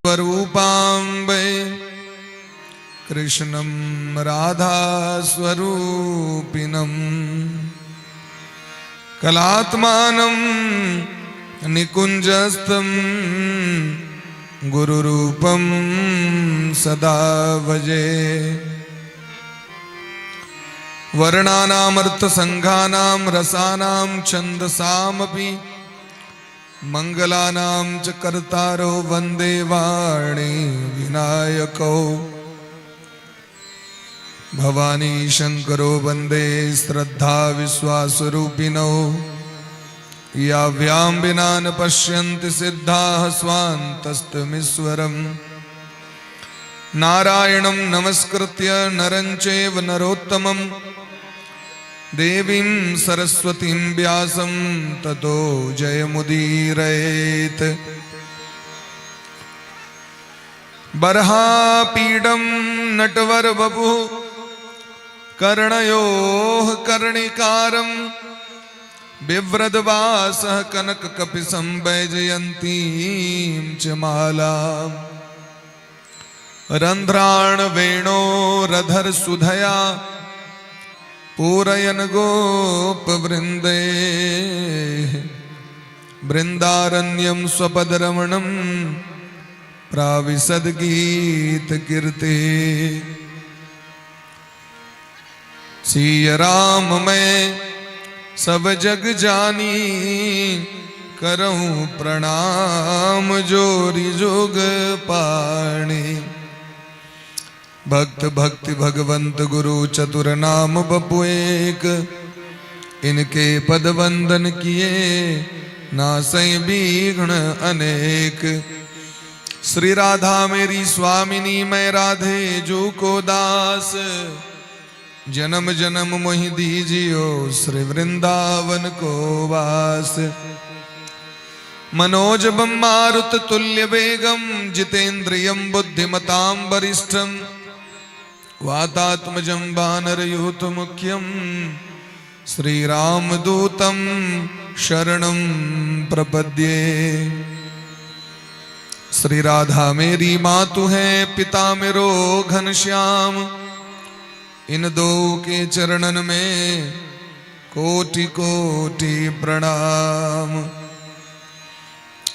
स्वरूपाम्बे कृष्णं राधा स्वरूपिणम् कलात्मानं निकुञ्जस्थं गुरुरूपं सदा भजे। वर्णानामर्थसङ्घानां रसानां छन्दसामपि मंगलानां च कर्तारो वन्दे वाणी विनायकौ। भवानी शङ्करो वन्दे श्रद्धा विश्वासरूपिणौ। याभ्यां विना न पश्यन्ति सिद्धाः स्वान्तस्थमीश्वरम्। नारायणं नमस्कृत्य नरं चैव नरोत्तमम् देवीं सरस्वतीं व्यासं ततो जयमुदीरयेत्। बर्हापीडं नटवरवपुः कर्णयोः कर्णिकारं बिभ्रद्वासः कनककपिशं वैजयन्तीं च मालाम्। रन्ध्राण वेणोरधर सुधया पूरयन् गोपवृन्दैः वृन्दारण्यं स्वपदरमणं प्राविशद् गीतकीर्तिः। सिय राम मैं सब जग जानी, करऊं प्रणाम जोरी जुग पाणी। भक्त भक्ति भगवंत गुरु चतुर नाम बपु एक, इनके पद वंदन किए नासै विघ्न अनेक। श्री राधा मेरी स्वामिनी, मैं राधे जू को दास। जन्म जन्म मोहि दीजियो श्री वृंदावन को वास। मनोजवं मारुत तुल्य वेगम जितेन्द्रियं बुद्धिमतां वरिष्ठम वातात्मजं वानरयूथ मुख्यं श्री रामदूतं शरणं प्रपद्ये। श्री राधा मेरी मातु है, पिता मेरो घनश्याम। इन दो के चरणन में कोटि कोटि प्रणाम।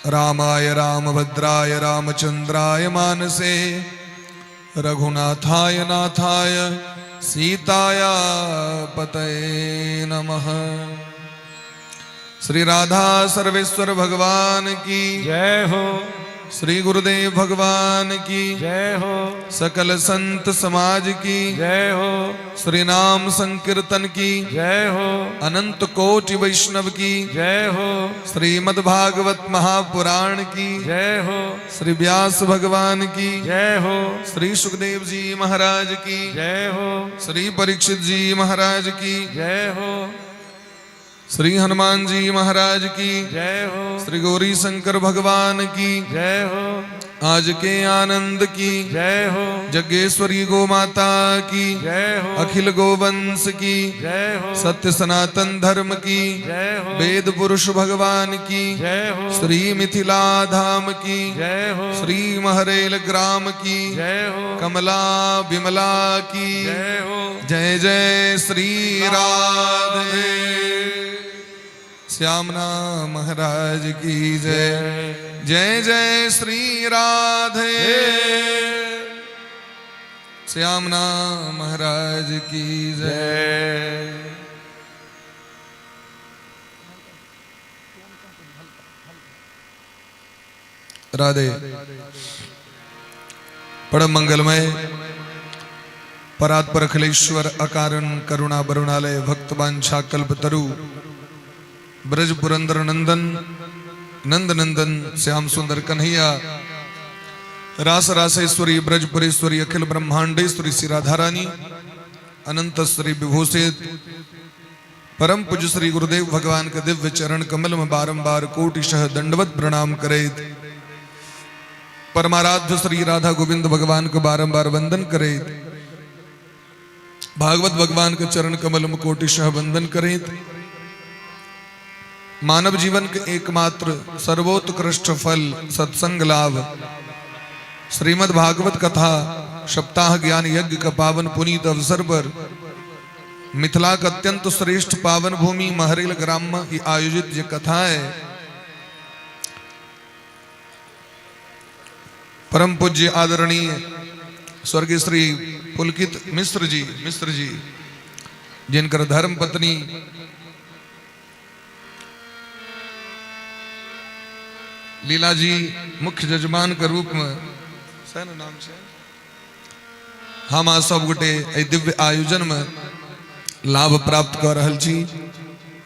रामाय रामभद्राय रामचंद्राय मानसे रघुनाथाय नाथाय सीताया पतये नमः। श्री राधा सर्वेश्वर भगवान की जय हो। श्री गुरुदेव भगवान की जय हो। सकल संत समाज की जय हो। श्री नाम संकीर्तन की जय हो। अनंत कोटि वैष्णव की जय हो। श्रीमद् भागवत महापुराण की जय हो। श्री व्यास भगवान की जय हो। श्री सुखदेव जी महाराज की जय हो। श्री परीक्षित जी महाराज की जय हो। श्री हनुमान जी महाराज की जय हो। श्री गौरी शंकर भगवान की जय हो। आज के आनंद की जय हो। जगेश्वरी गो माता की जय हो। अखिल गोवंश की जय हो। सत्य सनातन धर्म की जय हो। वेद पुरुष भगवान की जय हो। श्री मिथिला धाम की जय हो। श्री महरेल ग्राम की जय हो। कमला विमला की जय हो। जय जय श्री राधे। श्यामना महाराज की जय। जय जय श्री राधे। श्यामना महाराज की जय। जय। राधे। परम मंगलमय परात्पर अखिलेश्वर अकारण करुणा वरुणालय भक्त वांछा कल्प तरु ब्रज पुरंदर नंदन नंद नंदन श्याम सुंदर कन्हैया रास रासेश्वरी ब्रजपुरेश्वरी अखिल ब्रह्मांडेश्वरी श्री राधा रानी अनंत श्री विभूषित परम पूज्य श्री गुरुदेव भगवान के दिव्य चरण कमल में बारंबार कोटिशः दंडवत प्रणाम करे, परमाराध्य श्री राधा गोविंद भगवान को बारंबार वंदन करे, भागवत भगवान के चरण कमल में कोटिशः वंदन करे, मानव जीवन के एकमात्र सर्वोत्कृष्ट फल सत्संग लाभ। श्रीमद् भागवत कथा सप्ताह ज्ञान यज्ञ का पावन पुनीत अवसर पर मिथिला का अत्यंत श्रेष्ठ पावन भूमि महरेल ग्राम में आयोजित ये कथा है, परम पूज्य आदरणीय स्वर्गीय श्री पुलकित मिश्र जी जिनकर धर्म पत्नी लीला जी मुख्य जजमान के रूप में सैन नाम से हम आ सब गोटे एहि दिव्य आयोजन में लाभ प्राप्त कर रहल छी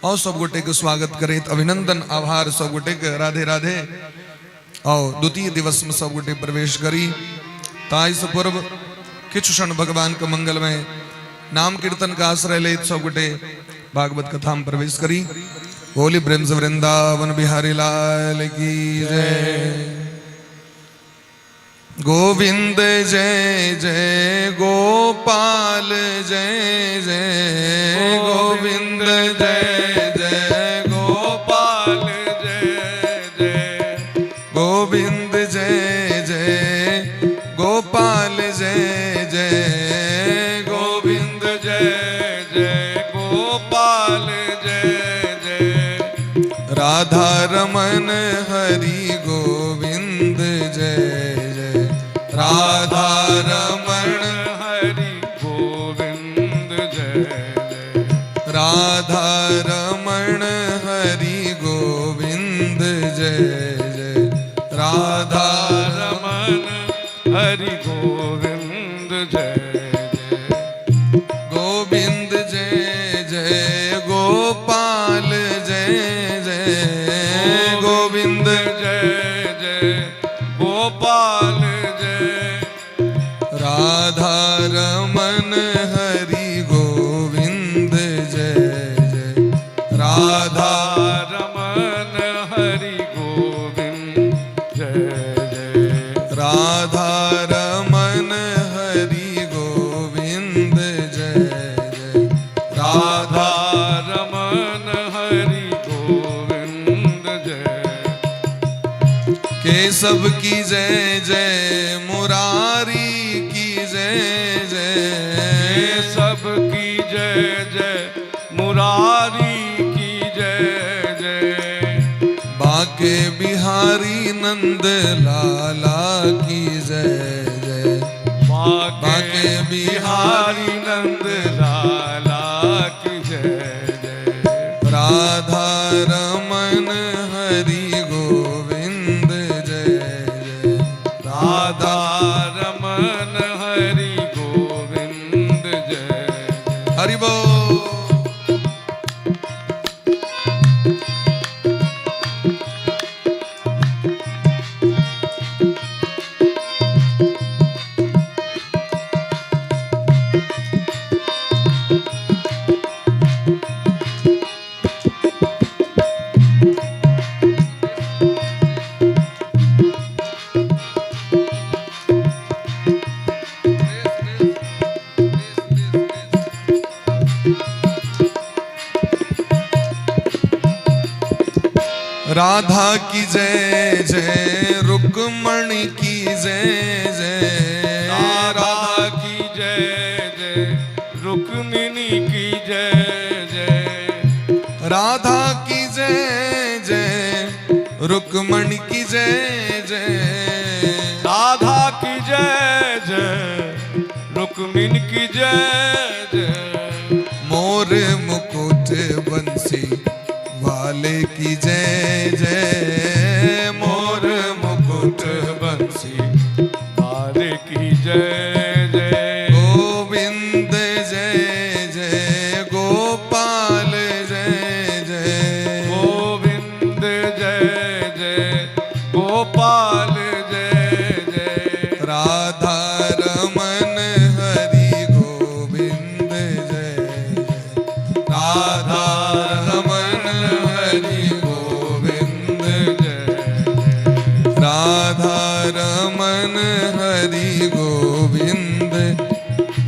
और सब गोटे के स्वागत करैत अभिनंदन आभार सब गोटे के राधे राधे। और द्वितीय दिवस में सब गोटे प्रवेश करी। ताहि से पूर्व किछु क्षण भगवान के मंगल में नाम कीर्तन का आश्रय लेत सब गोटे भागवत कथा में प्रवेश करी। बोली प्रेम से वृंदावन बिहारी लाल की जय। गोविंद जय जय गोपाल जय जय गोविंद जय जय गोपाल जय जय गोविंद जय जय गोपाल जय जय गोविंद जय जय गोपाल जय जय राधा रमन हरि गोविंद जय जय राधा रमन हरि गोविंद जय जय राधा रमण हरि गोविंद जय जय राधा रमन हरि गोविंद जय जय गोविंद जय जय गोपाल जय जय गोविंद जय जय गोपाल जय राधा रमन हरि गोविंद जय जय राधा रमन हरि गोविंद जय जय राधा रमन हरि गोविंद जय जय राधा राधा रमन हरि गोविंद जय केशव की जय जय मुरारी की जय जय सब की जय जय मुरारी की जय जय बाके बिहारी नंद लाला की जय जय बाके बाके बिहारी नंद लाला की जय जय राधा रमन हरि गोविंद जय जय राधा रमन हरि गोविंद जय जय हरि बोल। राधा की जय जय रुक्मणी की जय जय राधा की जय जय रुक्मिणी की जय जय राधा की जय जय रुक्मणी की जय जय राधा की जय जय रुक्मिणी की जय जय मोर मुकुट बंसी वाले की जय जय मोर मुकुट बंसी बाले की जय जय गोविंद जय जय गोपाल जय जय गोविंद जय जय गोपाल जय जय राधा रमन हरि गोविंद जय जय राधा रमन हरि गोविंद जय जय राधा रमन हरि गोविंद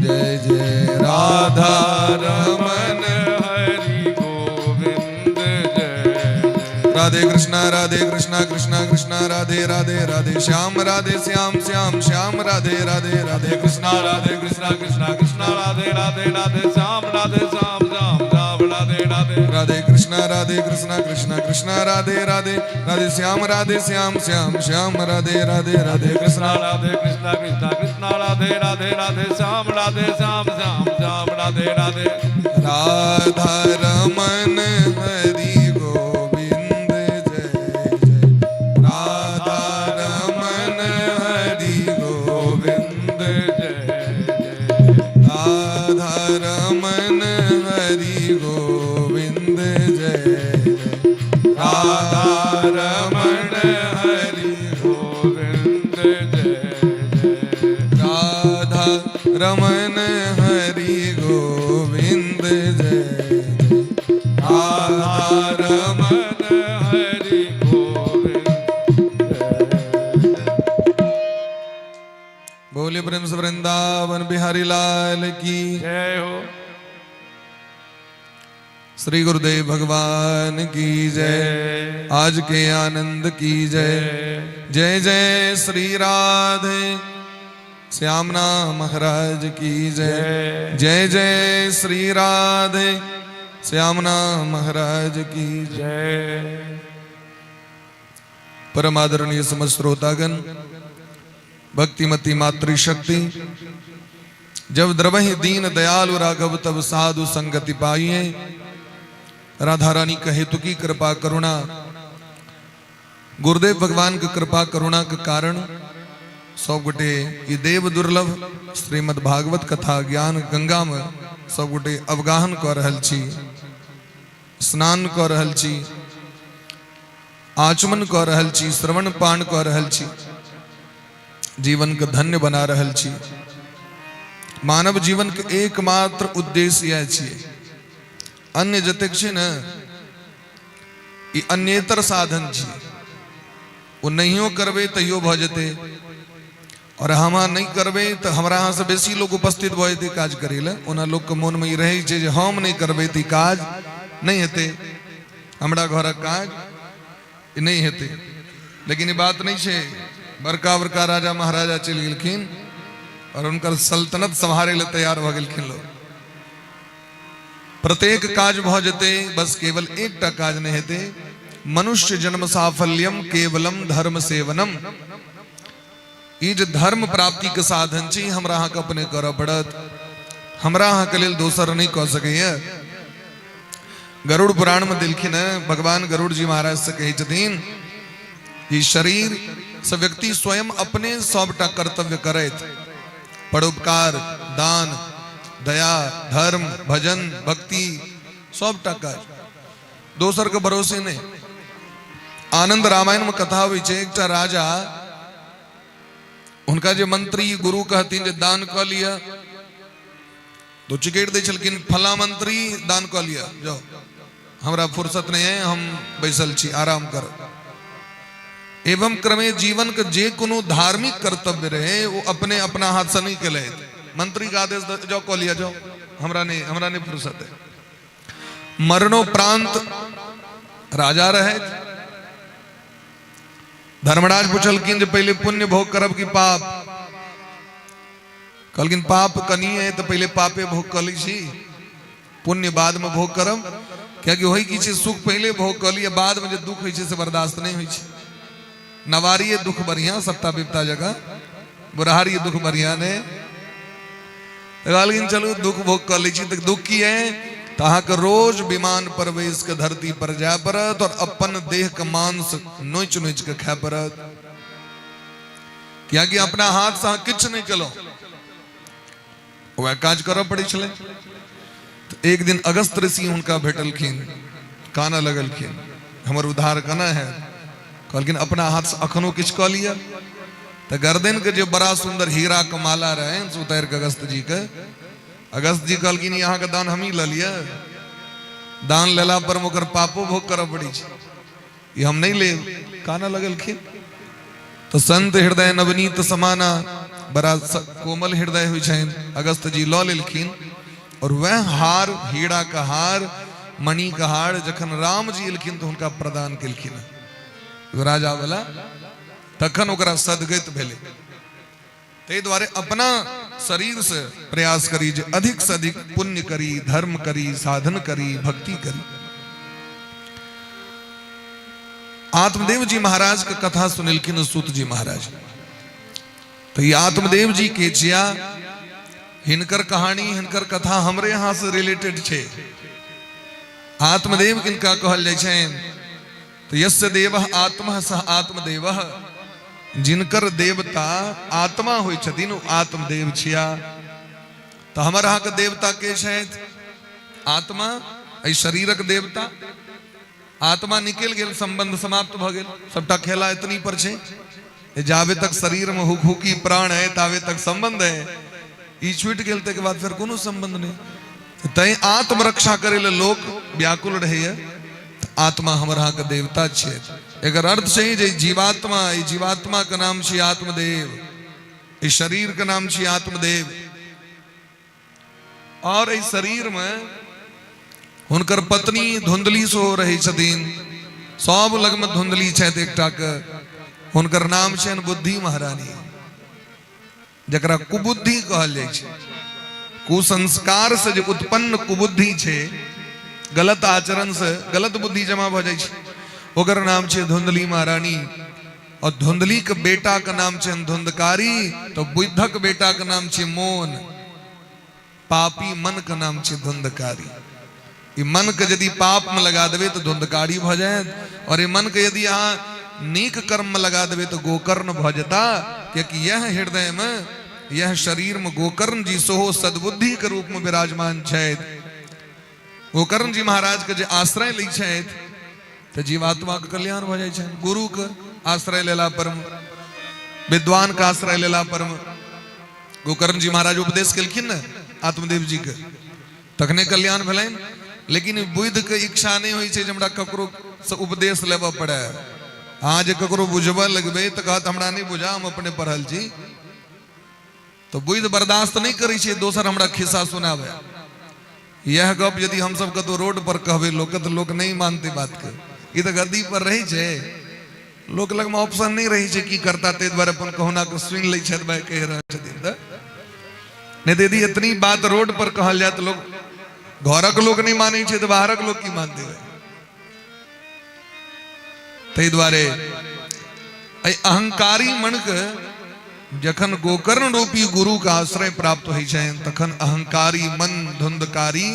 जय जय राधा रमन हरि गोविंद जय जय राधे। राधे कृष्णा राधे कृष्णा कृष्णा कृष्णा राधे राधे राधे श्याम राधे श्याम श्याम श्याम राधे राधे राधे कृष्णा राधे कृष्णा कृष्णा कृष्णा राधे राधे राधे श्याम राधे श्याम श्याम श्याम राधे राधे। राधे कृष्णा राधे कृष्णा कृष्णा कृष्णा राधे राधे राधे श्याम राधे श्याम श्याम श्याम राधे राधे राधे कृष्णा राधे कृष्णा कृष्णा कृष्णा राधे राधे राधे श्याम राधे श्याम श्याम श्याम राधे राधे। राधा रमन हरि गोविंद जय जय राधा रमन हरि गोविंद गोविंद जय जय। राधा रमन हरि गोविंद जय जय राधा रमण हरि गोविंद जय जय। राधा रमन हरि गोविंद जय जय राधा रमण हरि गोविंद जय जय। बोले प्रेम से वृंदावन बिहारी लाल की जय हो। श्री गुरुदेव भगवान की जय। जय। आज के आनंद की जय। जय जय श्री राधे श्याम नाम महाराज की जय। जय। जय जय श्री राधे श्याम नाम महाराज की जय। जय। परम आदरणीय समस्त श्रोतागण, भक्तिमती मातृशक्ति, जब द्रवहि दीन दयालु राघव तब साधु संगति पाइए। राधा रानी का हेतु की कृपा करुणा, गुरुदेव भगवान की कृपा करुणा के कारण सब गोटे ये देव दुर्लभ श्रीमद् भागवत कथा ज्ञान गंगा में सब गोटे अवगाहन कर रहल छी, स्नान कर रहल छी, आचमन कऽ रहल छी, श्रवण पान कऽ रहल छी, जीवन के धन्य बना रहल छी। मानव जीवन के एकमात्र उद्देश्य इएह छियै। अन्य जतेक छै ने, ई अन्येतर साधन छियै। ओ नहियो करबै तैयो भऽ जेतै, और हम अहाँ नहि करबै तऽ हमरा अहाँसँ बेसी लोक उपस्थित भऽ जेतै काज करै लए। ओना लोकके मोनमे ई रहै छै जे हम नहि करबै तऽ ई काज नहि हेतै, हमरा घरक काज ई नहि हेतै। लेकिन ई बात नहि छै। बड़का बड़का राजा महाराजा चलि गेलखिन और हुनकर सल्तनत सम्हारै लए तैयार भऽ गेलखिन लोक। प्रत्येक काज भऽ जेतै, बस केवल एकटा काज नहि हेतै। मनुष्य जन्म साफल्यम केवलम धर्म सेवनम। ई जे धर्म प्राप्ति के साधन छै, हमरा अहाँके अपने करऽ पड़त। हमरा अहाँके लेल दोसर नहि कऽ सकैए। गरुड़ पुराण में देलखिन हेँ, भगवान गरुड़ जी महाराज से कहै छथिन कि शरीर से व्यक्ति स्वयं अपने सबटा कर्तव्य करैत, परोपकार, दान, दया, धर्म, भजन, भक्ति, सबटा काज, दोसर के भरोसे नहि। आनंद रामायण में कथा होइ छै, एकटा राजा, हुनका जे मंत्री गुरु कहथिन जे दान कऽ लिअ, तो चिकैर दै छलखिन, फला मंत्री दान कऽ लिअ जाओ, हमरा फुर्सत नहीं है, हम बैसल छी, आराम कर। एवं क्रमे जीवन के जे कोनो धार्मिक कर्तव्य रहे वो अपने अपना हाथ से नहीं केलथि। मंत्री के आदेश जाओ कऽ लिअ जाओ, हमरा नहीं फुर्सत है। मरणोपरांत राजा रहे, धर्मराज पुछलखिन जे पहिले पुण्य भोग करब कि पाप? कहलखिन पाप कनी है तऽ पहिले पापे भोग कऽ लै छी, पुण्य बाद में भोग करब। कियाकि होइ की छै, सुख पहिले भोग कऽ लिअ, बाद में जे दुख होइ छै से बर्दाश्त नहि होइ छै। नवारिये दुख बढ़िया, सत्ता विपता जगह बुढ़ारिये दुख बढ़िया नहि। तऽ कहलखिन चलू दुख भोग कऽ लै छी। तऽ दुख की है? तऽ अहाँके रोज विमान पर बैस कऽ धरती पर जाय पड़त और अपन देह के मांस नोचि नोचि कऽ खाय पड़त, कियाकि अपना हाथ से अहाँ किछु नहि केलहुँ, वएह काज करऽ पड़ै छलै। तऽ एक दिन अगस्त ऋषि हुनका भेटलखिन, कानऽ लगलखिन, हमर उद्धार केना हैत? कहलखिन अपना हाथ से अखनो किछु कऽ लिअ। तऽ गर्दन के जे बड़ा सुंदर हीरा के माला रहनि से उतारि कऽ अगस्त जी के, अगस्त जी कहलखिन ई अहाँके दान हमही लऽ लिअ, दान लेला पर ओकर पापो भोग करऽ पड़ै छै, ई हम नहि लेब। कानऽ लगलखिन। तऽ संत हृदय नवनीत समाना, बड़ा कोमल हृदय होइ छनि, अगस्त जी लऽ लेलखिन और वह हार, हीरा का हार, मणि के हार जखन राम जी एलखिन तऽ हुनका प्रदान केलखिन राजा वाला, तखन ओकरा सदगत भेलै। ताहि दुआरे अपना शरीर से प्रयास करी जे अधिक से अधिक पुण्य करी, धर्म करी, साधन करी, भक्ति करी। आत्मदेव जी महाराज के कथा सुनेलखिन सूत जी महाराज। तो ये आत्मदेव जी के छिया, हिनकर कहानी हिनकर कथा हमरे यहाँ से रिलेटेड छे। आत्मदेव किनका कहल जाइ छनि? तो यस्य देव आत्मा सह आत्मदेव, जिनकर देवता आत्मा होइ छथिन ओ आत्मदेव छिया। तो हमर अहाँके देवता के छथि? आत्मा, एहि शरीरक देवता। आत्मा निकलि गेल, संबंध समाप्त भऽ गेल, सबटा खेला एतनी पर छै। जाबे तक शरीर में हुकहुकी प्राण है ताबे तक संबंध है, ई छूटि गेल तकर बाद फेर कोनो संबंध नहीं। तैं आत्मरक्षा करे ले लोक व्याकुल रहैया। आत्मा हमर अहाँके देवता छियै। एकर अर्थ छै जे जीवात्मा, ई जीवात्मा के नाम छी आत्मदेव, ई शरीर के नाम छी आत्मदेव। और एहि शरीर में हुनकर पत्नी धुंधली सेहो रहै छथिन, सब लगमे धुंधली छथि एकटा के, हुनकर नाम छनि बुद्धि महारानी, जकरा कुबुद्धि कहल जाइ छै। कुसंस्कार से जे उत्पन्न कुबुद्धि छै, गलत आचरण से गलत बुद्धि जमा भऽ जाइ छै, ओकर नाम छै धुंधली महारानी। और धुंधली के बेटा के नाम छै धुंधकारी, तो बुद्धक बेटा के नाम छै मोन। पापी मन के नाम छै धुंधकारी। ई मन के यदि पाप में लगा देबै तो धुंधकारी भऽ जायत, और ई मन के यदि अहाँ नीक कर्म में लगा देबै तो गोकर्ण भऽ जेता, कियाकि यह हृदय में, यह शरीर में गोकर्ण जी सेहो सद्बुद्धि के रूप में विराजमान छथि। गोकर्ण जी महाराज के जे आश्रय लै छथि तऽ जीवात्मा के कल्याण भऽ जाइ छनि। गुरु के आश्रय लेला पर, विद्वान के आश्रय लेला पर, गोकर्ण जी महाराज उपदेश केलखिन ने आत्मदेव जी के, तखने कल्याण भेलनि। लेकिन बुद्ध के इच्छा नहि होइ छै जे हमरा ककरो से उपदेश लेबऽ पड़े। अहाँ जे ककरो बुझबऽ लगबै तऽ कहत हमरा नहि बुझा, हम अपने पढ़ल छी। तऽ बुद्धि बर्दाश्त नहि करै छै दोसर हमरा खिस्सा सुनाबै। यह गप यदि हमसब कतहु रोड पर कहबै लोकके तऽ लोक नहि मानतै बातके। ई तऽ गद्दी पर रहै छै, लोक लगमे ऑप्शन नहि रहै छै की करता, ताहि दुआरे अपन कहुना कऽ सुनि लै छथि, भाय कहि रहल छथिन तऽ। नहि तऽ यदि एतनी बात रोड पर कहल जाय तऽ लोक, घरक लोक नहि मानै छै तऽ बाहरक लोक की मानतै भाय। ताहि दुआरे एहि अहंकारी मनके जखन गोकर्ण रूपी गुरु के आश्रय प्राप्त होइ छनि तखन अहंकारी मन धुंधकारी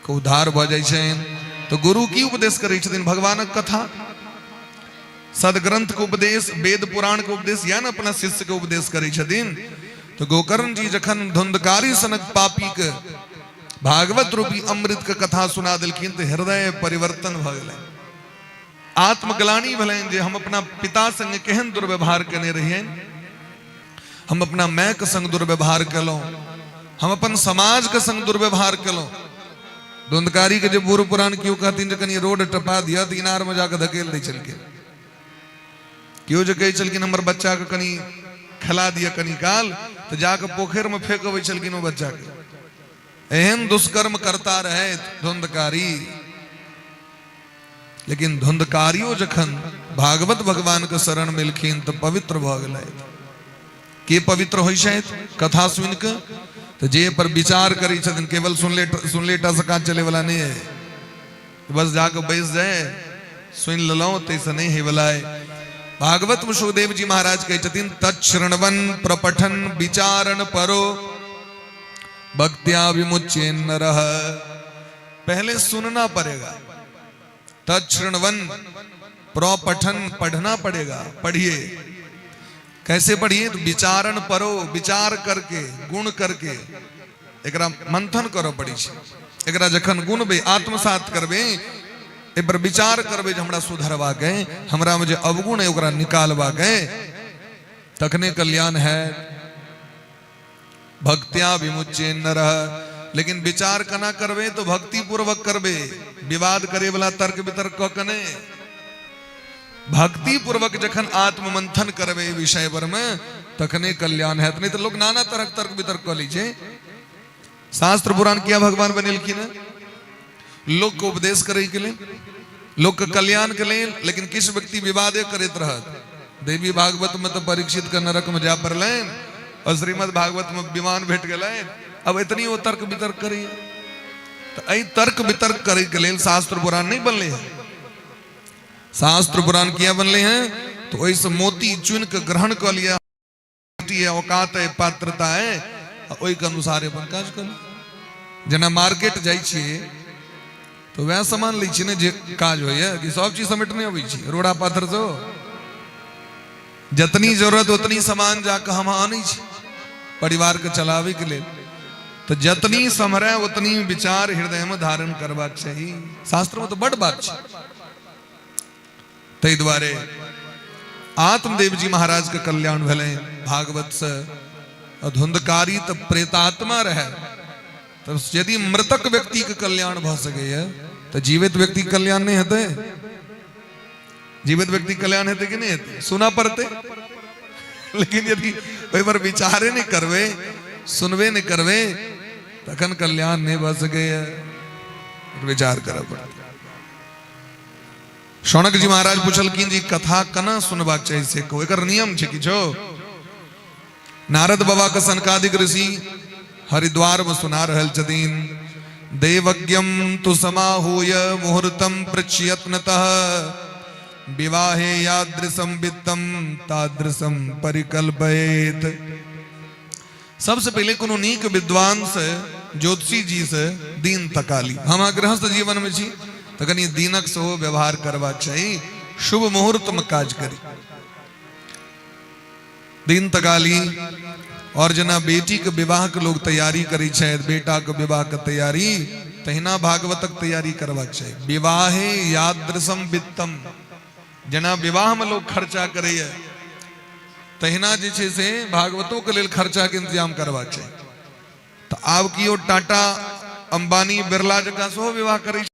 के उद्धार भऽ जाइ छनि। तऽ गुरु की उपदेश करै छथिन? भगवानक कथा, सदग्रंथ के उपदेश, वेद पुराण के उपदेश, या ने अपना शिष्य के उपदेश करै छथिन। तऽ गोकर्ण जी जखन धुंधकारी सनक पापी के भागवत रूपी अमृत के कथा सुना देलखिन तऽ हृदय परिवर्तन भऽ गेलनि, आत्मग्लानि भेलनि जे हम अपना पिता संगे केहन दुर्व्यवहार केने रहियनि, हम अपना माय के संग दुर्व्यवहार केलहुँ, हम अपन समाज के संग दुर्व्यवहार केलहुँ। धुंधकारी के जे बूढ़ पुरान केओ कहथिन जे कनि रोड टपा दिअ तऽ इनार में जाकऽ धकेल दै छलखिन। केओ जे कहै छलखिन हमर बच्चा के कनि खेला दिअ कनि काल, तऽ जाकऽ पोखरि में फेंक अबै छलखिन ओ बच्चा के। एहन दुष्कर्म करता रहे धुंधकारी। लेकिन धुंधकारियो जखन भागवत भगवान के शरण मिलखिन तऽ पवित्र भऽ गेलथि। के पवित्र होइ छथि कथा सुनि कऽ? तऽ जे पर विचार करै छथिन, केवल सुनले टा से काज चलैवला नहि है, बस जाके बैस जाए सुनि लेलहुँ ताहिसँ नहि होइवला है। भागवत में सुखदेव जी महाराज कहै छथिन तच्छृण्वन प्रपठन विचारण परो भक्त्या विमुच्येन नरः। पहले सुनना पड़ेगा, तच्छृण्वन प्रपठन पढ़ना पड़ेगा। पढ़िए, कैसे पढ़िए? तो विचारण परो, विचार करके, गुण करके, एकरा मंथन करऽ पड़ै छै। एकरा जखन गुणबै, आत्मसात करबै, एहि पर विचार करबै जे हमरा सुधरबाक है, हमरा में जे अवगुण है ओकरा निकालबाक है, तखने कल्याण है। भक्त्या विमुच्ये नरः। लेकिन विचार केना करबै? तो भक्ति पूर्वक करबै, विवाद करे वाला तर्क वितर्क कऽ के नहि। भक्ति पूर्वक जखन आत्ममंथन करबै विषय पर में तखने कल्याण हैत, नहीं तो लोग नाना तरहक तर्क वितर्क कऽ लै छै। शास्त्र पुराण किया भगवान बनेलखिन है? लोकके उपदेश करैके लेल, लोकके कल्याणके लेल, लेकिन किछु व्यक्ति विवादे करैत रहत। देवी भागवत में तो परीक्षित के नरक में जा पड़लनि और श्रीमद् भागवत में विमान भेट गेलनि। अब इतनी वो तर्क वितर्क करैए, तऽ एहि तर्क वितर्क करैके लेल शास्त्र पुराण नहि बनलै हँ। शास्त्र पुराण किया बनलै हँ? तऽ ओहिसँ मोती चुनि कऽ ग्रहण कऽ लिअ, है, औकात है, पात्रता है, आ ओहिके अनुसार अपन काज करू। जेना मार्केट जाइ छियै तऽ वएह सामान लै छियै ने जे काज होइए, कि सब चीज समेटने अबै छी रोड़ा पाथर से? जतनी जरूरत उतनी सामान जाके हम आनै छी परिवारके चलाबैके लेल। तऽ जतनी सम्हरै उतनी विचार हृदयमे धारण करबाक चाही। शास्त्रमे तऽ बड बात छै। ताहि दुआरे आत्मदेव जी महाराज के कल्याण भेलै भागवत से। धुंधकारी तऽ प्रेतात्मा रहे, तऽ यदि मृतक व्यक्ति के कल्याण भऽ सकैए तऽ जीवित व्यक्ति के कल्याण नहि हेतै? जीवित व्यक्ति कल्याण हेतै कि नहि हेतै? सुनऽ पड़तै, लेकिन यदि ओहि पर विचारे नहि करबै, सुनबे नहि करबै, तखन कल्याण नहि भऽ सकैए। विचार करऽ पड़तै। शौनक जी महाराज पुछलखिन जी कथा केना सुनबाक चाही से कहू, एकर नियम छै किछो? नारद बाबा के सनकादिक ऋषि हरिद्वार में सुना रहल छथिन। देवज्ञम तु समाहूय मुहूर्तम पृच्छयत्नतः विवाहे यादृशम वित्तम तादृशम परिकल्पयेत। सबसे पहले कोनो नीक विद्वान से, ज्योतिषी जी से दिन तकाली। हम गृहस्थ जीवन में छी तऽ कनि दिनक सेहो व्यवहार करबाक चाही, शुभ मुहूर्त में काज करी, दिन तकाली। और जेना बेटी के विवाह के लोग तैयारी करै छथि, बेटा के विवाह के तैयारी, तहिना भागवतक तैयारी करबाक चाही। विवाहे यादृशम वित्तम, जेना विवाह में लोग खर्चा करैया तहिना जे छै से भागवतो के लेल खर्चा के इंतजाम करबाक चाही। तऽ आब कियो टाटा अंबानी बिरला जकाँ सेहो विवाह करै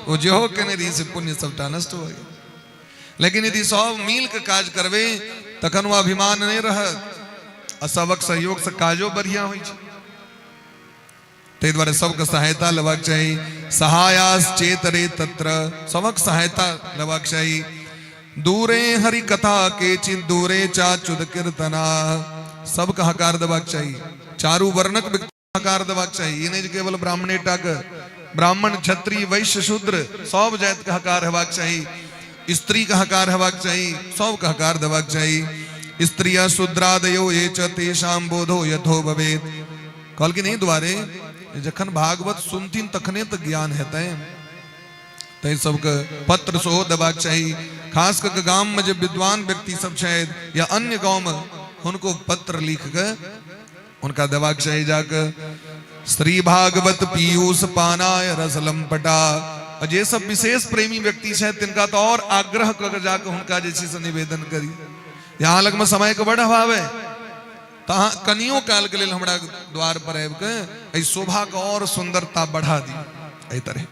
ओ जेहो केने रही से पुण्य सबटा नष्ट भऽ गेल। लेकिन यदि सब मिल के काज करबै तखन ओ अभिमान नहि रहत आ सबक सहयोग से काजो बढ़िया होइ छै। ताहि दुआरे सबके सहायता लेबाक चाही। सहायास चेतरे तत्र, सबक सहायता लेबाक चाही। दूरे हरि कथा के चित दूरे चाचुद कीर्तना, सबके हकार देबाक चाही। चारू वर्णक व्यक्ति हकार देबाक चाही, ई नहि जे केवल ब्राह्मणे टा के, ब्राह्मण क्षत्रिय वैश्य शूद्र सब जाति के हकार हेबाक चाही। स्त्री के हकार हेबाक चाही, सबके हकार देबाक चाही। स्त्रिय शूद्रादयो ये च तेषां बोधो यथो भवेत्। कहलखिन एहि दुआरे जखन भागवत सुनथिन तखने तऽ ज्ञान हेतनि। ताहि सबके पत्र सेहो देबाक चाही। खास कऽ के गाममे जे विद्वान व्यक्ति सब छथि या अन्य गाँवमे, हुनको पत्र लिख के हुनका देबाक चाही जाके। श्री भागवत पीयूष पानाय रस लंपटा। आ जे सब विशेष प्रेमी व्यक्ति छथि तिनका तऽ और आग्रह कऽ के जाके हुनका जे छै से निवेदन करी। यहाँ लगमे समयके बड़ अभाव है, तऽ अहाँ कनियो कालके लेल हमरा द्वार पर आबि कऽ एहि शोभाके और सुन्दरता बढ़ा दी। एहि तरह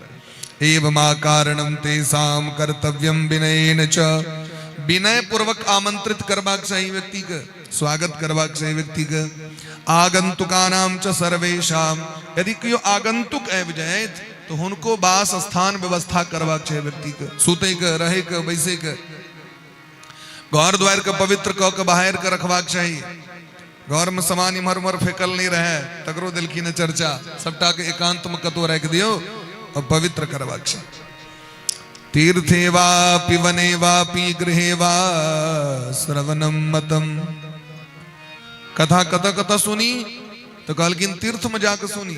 एवं कारणम तेषाम कर्तव्यम विनयेन च। विनय पूर्वक आमंत्रित करबाक चाही व्यक्ति के, स्वागत करबाक चाही व्यक्ति के। आगंतुकानाम च सर्वेषाम, यदि केओ आगंतुक आबि जायत तो हुनको वास स्थान व्यवस्था करबाक चाही व्यक्ति के, सुतै के, रहै के, बैसै के। घर द्वार के पवित्र कऽ के बाहर के रखबाक चाही। घर में सामान इम्हर उम्हर फेकल नहीं रहे तकरो देलखिन चर्चा। सबटा के एकांत में कतौ राखि दियौ और पवित्र करबाक छै। तीर्थे वापि वने वापि गृहे वा श्रवणम मतम। कथा कत कत सुनी तो कहलखिन तीर्थ में जाके सुनी,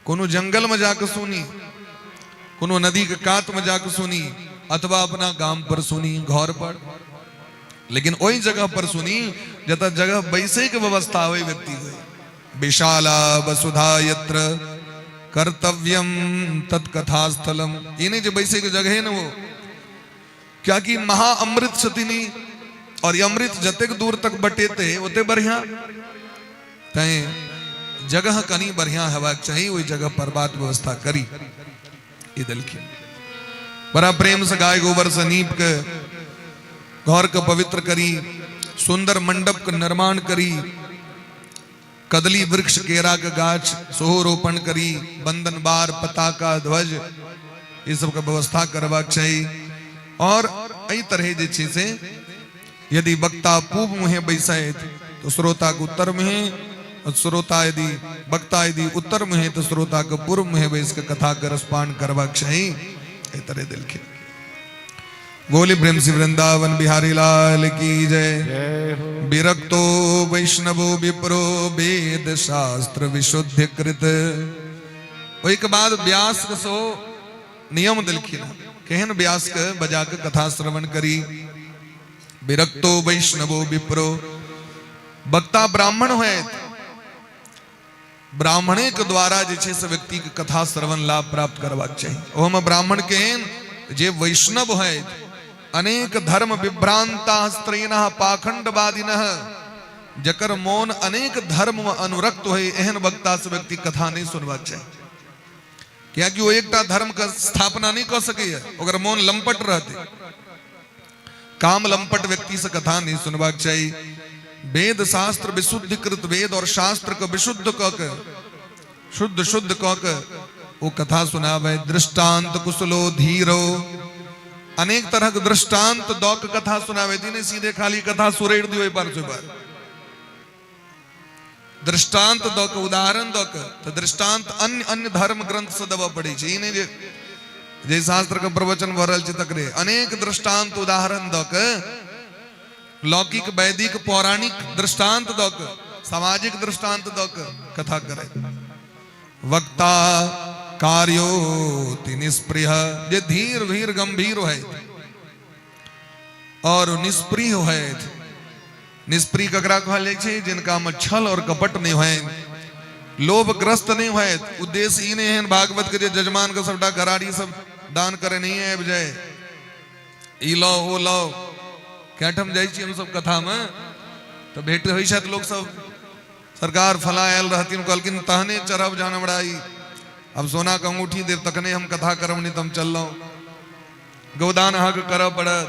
कोनो जंगल में जाके सुनी, कोनो नदी के कात में जाके सुनी, अथवा अपना गाम पर सुनी, घर पर, लेकिन ओहि जगह पर सुनी जतऽ जगह बैसे के व्यवस्था हो व्यक्ति के। विशाला वसुधा यत्र कर्तव्यम तत्कथास्थलम। ई नहीं जे बैसे के जगह न वो, क्याकि महा अमृत छथिन और अमृत जतेक दूर तक बटेते ओते बढ़िया। तैं जगह कनी बढ़िया हेबाक चाही, ओहि जगह पर बात व्यवस्था करी। ई देलखिन बड़ा प्रेम से गाय गोबर से नीप के घर के पवित्र करी, सुंदर मंडप के निर्माण करी, कदली वृक्ष केरा के गाछ सेहो रोपण करी, बंधन बार पताका ध्वज ई सबके व्यवस्था करबाक चाही। और एहि तरह जे छै से यदि वक्ता पूब मुहे बैसैत तो श्रोता के उत्तर मुहे, और श्रोता यदि वक्ता यदि उत्तर मुहे तो श्रोता के पूर्व मुहे बैस के कथा के रसपान करबाक चाही। एहि तरह देलखिन। बोली प्रेम से वृंदावन बिहारी लाल की जय। विरक्तो वैष्णवो विप्रो वेद शास्त्र विशुद्ध कृत। ओहिके बाद व्यास के सो नियम देलखिन, केहन व्यास के बजा के कथा श्रवण करी। विरक्तो वैष्णवो विप्रो, वक्ता ब्राह्मण होयत, ब्राह्मणे के द्वारा जे छै से व्यक्ति के कथा श्रवण लाभ प्राप्त करबाक चाही। ओहोमे ब्राह्मण केहन जे वैष्णव होयत, अनेक धर्म विभ्रांता स्त्रीणः पाखंडवादिनः, जकर मोन अनेक धर्म में अनुरक्त होय, एहन वक्ता से व्यक्ति कथा नहीं सुनबाक चाही। कियाकि ओ एकटा धर्म के स्थापना नहीं कऽ सकैया, ओकर मोन लंपट रहते। काम लंपट व्यक्ति से कथा नहीं सुनबाक चाही। वेद शास्त्र विशुद्धिकृत, वेद और शास्त्र के विशुद्ध कऽ के, शुद्ध शुद्ध कऽ के ओ कथा सुनावे। दृष्टांत कुशलो धीरो, अनेक तरह के दृष्टांत दऽ के कथा सुनावे, नहीं सीधे खाली कथा सुरेड़ दियो पर से पर। दृष्टांत दऽ के, उदाहरण दऽ के, तऽ दृष्टांत अन्य अन्य धर्म ग्रंथ से देबऽ पड़ै छै। ई नहि जे जे शास्त्र के प्रवचन भऽ रहल छै तकरे अनेक दृष्टांत उदाहरण दऽ के, लौकिक वैदिक पौराणिक दृष्टांत दऽ के, सामाजिक दृष्टांत दऽ के कथा करै। वक्ता कार्योति निस्पृह, जे धीर धीर गंभीर होयत और निष्प्रिय होयत। निष्प्रिय ककरा कहल जाइ छै? जिनका में छल और कपट नहीं होय, लोभग्रस्त नहीं होयत। उद्देश्य ई नहीं है भागवत के जे जजमान के सबटा घराड़ी सब दान करे नहीं आबि जाए, ई लो ओ लो। कैठम जाइ छी हम सब कथा में तो भेंट होइ छथि लोग सब, सरकार फला आयल रहथिन, कहलखिन तहने चढ़ब जहन हमरा ई अब सोना के अंगूठी देब तखने हम कथा करब, नहीं तो हम चललहुँ। गोदान अहाँके करऽ पड़त,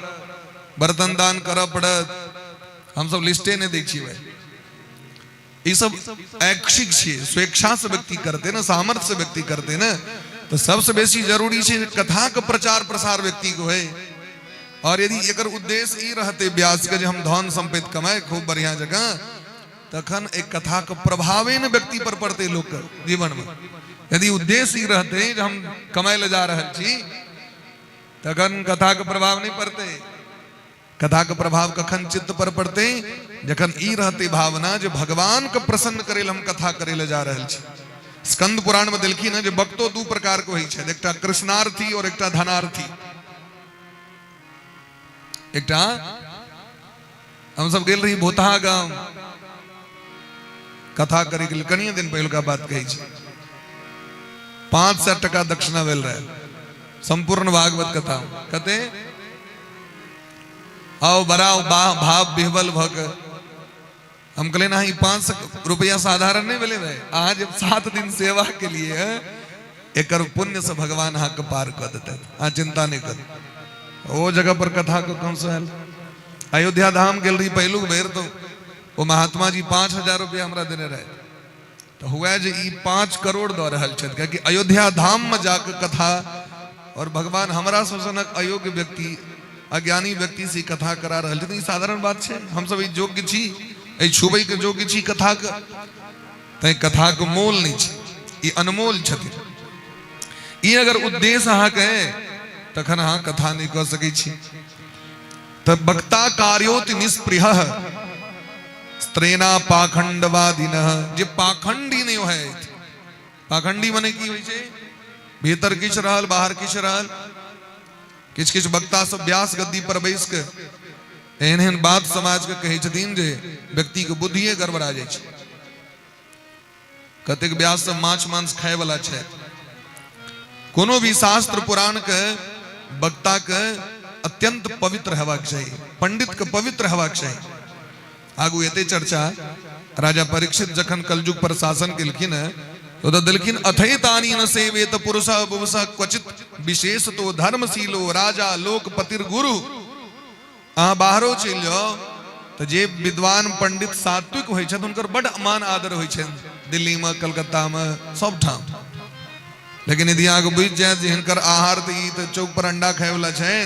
बर्तन दान करऽ पड़त। हमसब लिस्टे नहि दै छियै भाई, ई सब ऐच्छिक छियै, स्वेच्छा से व्यक्ति करते ने, सामर्थ्य से व्यक्ति करते ने। तो सबसे बेसी जरूरी छै कथा के प्रचार प्रसार व्यक्ति के होय। और यदि एकर उद्देश्य ई रहते व्यास के जे हम धन संपत्ति कमाए खूब बढ़िया जगह, तखन एक कथा के प्रभावे ने व्यक्ति पर पड़ते लोक के जीवन में। यदि उद्देश्य ई रहते जे हम कमाए ले जा रहल छी, तखन कथा के प्रभाव नहीं पड़ते। कथा के प्रभाव कखन चित्त पर पड़ते? जखन ई रहते भावना जे भगवान के प्रसन्न करे हम कथा करे ले जा रहल छी। स्कंद पुराण में देलखिन हँ जे भक्तो दू प्रकार के होइ छै, एकटा कृष्णार्थी और एकटा धनार्थी। एकटा हम सब गेल रही भोतहा गाम कथा करे के लिए, कनिए दिन पहिलुका बात कहै छी। 500 टका दक्षिणा भेल रहे संपूर्ण भागवत कथा। कते आओ बराव भाव बिहबल भऽ के हम कहलियै अहाँ ई 500 रुपया साधारण नहीं भेलै भाई, अहाँ जब 7 दिन सेवा के लिए एकर पुण्य से भगवान अहाँके पार कऽ देतै, अहाँ चिंता नहीं करू। ओ जगह पर कथा के कम से आयल। अयोध्या धाम गेल रही पहिलुक बेर, तो ओ महात्मा जी 5000 रुपया हमरा देने रहे। तो हुआ जे ई 5 करोड़ दऽ रहल छथि, कियाकि अयोध्या धाम में जाके कथा और भगवान हमरा सब सनक अयोग्य व्यक्ति अज्ञानी व्यक्ति से कथा करा रहल छथिन, ई साधारण बात छै। हम सब ई योग्य छी, एहि छुबै के योग्य छी कथा के, तैं कथा के मोल नहीं छै, ई अनमोल छथिन। ई अगर उद्देश्य अहाँके तखन अहाँ कथा नहीं कऽ सकै छी। तऽ वक्ता कार्योति निष्पृह स्त्रेना पाखंडवादिन, जे पाखंडी नहीं होय। पाखंडी मने की होइ छै? भीतर किछु रहल बाहर किछु रहल। किछु किछु वक्ता सब व्यास गद्दी पर बैस के एहन एहन बात समाज के कहै छथिन जे व्यक्ति के बुद्धिए गड़बड़ा जाइ छै। कतेक व्यास सब माछ मांस खाय वाला छै। कोनो भी शास्त्र पुराण के वक्ता के अत्यंत पवित्र हेबाक चाही, पंडित के पवित्र हेबाक चाही। आगू एते चर्चा, राजा परीक्षित जखन कलयुग पर शासन केलखिन तो देलखिन अथैतानी न सेवेत पुरुष पुरुष क्वचित विशेष तो धर्मशीलो राजा लोकपतिर गुरु। अहाँ बाहरो चलि जाओ तो जे विद्वान पंडित सात्विक होइ छथि हुनकर बड मान आदर होइ छनि दिल्ली में, कलकत्ता में, सब ठाम। लेकिन यदि अहाँके बुझि जायत जे हिनकर आहार तऽ ई तऽ चौक पर अंडा खायवला छथि,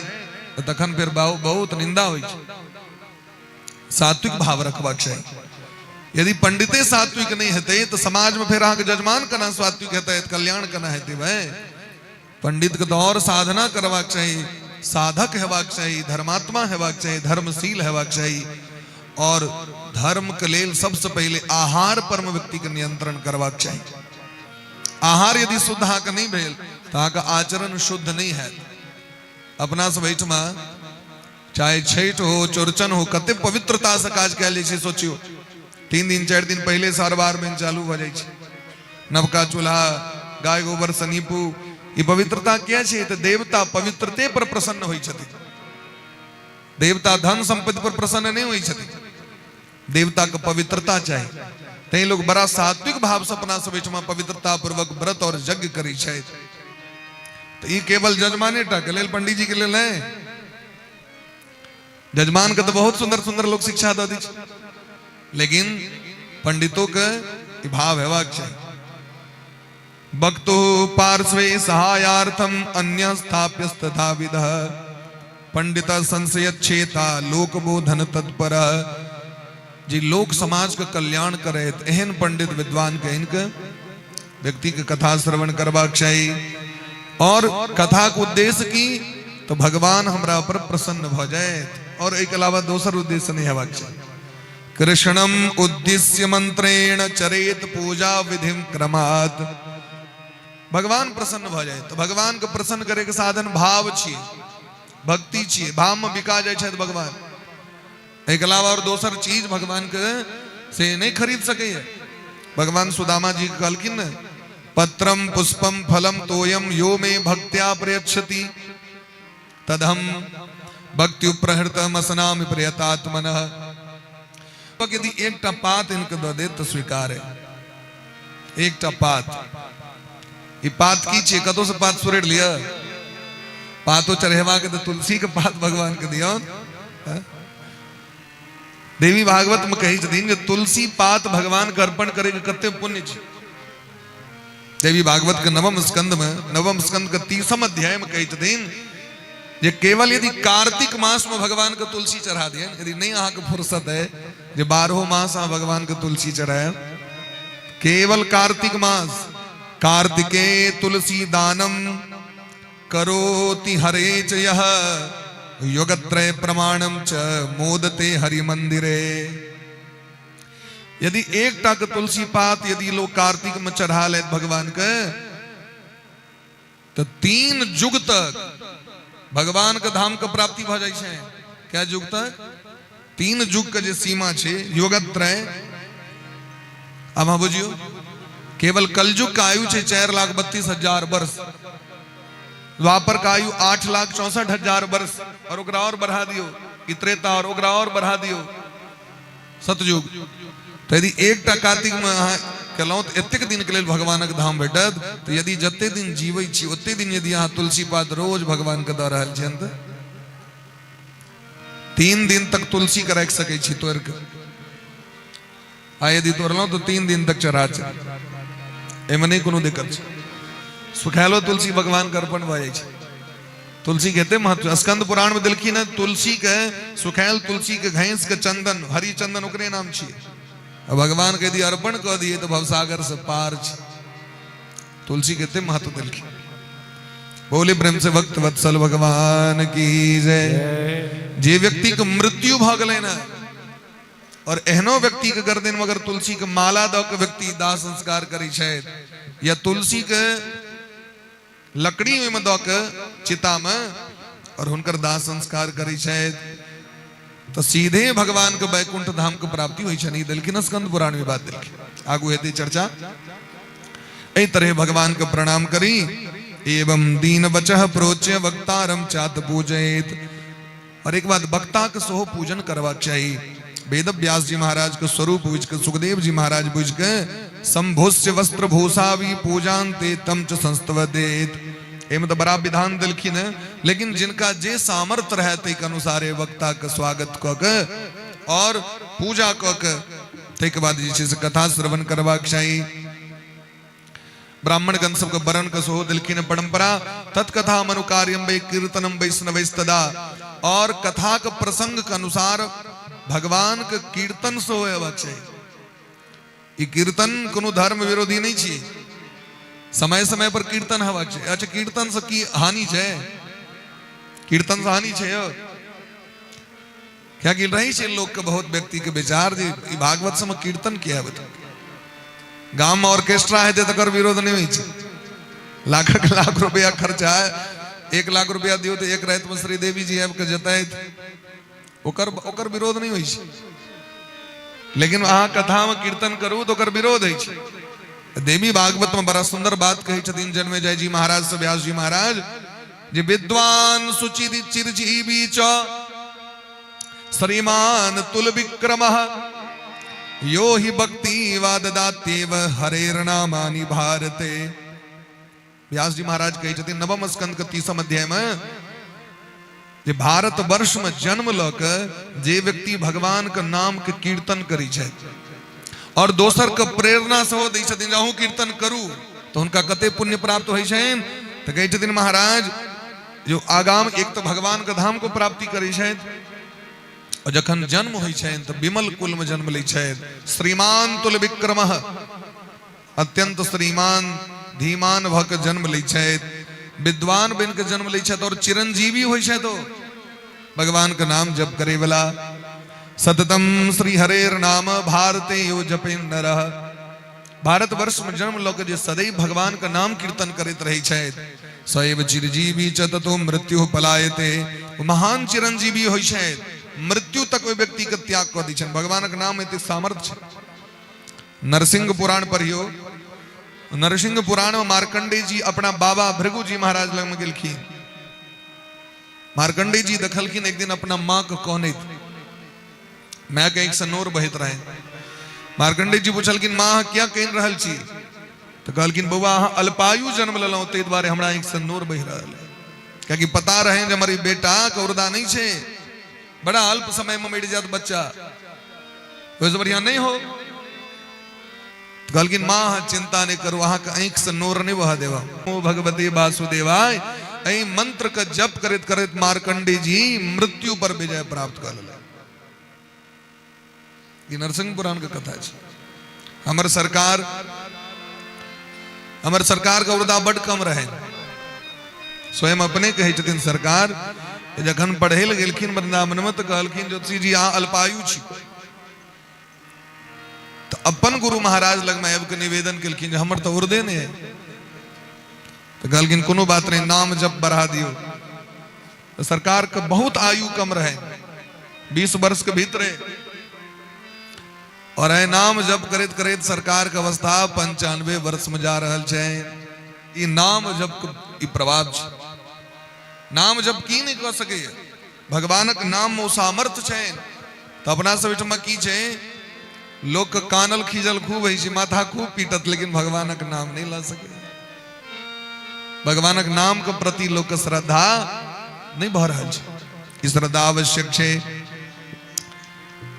तऽ तखन फेर बहुत निंदा होइ छै। सात्विक भाव रखबाक चाही। यदि पंडिते सात्विक नहीं हेतै तऽ समाज में फेर अहाँके जजमान केना सात्विक हेतै, कल्याण केना हेतै भाई? पंडित के तऽ और साधना करबाक चाही, साधक हेबाक चाही, धर्मात्मा हेबाक चाही, धर्मशील हेबाक चाही। और धर्म के लेल सबसे पहिले आहार पर में व्यक्ति के नियंत्रण करबाक चाही। आहार यदि शुद्ध अहाँके नहीं भेल तऽ अहाँके आचरण शुद्ध नहीं हैत। अपना सब एहिठमा चाहे छठि हो चौरचन हो, कते पवित्रता से काज कयल जाइ छै। सोचियो, 3 दिन 4 दिन पहिले से अरबार बनि चालू भऽ जाइ छै। नवका चूल्हा, गाय गोबर से नीपू, ई पवित्रता किया छै? तऽ देवता पवित्रते पर प्रसन्न होइ छथिन। देवता धन संपत्ति पर प्रसन्न नहीं होइ छथिन, देवता के पवित्रता चाही। तैं लोग बड़ा सात्विक भाव से अपना सब एहिठमा पवित्रता पूर्वक व्रत और यज्ञ करै छथि। तऽ ई केवल जजमाने टा के लेल, पंडित जी के लेल नहीं। जजमान के तऽ बहुत सुंदर सुंदर लोग शिक्षा दऽ दै छै, लेकिन पंडितों के ई भाव हेबाक चाही। वक्तु पार्श्वे सहायार्थम अन्य स्थाप्यस्तथा विधः पंडित संशयच्छेता लोकबोधन तत्पर। जे लोक समाज के कल्याण करैत एहन पंडित विद्वान के इनके व्यक्ति के कथा श्रवण करबाक चाही। और कथा के उद्देश्य की तो भगवान हमरा पर प्रसन्न भ जायत, और एहि के अलावा दोसर उद्देश्य नहीं हेबाक चाही। कृष्णम उद्देश्य मंत्रेण चरेत पूजा विधि क्रमात्। भगवान प्रसन्न भ जाए तो भगवान के प्रसन्न करे के साधन भाव छिए, भक्ति छिए। भाव में बिका जाए छथि भगवान। एहि के अलावा और दोसर चीज भगवान के से नहीं खरीद सकैए। भगवान सुदामा जी के कहलखिन ने, पत्रम पुष्पम फलम तोयम यो मे भक्त्या प्रयच्छति तदहम भक्ति उपहृतम असनामि प्रयतात्मनः। यदि एकटा पात इनके दऽ देत तऽ स्वीकार है। एकटा पात, ई पात की छियै? कतौ से पात सुरड़ि लिअ? पातो चढ़ेबाक तऽ तुलसी के पात भगवान के दियौ। देवी भागवत में कहै छथिन जे तुलसी पात भगवान के अर्पण करे के कते पुण्य छै। देवी भागवत के नवम स्कंद में, नवम स्कंद के 30म अध्याय में कहै छथिन जे केवल यदि कार्तिक मास में भगवान के तुलसी चढ़ा दियन, यदि नहीं अहाँ के फुर्सत है जे 12 मास अहाँ भगवान के तुलसी चढ़ाए, केवल कार्तिक मास, कार्तिके तुलसी दानम करोति हरे च यः युगत्रय प्रमाणम च मोदते हरि मंदिरे। यदि एकटा के तुलसी पात यदि लोग कार्तिक में चढ़ा लेत भगवान के, तो 3 युग तक भगवान के धाम के प्राप्ति भ जाइ छै। क्या युग तक? 3 युग के जे सीमा छै, युगत्रय। अब अहाँ बुझियौ, केवल कलयुग के आयु छै 4,32,000 वर्ष, द्वापर के आयु 8,64,000 वर्ष, और ओकरा और बढ़ा दियौ कि त्रेता, और ओकरा और बढ़ा दियौ सतयुग। तो यदि एकटा कार्तिक में अहाँ केलहुँ तऽ एतेक दिन के लेल भगवानक धाम भेटत। तऽ यदि जते दिन जीबै छी ओते दिन यदि अहाँ तुलसी पात रोज भगवान के दऽ रहल छियनि तऽ 3 दिन तक तुलसी के राखि सकै छी तोड़ि कऽ, आ यदि तोड़लहुँ तऽ 3 दिन तक चढ़ा छै, एहिमे नहि कोनो दिक्कत छै। सुखायलो तुलसी भगवान के अर्पण भऽ जाइ छै। तुलसी के एते महत्व स्कंद पुराण में देलखिन हँ। तुलसी के सुखायल तुलसी के घैंस के चंदन, हरी चंदन ओकरे नाम छियै। आ भगवान के यदि अर्पण कऽ दिए तऽ भवसागर से पार छै। तुलसी के एते महत्व देलखिन। बोले प्रेम से भक्त वत्सल भगवान की जय। जे व्यक्ति के मृत्यु भऽ गेलै ने, और एहनो व्यक्ति के गर्दन में अगर तुलसी के माला दऽ के व्यक्ति दाह संस्कार करै छथि, या तुलसी के लकड़ी ओहिमे दऽ के चिता में और हुनकर दाह संस्कार करै छथि, तऽ सीधे भगवान के वैकुंठ धाम के प्राप्ति होइ छनि। ई देलखिन स्कंद पुराण में बात देलखिन। आगू हेतै चर्चा। एहि तरह भगवान के प्रणाम करी। एवं दीन वचः प्रोच्य वक्तारम चात पूजयेत। और एक बात, वक्ता के सेहो पूजन करबाक चाही। वेद व्यास जी महाराज के स्वरूप बुझ के, सुखदेव जी महाराज बुझ के, संभोस्य वस्त्र भूषा भी पूजान्ते तम च संस्तवदेत। एहिमे तऽ बड़ा विधान देलखिन है, लेकिन जिनका जे सामर्थ्य रहे ताहिके अनुसारे वक्ता के स्वागत कऽ के और पूजा कऽ के ताहिके बाद जे छै से कथा श्रवण करबाक चाही। ब्राह्मणगण सबके वरण के सेहो देलखिन परंपरा। तत्कथा मनुकार्यम वै कीर्तनम वैष्णवैस्तदा। और कथा के प्रसंग के अनुसार भगवान के कीर्तन सेहो हेबाक चाही। ई कीर्तन कोनो धर्म विरोधी नहीं छियै, समय समय पर कीर्तन हेबाक चाही। अच्छा, कीर्तन से की हानि छै? कीर्तन से हानि छै यौ? कियाकि रही छै लोक के बहुत व्यक्ति के विचार जे ई भागवत सबमे कीर्तन किया हेतै, गाम में ऑर्केस्ट्रा हेतै तकर विरोध नहि होइ छै, लाखक लाख रुपया खर्चा है, 1 लाख रुपया दियौ तऽ एक राति में श्रीदेवी जी आबि के जेतथि, ओकर ओकर विरोध नहि होइ छै। लेकिन अहाँ कथा में कीर्तन करू तऽ ओकर विरोध होइ छै। देवी भागवत में बड़ा सुंदर बात कहै छथिन जन्मेजय जी महाराज से व्यास जी महाराज जे विद्वान सुचिर चिरजीवी च श्रीमान तुल विक्रम यो हि भक्ति वाददात्येव हरेर्नामानि भारते। व्यास जी महाराज कहै छथिन नवम स्कंद के 30म अध्याय में जे भारत वर्ष में जन्म लऽ के जे व्यक्ति भगवान के नाम के कीर्तन करै छथि और दोसर के प्रेरणा सेहो दै छथिन जे अहूँ कीर्तन करू, तऽ हुनका कते पुण्य प्राप्त होइ छनि। तऽ कहै छथिन महाराज जो आगाम एक तऽ भगवान के धाम को प्राप्ति करै छथि, और जखन जन्म होइ छनि तऽ विमल कुल में जन्म लै छथि। श्रीमान तुल विक्रम, अत्यंत श्रीमान धीमान भऽ के जन्म लै छथि, विद्वान बनि के जन्म लै छथि और चिरंजीवी होइ छथि। ओ भगवान के नाम जप करे वाला। सततम श्री हरेर नाम भारते यो जपे नरः। भारतवर्ष में जन्म लऽ के जे सदैव भगवान के नाम कीर्तन करैत रहै छथि, सैव चिरजीवी च ततो मृत्यु पलायते। ओ महान चिरंजीवी होइ छथि, मृत्यु तक ओहि व्यक्ति के त्याग कऽ दै छनि। भगवानक नाम एतेक सामर्थ्य छै। नरसिंह पुराण पढ़ियो, नरसिंह पुराण में मार्कंडेय जी अपना बाबा भृगु जी महाराज लग में गेलखिन। मार्कंडेय जी देखलखिन एक दिन अपना माँ के कनैत, माय के आँखि से नोर बहैत रहे। मार्कंडेय जी पुछलखिन, माँ अहाँ किया कानि रहल छी? तऽ कहलखिन, बौआ अहाँ अल्पायु जन्म लेलहुँ ताहि दुआरे हमरा आँखि से नोर बहि रहल है। कियाकि पता रहे जे हमर ई बेटा के औरदा नहीं छै, बड़ा अल्प समय में मरि जात बच्चा, ओहिसँ बढ़िया नहीं हो। तऽ कहलखिन, माँ अहाँ चिंता नहीं करू, अहाँके आँखि से नोर नहीं बह देब। ओ भगवती वासुदेवाय, एहि मंत्र के जप करैत करैत मार्कंडेय जी मृत्यु पर विजय प्राप्त कऽ लेलनि। ई नरसिंह पुराण के कथा छै। हमर सरकार के औरदा बड कम रहे। स्वयं अपने कहै छथिन सरकार, जखन पढ़ै लए गेलखिन वृंदावन में तऽ कहलखिन ज्योतिषी जी अहाँ अल्पायु छी, तऽ तऽ अपन गुरु महाराज लगमे आबि कऽ निवेदन केलखिन जे हमर तऽ उर्दे नहि अइ। तऽ कहलखिन कोनो बात नहि, नाम जप बढ़ा दियौ। तऽ सरकारके बहुत आयु कम रहै, 20 वर्ष के भीतरे, और एहि नाम जप करैत करैत सरकार के अवस्था 95 वर्ष में जा रहल छै। ई नाम जप के ई प्रभाव छै। नाम जप की नहि कऽ सकैए, भगवानक नाम मे ओ सामर्थ्य छै। तऽ अपना सब ओहिठमा की छै, लोक के कानल खीजल खूब होइ छै, माथा खूब पीटत, लेकिन भगवानक नाम नहि लऽ सकैए। भगवानक नाम के प्रति लोक के श्रद्धा नहि भऽ रहल छै। ई श्रद्धा आवश्यक छै।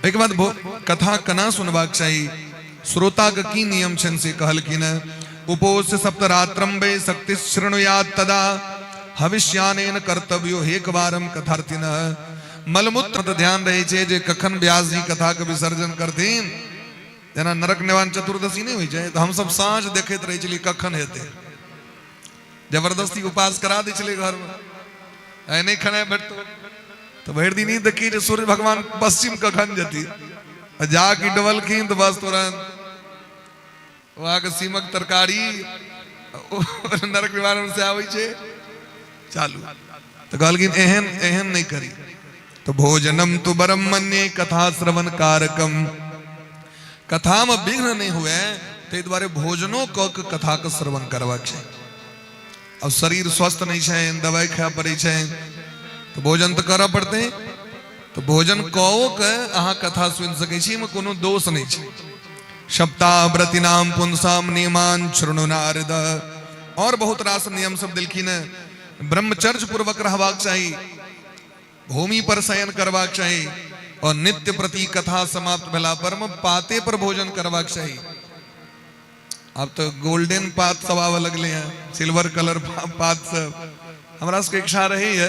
एहिके बाद कथा केना सुनबाक चाही, श्रोताके की नियम छनि से कहलखिन। उपोष सप्तरात्रम वे शक्ति शृणुयात तदा हविष्यानेन कर्तव्यो एकवारम कथार्थिन। मलमूत्र तऽ ध्यान रहै छै जे कखन व्यास जी कथा के विसर्जन करथिन। जेना नरक निवारण चतुर्दशी नहि होइ छै, तऽ हमसब साँझ देखैत रहै छलियै कखन हेतै। जबरदस्ती उपास करा दै छलै घरमे, आइ नहि खेनाइ भेटतौ तऽ भरि दिन ई देखी जे सूर्य भगवान पश्चिम कखन जेती, आ जा कि डबलखिन तऽ बस तुरंत ओ अहाँके सीमक तरकारी नरक निवारण से आबै छै चालू। तऽ कहलखिन एहन एहन नहि करी। तऽ भोजनम तु ब्रह्मण्ये कथा श्रवण कारकम, कथामे विघ्न नहि हुए ताहि दुआरे भोजनो कऽ के कथाके श्रवण करबाक छै। अब शरीर स्वस्थ नहि छै, दवाइ खाय पड़ै छै, तऽ भोजन तऽ करऽ पड़तै। तऽ भोजन कओ के अहाँ कथा सुनि सकै छी, एहिमे कोनो दोष नहि छै। सप्ताह व्रतिनाम पुंसाम नियमान शृणु नारद, और बहुत रास नियम सब देलखिन। ब्रह्मचर्य पूर्वक रहबाक चाही, भूमि पर शयन करबाक चाही, और नित्य प्रति कथा समाप्त भेला पर में पाते पर भोजन करबाक चाही। आब तऽ गोल्डन पात सब आबऽ लगले हैं, सिल्वर कलर पात सब। हमरा सबके इच्छा रहैए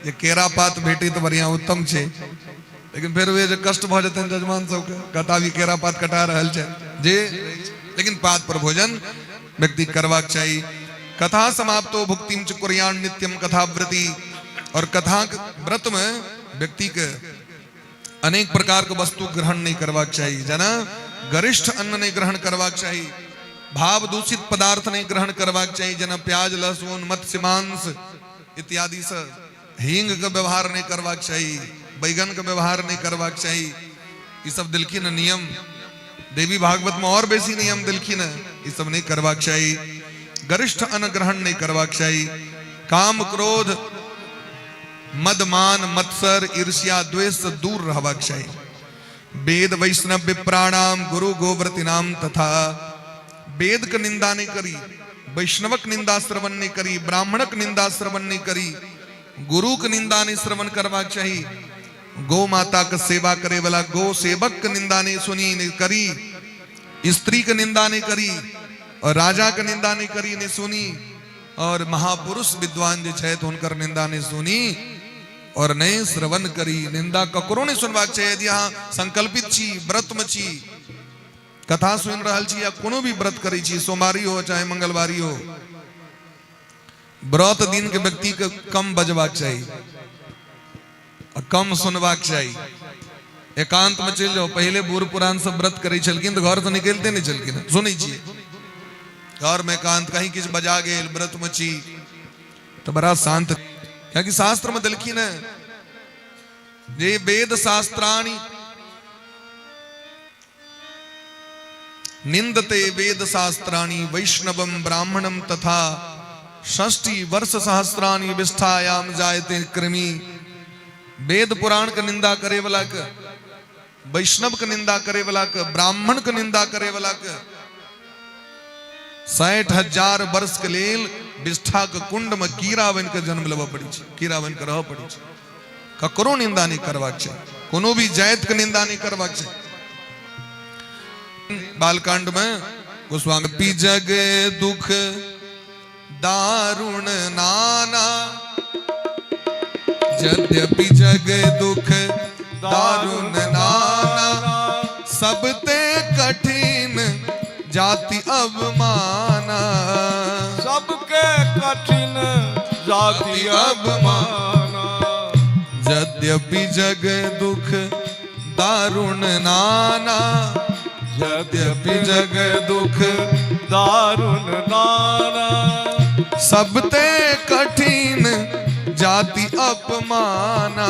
जे केरा पात भेटै तऽ बढ़िआँ उत्तम छै, लेकिन फेर उहे जे कष्ट भऽ जेतनि जजमान सबके, कहता अभी केरा पात कटा रहल छै जे, लेकिन पात पर भोजन व्यक्ति करबाक चाही। कथा समाप्तो भुक्तिम च कुर्याण नित्यम कथाव्रती, और कथा व्रत में व्यक्ति के अनेक प्रकार के वस्तु ग्रहण नहीं करबाक चाही, जेना गरिष्ठ अन्न नहीं ग्रहण करबाक चाही, भाव दूषित पदार्थ नहीं ग्रहण करबाक चाही, जेना प्याज लहसुन मत्स्य मांस इत्यादि से, हींग के व्यवहार नहीं करबाक चाही, बैगन के व्यवहार नहीं करबाक चाही। ई सब दिलखिन नियम। देवी भागवत में और बेसी नियम दिलखिन, ई सब नहीं करबाक चाही। गरिष्ठ अन्न ग्रहण नहीं करबाक चाही। काम क्रोध मदमान मत्सर ईर्ष्या द्वेष से दूर रहबाक चाही। वेद वैष्णव विप्राणाम गुरु गोव्रतिनाम तथा, वेद के निंदा नहीं करी, वैष्णवक निंदा श्रवण नहीं करी, ब्राह्मणक निंदा श्रवण नहीं करी, गुरु के निंदा नहीं श्रवण करबाक चाही, गौ माता के सेवा करे वाला गौ सेवक के निंदा नहीं सुनी नहीं करी, स्त्री के निंदा नहीं करी, और राजा के निंदा नहीं करी नहीं सुनी, और महापुरुष विद्वान जे छथि हुनकर निंदा नहीं सुनी और नहीं श्रवण करी। निंदा ककरो नहीं सुनबाक छै। यदि अहाँ संकल्पित छी, व्रत में छी, कथा सुनि रहल छी या कोनो भी व्रत करै छी, सोमवारी हो चाहे मंगलवारी हो, व्रत दिन के व्यक्ति के कम बजबाक चाही आ कम सुनबाक चाही। एकांत में चलि जाउ। पहिले बूढ़ पुरान सब व्रत करै छलखिन तऽ घर से निकलिते नहि छलखिन। सुनै छियै घर में एकांत, कहीं किछु बजा गेल, व्रत में छी तऽ बड़ा शांत। कियाकि शास्त्र में देलखिन है जे वेद शास्त्राणि निंदते वेद शास्त्राणि वैष्णवम ब्राह्मणम तथा षष्ठी वर्ष सहस्राणि विष्ठायाम जायते कृमि। वेद पुराण के निंदा करे वाला के, वैष्णव के निंदा करे वाला के, ब्राह्मण के निंदा करे वाला के 60,000 वर्ष के लेल विष्ठा के कुंड में कीड़ा बन के जन्म लेबऽ पड़ै छै, कीड़ा बन के रहऽ पड़ै छै। ककरो निंदा नहि करबाक छै, कोनो भी जाति के निंदा नहि करबाक छै। बालकांड में गोस्वामी पी जग दुख दारुण नाना, यद्यपि जग दुख दारुण नाना, सब ते कठिन जाति अवमाना, सबके कठिन जाति अवमाना, यद्यपि जग दुख दारुण नाना, यद्यपि जग दुख दारुण नाना। सब ते कठिन जाति अपमाना।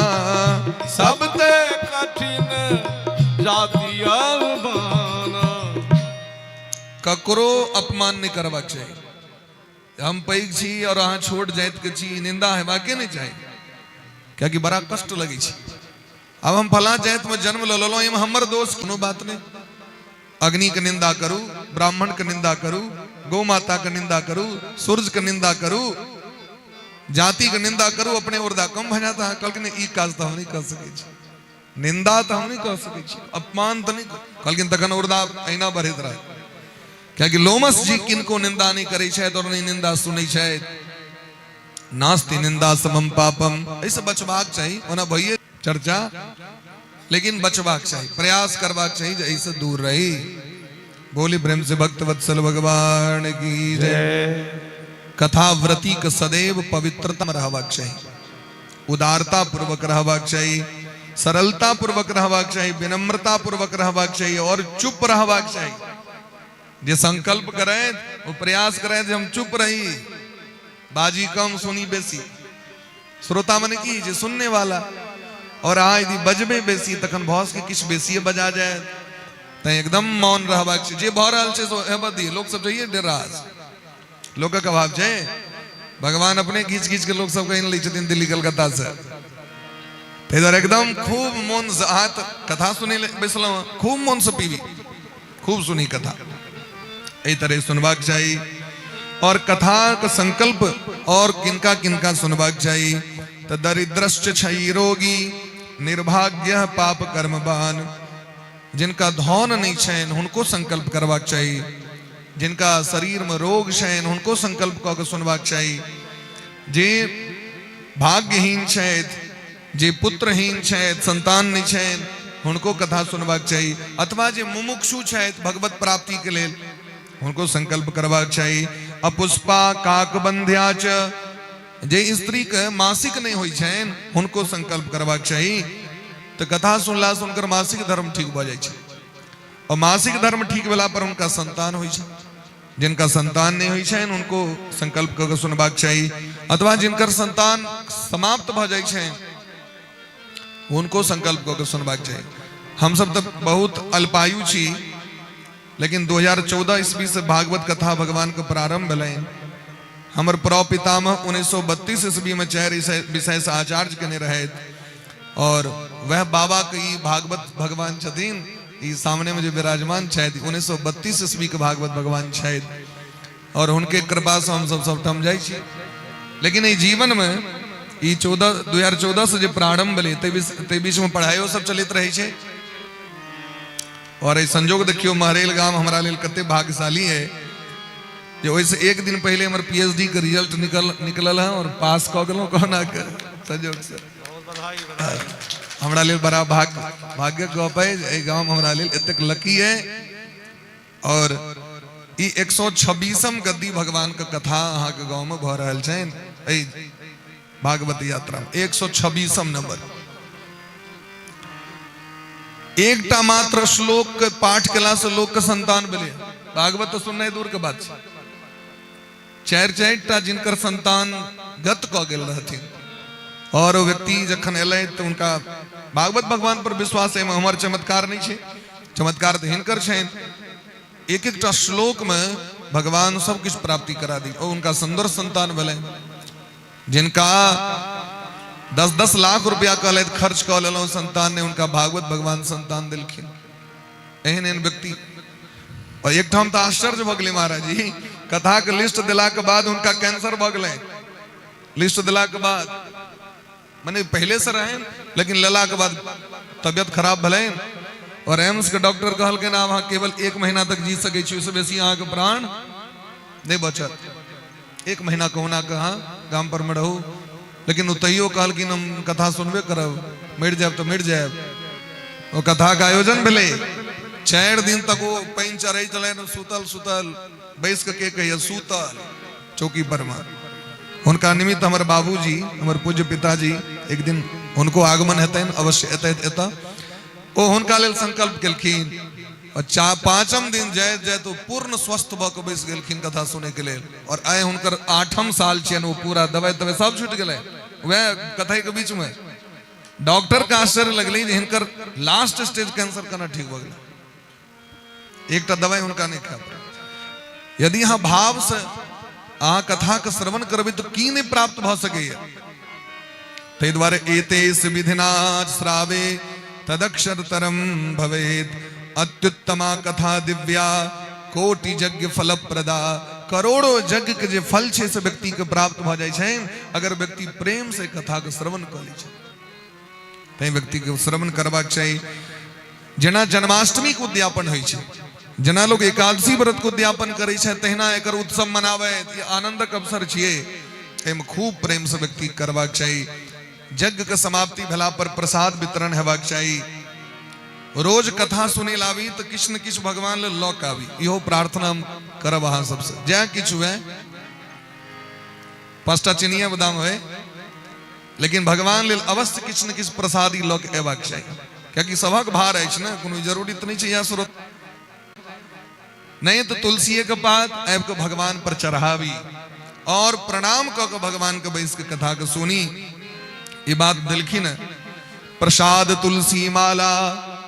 सब ते कठिन जाति अपमाना। ककरो अपमान नहि करबाक चाही। हम पैघ छी और अहाँ छोट जातिके छी, निंदा हेबाके नहि चाही, कियाकि बड़ा कष्ट लगै छै। आब हम फलां जातिमे जन्म लऽ लेलहुँ, एहिमे हमर दोष कोनो बात नहि। अग्निके निंदा करू, ब्राह्मणके निंदा करू, गौ माताके निंदा करू, सूर्यके निंदा करू, जातिके निंदा करू, अपने उर्दा कम भऽ जायत। अहाँ कहलखिन ई काज तऽ हम नहि कऽ सकै छी, निंदा तऽ हम नहि कऽ सकै छी, अपमान तऽ नहि। कहलखिन तखन उर्दा अहिना बढ़ैत रहत, कियाकि लोमस जी किनको निंदा नहि करै छथि और नहि निंदा सुनै छथि। नास्ति निंदा समम पापम। एहिसँ बचबाक चाही। ओना भइए चर्चा, लेकिन बचबाक चाही, प्रयास करबाक चाही जे एहिसँ दूर रही। बोली प्रेम से भक्त वत्सल भगवान की जय। कथाव्रती के सदैव पवित्रता में रहबाक चाही, उदारता पूर्वक रहबाक चाही, सरलता पूर्वक रहबाक चाही, विनम्रता पूर्वक रहबाक चाही और चुप रहबाक चाही। जे संकल्प करें वो प्रयास करें जे हम चुप रही, बाजी कम सुनी बेसी। श्रोता मने की जे सुनने वाला। और अहाँ यदि बजबे बेसी तखन भऽ सकै किछु बेसिए बजा जाए। तैं एकदम मौन रहबाक छै। जे भऽ रहल छै से हेबऽ दियौ। लोक सब चाहिए डेरास, लोकक अभाव छै। भगवान अपने घीच घीच के लोक सबके आनि लै छथिन दिल्ली कलकत्ता से। ताहि दुआरे एकदम खूब मोनसँ अहाँ तऽ कथा सुनै लए बैसलहुँ हँ, खूब मोनसँ पीबी, खूब सुनी कथा। एहि तरह सुनबाक चाही। और कथाक संकल्प और किनका किनका सुनबाक चाही तऽ दरिद्रश्च छै रोगी निर्भाग्य पाप कर्मवान। जिनका धन नहि छनि हुनको संकल्प करबाक चाही, जिनका शरीरमे रोग छनि हुनको संकल्प कऽ के सुनबाक चाही, जे भाग्यहीन छथि, जे पुत्रहीन छथि, संतान नहि छनि, हुनको कथा सुनबाक चाही, अथवा जे मुमुक्षु छथि भगवत प्राप्तिके लेल हुनको संकल्प करबाक चाही। अपुष्पा काकबंध्या च, जे स्त्रीके मासिक नहि होइ छनि हुनको संकल्प करबाक चाही। तऽ कथा सुनलासँ हुनकर मासिक धर्म ठीक भऽ जाइ छै और मासिक धर्म ठीक भेला पर हुनका संतान होइ छै। जिनका संतान नहि होइ छनि हुनको संकल्प कऽ के सुनबाक चाही, अथवा जिनकर संतान समाप्त भऽ जाइ छनि हुनको संकल्प कऽ के सुनबाक चाही। हमसब तऽ बहुत अल्पायु छी, लेकिन 2014 ईस्वी से भागवत कथा भगवान के प्रारंभ भेलनि। हमर प्रपितामह 1932 ईस्वी में चारि विषय से आचार्य केने रहथि और वह बाबा के ई भागवत भगवान छथिन। ई सामने में जे विराजमान छथि 1932 ईस्वी के भागवत भगवान छथि और हुनके कृपा से हम सब सबठाम जाइ छी। लेकिन एहि जीवन में ई 2014 से जे प्रारंभ भेलै ताहि बीच में पढ़ाइयो सब चलैत रहै छै। और एहि संजोग देखियौ, महरेल गाम हमरा लेल कते भाग्यशाली है जे ओहिसँ एक दिन पहिले हमर पीएचडी के रिजल्ट निकलल है और पास कऽ गेलहुँ कहुना के संजोग से। हमरा लेल बड़ा भाग्यक गप है जे एहि गाम हमरा लेल एतेक लकी है। और ई 126म गद्दी भगवान के कथा अहाँके गाँव में भऽ रहल छनि एहि भागवत यात्रा में 126म नंबर। एकटा मात्र श्लोक के पाठ केला से लोक के संतान भेलै। भागवत तऽ सुननाइ दूर के बात छै। चारि चारि टा जिनकर संतान गत कऽ गेल रहथिन और ओ व्यक्ति जखन एलै तऽ हुनका भागवत भगवान पर विश्वास है, हमर चमत्कार नहि छै, चमत्कार तऽ हिनकर छनि। एक एकटा श्लोक में भगवान सब किछु प्राप्ति करा दी और हुनका सुंदर संतान भेलनि। जिनका 10-10 लाख रुपया कहलथि खर्च कऽ लेलहुँ, संतान नहि, हुनका भागवत भगवान संतान देलखिन। एहन एहन व्यक्ति। और एकठाम तऽ आश्चर्य भऽ गेलै महाराज जी, कथाके लिस्ट देलाके बाद हुनका कैंसर भऽ गेलै। लिस्ट देलाके बाद, मने पहले से रहनि, लेकिन लेलाके बाद तबियत खराब भेलनि और एम्स के डॉक्टर कहलखिन आब अहाँ केवल 1 महीना तक जी सकै छी, ओहिसँ बेसी अहाँके प्राण नहि बचत। 1 महीना कहुना के अहाँ गाम पर में रहू। लेकिन ओ तैयो कहलखिन हम कथा सुनबे करब, मरि जायब तऽ मरि जायब। ओ कथाके आयोजन भेलै, 4 दिन तक ओ पानि चढ़ै छलनि, सुतल सुतल बैस के कहैया सुतल चौकी पर में। हुनका निमित्त हमर बाबूजी, हमर पूज्य पिताजी, एक दिन हुनको आगमन हेतनि अवश्य एतऽ, ओ हुनका लेल संकल्प केलखिन और पांचम दिन जाइत जाइत ओ पूर्ण स्वस्थ भऽ कऽ बैस गेलखिन कथा सुनैके लेल। और आइ हुनकर 8म साल छियनि, ओ पूरा दवाइ तवाइ सब छूटि गेलै वएह कथाके बीचमे। डॉक्टर के आश्चर्य लगलै जे हिनकर लास्ट स्टेज कैंसर केना ठीक भऽ गेलै, एकटा दवाइ हुनका नहि खाय पड़ल। यदि अहाँ भाव से अहाँ कथा के श्रवण करबै तऽ की नहि प्राप्त भऽ सकैया। ताहि दुआरे एतेस विधिना श्रावे तदक्षरतरम भवेत अत्युत्तमा कथा दिव्या कोटि यज्ञ फलप्रदा। करोड़ों यज्ञ के जे फल छै से व्यक्ति के प्राप्त भऽ जाइ छै अगर व्यक्ति प्रेम से कथा के श्रवण कऽ लै छै। तैं व्यक्ति के श्रवण करबाक चाही। जेना जन्माष्टमी के उद्यापन होइ छै, जेना लोग एकादशी व्रत के उद्यापन करै छै, तहिना एकर उत्सव मनाबै, ई आनंदक अवसर छियै। एहिमे खूब प्रेम से व्यक्ति करबाक चाही। यज्ञ के समाप्ति भेला पर प्रसाद वितरण हेबाक चाही। रोज कथा सुनै लए आबी तऽ किछु ने किछु भगवान लेल लऽ कऽ आबी, इहो प्रार्थना हम करब अहाँ सबसँ। जै किछु हुए, 5टा चिनिया बादाम होय, लेकिन भगवान लेल अवश्य किछु ने किछु प्रसादी लऽ कऽ अयबाक चाही, कियाकि सभक भार अछि ने, कोनो जरूरी तऽ नहि छै इएह स्रोत नहि। तऽ तुलसीए के पात आबि कऽ भगवान पर चढ़ाबी और प्रणाम कऽ कऽ भगवान के बैस के कथा के सुनी। ई बात देलखिन। प्रसाद तुलसी माला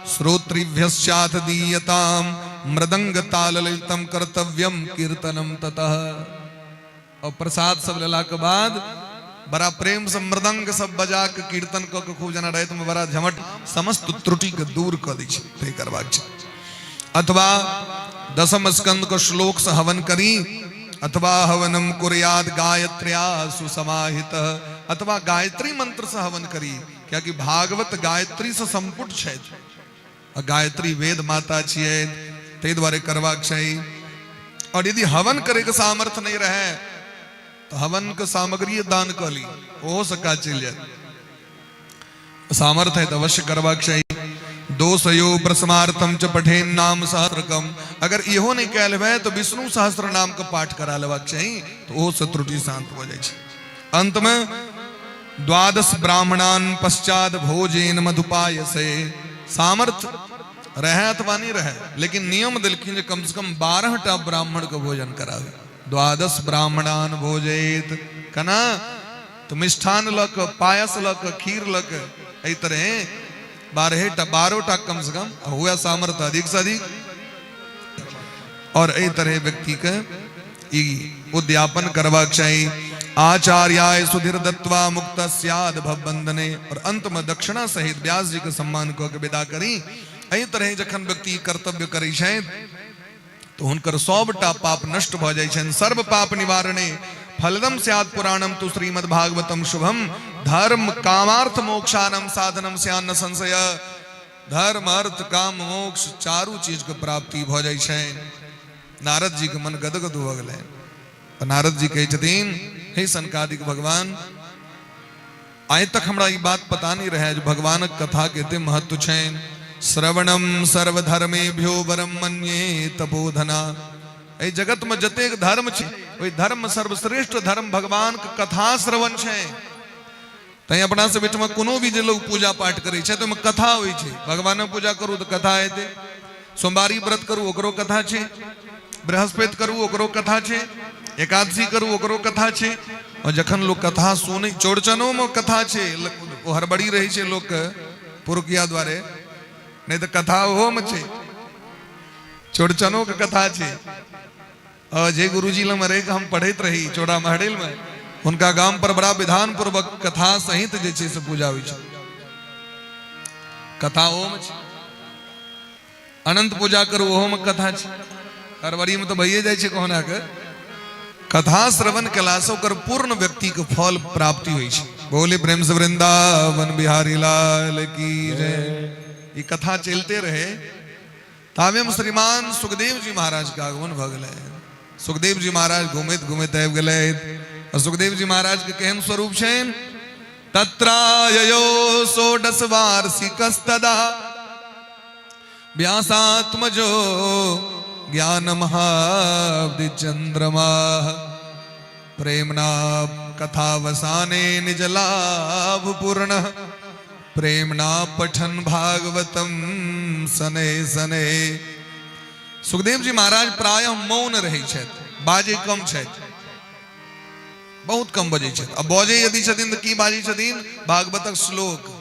श्रोतृभ्यश्चाथ दीयताम मृदंग ताल ललितम कर्तव्यम कीर्तनम ततः। और प्रसाद सब लेला के बाद बड़ा प्रेम से मृदंग सब बजा के कीर्तन क के खूब जना राति में बड़ा झमट समस्त त्रुटि के दूर क दै छै, ते करबाक छै। अथवा दसम स्कंद के श्लोक से हवन करी, अथवा हवनम कुर्याद गायत्र्या सुसमाहित, अथवा गायत्री मंत्र से हवन करी, कियाकि भागवत गायत्री से संपुट छथि, गायत्री वेद माता छियै, ताहि दुआरे करबाक चाही। और यदि हवन करे के सामर्थ्य नहीं रहे तो हवन के सामग्री दान कऽ ली, ओहो से काज चलि जायत। सामर्थ्य है तो अवश्य करबाक चाही। दोषयो प्रसमार्थम च पठेन नाम सहस्रकम, अगर इहो नहीं कयल हेबै तो विष्णु सहस्र नाम के पाठ करा लेबाक चाही, तो ओहो से त्रुटि शांत भऽ जाइ छै। अंत में द्वादश ब्राह्मणान पश्चात भोजेन मधुपायसे, सामर्थ्य रहे अथवा नहीं रहे, लेकिन नियम देलखिन जे कम से कम 12 टा ब्राह्मण के भोजन करावे। द्वादश ब्राह्मणान भोजेत कना तो मिष्ठान लऽ कऽ, पायस लऽ कऽ, खीर लऽ कऽ, एहि तरहे 12 टा कम से कम हुए सामर्थ्य अधिक से अधिक। और एहि तरह व्यक्ति के ई उद्यापन करबाक चाही। आचार्याय सुधीर दत्वा मुक्त स्याद भवबंधने, और अंत में दक्षिणा सहित व्यास जी के सम्मान कऽ के विदा करी। एहि तरह जखन व्यक्ति कर्तव्य करै छथि तो हुनकर सबटा पाप नष्ट भऽ जाइ छनि। सर्व पाप निवारणे फलदम स्यात् पुराणम तु श्रीमद् भागवतम शुभम धर्म कामार्थ मोक्षानम साधनम स्यान्न संशय। धर्म अर्थ काम मोक्ष चारू चीज के प्राप्ति भऽ जाइ छै। नारद जी के मन गदगद भऽ गेलै। नारद जी कहै छथिन, हे सनकादिक भगवान, आइ तक हमरा ई बात पता नहीं रहे जे भगवानक कथा के एते महत्व छनि। श्रवणम सर्वधर्मेभ्यो वरम मन्ये तपोधना। एहि जगत में जतेक धर्म छै ओहि धर्म में सर्वश्रेष्ठ धर्म भगवान के कथा श्रवण छै। तैं अपना सब एहिठमा कोनो भी जे लोग पूजा पाठ करै छै तऽ ओहिमे कथा होइ छै। भगवानक पूजा करू तऽ कथा हेतै, सोमवारी व्रत करू ओकरो कथा छै, बृहस्पति करू ओकरो कथा छै, एकादशी करू ओकरो कथा छै। और जखन लोग कथा सुनै, चौड़चनोमे कथा छै, ओ हड़बड़ी रहै छै लोकके पुरुकिया द्वारे, नहि तऽ कथा ओहोमे छै, चौड़चनोके कथा छै। और जे गुरुजी लग रहि कऽ हम पढ़ैत रही चौड़ा महडेल में, हुनका गाम पर बड़ा विधान पूर्वक कथा सहित जे छै से पूजा होइ छै, कथा ओहोमे छै। अनंत पूजा करू ओहोमे कथा छै, हड़बड़ी में तऽ भइए जाइ छै कहुना के। कथा श्रवण केलासँ ओकर पूर्ण व्यक्ति के फल प्राप्ति होइ छै। बोले प्रेम से वृंदावन बिहारी लाल की जय। ई कथा चलते रहे ताबे में श्रीमान सुखदेव जी महाराज के आगमन भऽ गेलै। सुखदेव जी महाराज घुमैत घुमैत आबि गेलै। और सुखदेव जी महाराज के केहन स्वरूप छनि? तत्राययो षोडश वार्षिकस्तदा व्यासात्मजो ज्ञान महाब्धि चंद्रमा प्रेमना कथावसाने निज लाभ पूर्ण प्रेमना पठन भागवतम सने सने। सुखदेव जी महाराज प्रायः मौन रहै छथि, बाजै कम छथि, बहुत कम बजै छथि। आ बजै यदि छथिन तऽ की बाजै छथिन? भागवतक श्लोक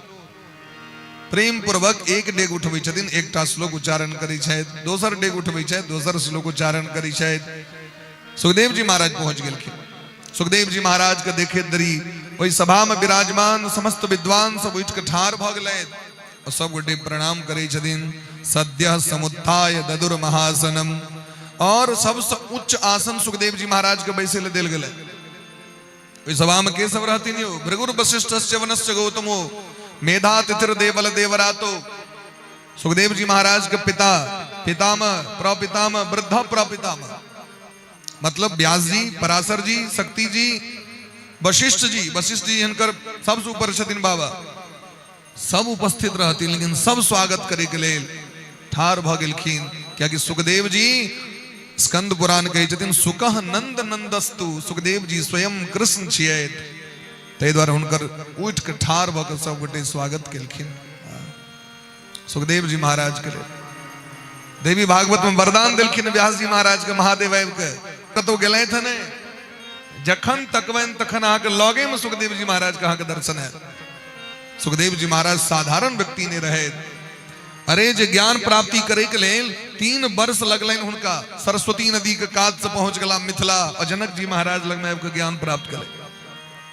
प्रेम पूर्वक एक डेग उठबै छथिन, एकटा श्लोक उच्चारण करै छथि, दोसर डेग उठबै छथि, दोसर श्लोक उच्चारण करै छथि। सुखदेव जी महाराज पहुंच गेलखिन। सुखदेव जी महाराज के देखे दरी ओहि सभा में विराजमान समस्त विद्वान सब उठि के ठाढ़ भऽ गेलथि और सब गोटे प्रणाम करै छथिन। सद्य समुत्थाय ददुर महासनम, और सबसे उच्च आसन सुखदेव जी महाराज के बैसे ले देल गेलै। ओहि सभा में के सब रहथिन यौ? भृगुर वशिष्ठस्य वनस्य गौतमो मेधा तिथिर देवल देवरातो। सुखदेव जी महाराज के पिता, पितामह, प्रपितामह, वृद्ध प्रपितामह, मतलब व्यास जी, पराशर जी, शक्ति जी, वशिष्ठ जी, वशिष्ठ जी हिनकर सबसे ऊपर छथिन बाबा, सब उपस्थित रहथिन, लेकिन सब स्वागत करे के लेल ठाढ़ भऽ गेलखिन। कियाकि सुखदेव जी स्कंद पुराण कहै छथिन सुकह नंद नंदस्तु, सुखदेव जी स्वयं कृष्ण छियथि, ताहि दुआरे हुनकर उठि के ठाढ़ भऽ के सब गोटे स्वागत केलखिन सुखदेव जी महाराज के लेल। देवी भागवत में वरदान देलखिन व्यास जी महाराज के महादेव आबि के, कतौ गेलथि नहि, जखन तकबनि तखन अहाँके लगे में सुखदेव जी महाराज के अहाँके दर्शन हैत। सुखदेव जी महाराज साधारण व्यक्ति नहीं रहे। अरे जे ज्ञान प्राप्ति करे के लेल 3 वर्ष लगलनि हुनका, सरस्वती नदी के कात से पहुंच गला मिथिला और जनक जी महाराज लग में आबि के ज्ञान प्राप्त करे,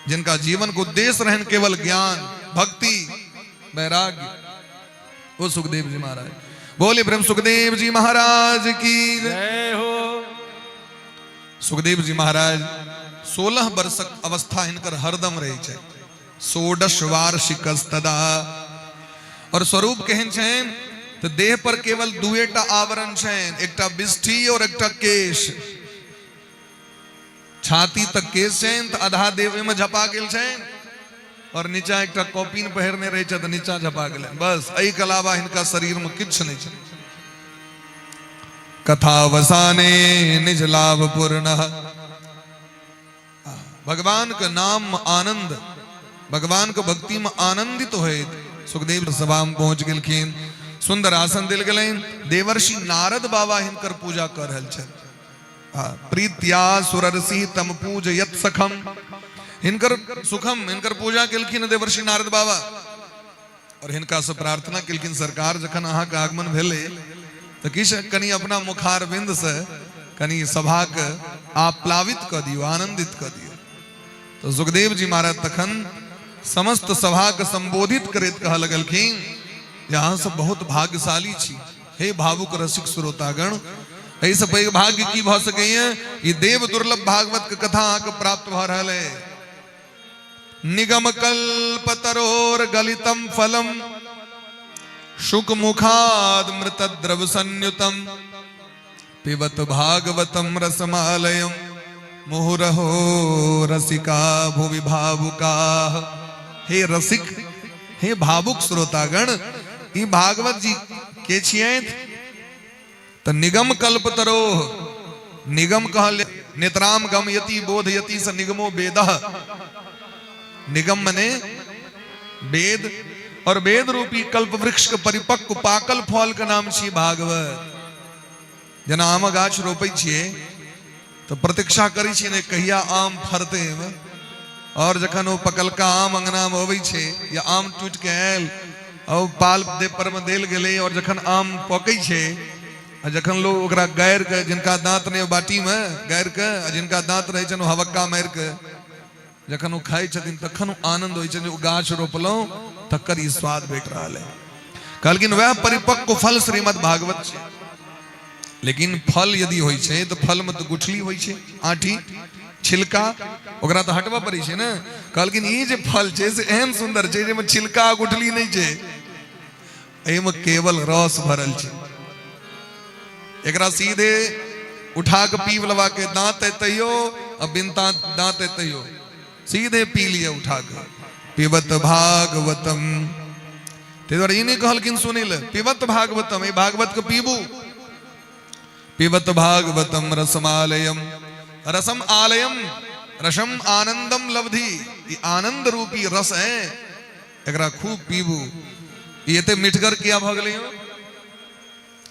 जिनका जीवन के उद्देश्य रहन केवल ज्ञान, भक्ति, वैराग्य, वो सुखदेव जी महाराज। बोले ब्रह्म सुखदेव जी महाराज की जय हो। सुखदेव जी महाराज 16 वर्षक अवस्था हिनकर हरदम रहे छै, 16 वार्षिकस्तदा। और स्वरूप केहन छनि तऽ देह पर केवल दुएटा आवरण छनि, एकटा बिष्ठी और एकटा केश। छाती तक केश छनि तऽ आधा देह ओहिमे झपा गेल छनि, और नीचा एकटा कॉपिन पहिरने रहे छै तऽ नीचा झपा गेलनि, बस एहिके अलावा हिनका शरीर में किछु नहि छै। कथावसाने निज लाभ पूर्ण, भगवान के नाम में आनंद, भगवान के भक्ति में आनंदित होइत सुखदेव सभा में पहुंच गेलखिन। सुंदर आसन देल गेलनि। देवर्षि नारद बाबा हिनकर पूजा कर रहल छथि। प्रीत्या सुरर्षि तम पूज यत सखम, हिनकर सुखम हिनकर पूजा केलखिन देवर्षि नारद बाबा और हिनका से प्रार्थना केलखिन, सरकार जखन अहाँके आगमन भेलै तऽ किछु कनि अपना मुखारविंद से कनि सभाके आप्लावित कऽ दियौ, आनंदित कऽ दियौ। तऽ सुखदेव जी महाराज तखन समस्त सभाके संबोधित करैत कहऽ लगलखिन जे अहाँ सब बहुत भाग्यशाली छी, हे भावुक रसिक श्रोतागण, एहिसँ पैघ भाग्य की भऽ सकैए? ई देव दुर्लभ भागवत के कथा अहाँके प्राप्त भऽ रहल है। निगम कल्प तरोर गलितम फलम शुक मुखाद मृत द्रव संयुतम पिबत भागवतम रसमालयम मुहुरहो रसिका भुवि भावुका। हे रसिक, हे भावुक श्रोतागण, ई भागवत जी के छियैथ? तऽ निगम कल्प तरोह, निगम कहल नेत्राम गमयति बोधयति स निगमो वेदः। निगम मने वेद, और वेद रूपी कल्प वृक्ष के परिपक्व पाकल फल के नाम छी भागवत। जेना आम गाछ रोपै छियै तऽ प्रतीक्षा करै छियै ने कहिया आम फरतै एहिमे, और जखन ओ पकलका आम अंगना में अबै छै या आम टूटि के आयल और पाल देह पर में देल गेलै, और जखन आम पकै छै आ जखन लोग ओकरा गारि के, जिनका दांत नहि बाटी में गारि के, आ जिनका दांत रहै छनि ओ हवक्का मारि के जखन ओ खाइ छथिन तखन ओ आनंद होइ छनि जे ओ गाछ रोपलहुँ तकर ई स्वाद भेट रहल है। कहलखिन वएह परिपक्व फल श्रीमद् भागवत छै। लेकिन फल यदि होइ छै तऽ फल में तऽ गुठली होइ छै, आठी छिलका, ओकरा तऽ हटबऽ पड़ै छै ने। कहलखिन ई जे फल छै से एहन सुन्दर छै जाहिमे छिलका आ गुठली नहि छै, एहिमे केवल रस भरल छै। एकरा सीधे उठा के पीब लेवा के, दांत है तैयो आ बिन दांत है तैयो, सीधे पी लिअ उठा के। पिबत भागवतम, ताहि दुआरे ई नहि कहलखिन सुनै लए, पिबत भागवतम, ई भागवत के पीबू। पिबत भागवतम रसमालयम, रसम आलयम, रसम आनंदम लब्धि, ई आनंद रूपी रस है, एकरा खूब पीबू। ई एते मिठगर किया भऽ गेलै यौ?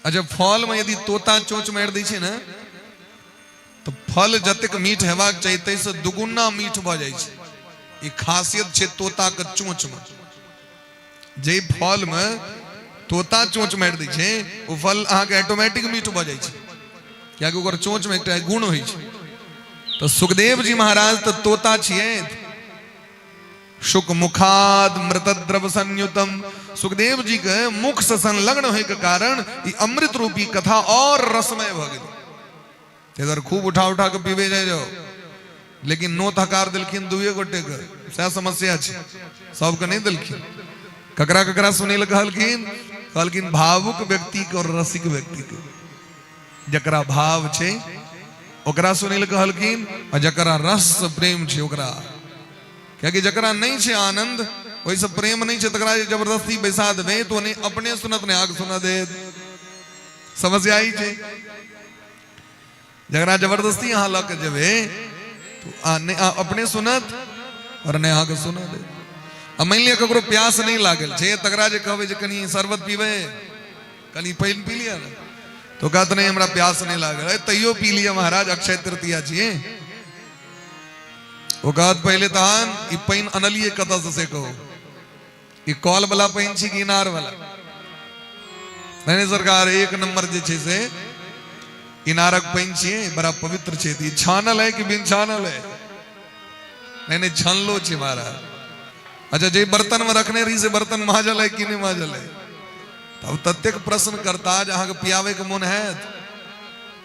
अच्छा फल में यदि तोता चोंच मारि दै छै ने तऽ फल जतेक मीठ हेबाक चाही ताहिसँ दुगुना मीठ भऽ जाइ छै। ई खासियत छै तोताके चोंचमे। जाहि फलमे तोता चोंच मारि दै छै ओ फल अहाँके ऑटोमेटिक मीठ भऽ जाइ छै, कियाकि ओकर चोंचमे एकटा गुण होइ छै। तऽ सुखदेव जी महाराज तऽ तोता छियै। शुक मुखाद मृतद्रव संयुतम, सुखदेव जी के मुख से संलग्न होय के कारण ई अमृत रूपी कथा और रसमय भऽ गेल। इधर खूब उठा उठा के पीबे जाय जाओ, लेकिन नोत हकार देलखिन दुए गोटे के, सएह समस्या छै, सबके नहि देलखिन। ककरा ककरा सुनै लए कहलखिन? कहलखिन भावुक व्यक्ति के और रसिक व्यक्ति के। जकरा भाव छै ओकरा सुनै लए कहलखिन, आ जकरा रस से प्रेम छै ओकरा। कियाकि जकरा नहि छै आनंद, ओहिसँ प्रेम नहि छै, तकरा जे जबरदस्ती बैसा देबै तऽ ओ नहि अपने सुनत नहि आग सुना देत। समस्या ई छै, जकरा जबरदस्ती अहाँ लऽ के जेबै तो नहि अपने सुनत और नहि अहाँके सुना देत। आ मानि लिअ ककरो प्यास नहि लागल छै, तकरा जे कहबै जे कनि शरबत पीबै, कनि पानि पी लिअ ने, तो कहत नहि हमरा प्यास नहि लागल। अरे तैयो पी लिअ महाराज, अक्षय तृतीया छियै। ओ कहत पहिले तहन ई पानि अनलियै कतऽसँ से कहू, ई कल वाला पानि छी कि इनार वाला? नहीं नहीं सरकार, एक नंबर जे छै से इनारक पानि छियै, बड़ा पवित्र छै। ई छानल है कि बिन छानल है? नहीं नहीं छानलो छै महाराज। अच्छा जे बर्तन में रखने रही से बर्तन माजल है कि नहीं माजल है? तब ततेक प्रश्न करता जे अहाँके पियाबे के मोन हैत।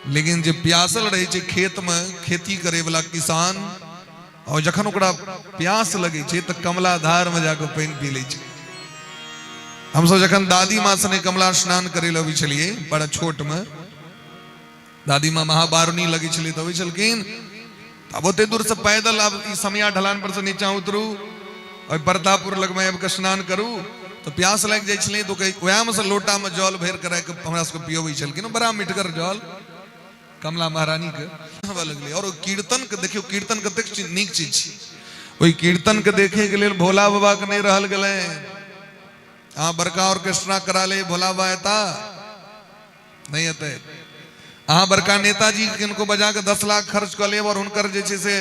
लेकिन जे प्यासल रहै छै खेत में खेती करे वाला किसान, और जखन ओकरा प्यास लगै छै तऽ कमला धार में जाके पानि पी लै छै। हमसब जखन दादी माँ सने कमला स्नान करे लए अबै छलियै बड़ा छोट में, दादी माँ महाबारुणी लगै छलै तऽ अबै छलखिन। आब ओते दूर से पैदल आब ई समया ढलान पर से नीचा उतरू और प्रतापपुर लगमे आबि कऽ स्नान करू तऽ प्यास लागि जाइ छलै, तऽ वएह में से लोटा में जल भरि कऽ राखि हमरा सबके पियबै छलखिन, बड़ा मिठगर जल कमला महारानी के हवा लगलै। और कीर्तन के देखियौ, कीर्तन कतेक नीक चीज छै। ओहि कीर्तन के देखे के लेल भोला बाबा के नहि रहल गेलै। अहाँ बड़का ऑर्केस्ट्रा करा ले, भोला बाबा एता नहि एतै। अहाँ बड़का नेताजी किनको बजा के 10 लाख खर्च कऽ लेब और हुनकर जे छै से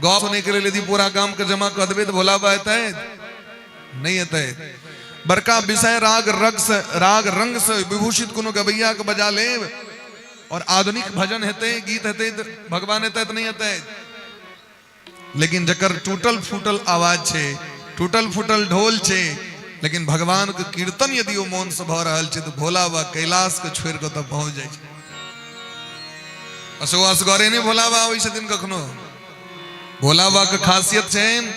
गप सुनै के लेल यदि पूरा गाम के जमा कऽ देबै तऽ भोला बाबा एतै नहि एतै। बड़का विषय राग रग से राग रंग से विभूषित कोनो गवैया के बजा लेब और आधुनिक भजन हेतै गीत हेतै तऽ भगवान एतै तऽ नहि एतै। लेकिन जकर टूटल फूटल आवाज छै, टूटल फूटल ढोल छै, लेकिन भगवान के कीर्तन यदि ओ मोन से भऽ रहल छै तऽ भोला बाबा कैलाश के छोड़ि कऽ ओतऽ पहुँच जाइ छै। असो असगरे नहि भोला बाबा आबै छथिन कखनो। भोला बाबा के खासियत छनि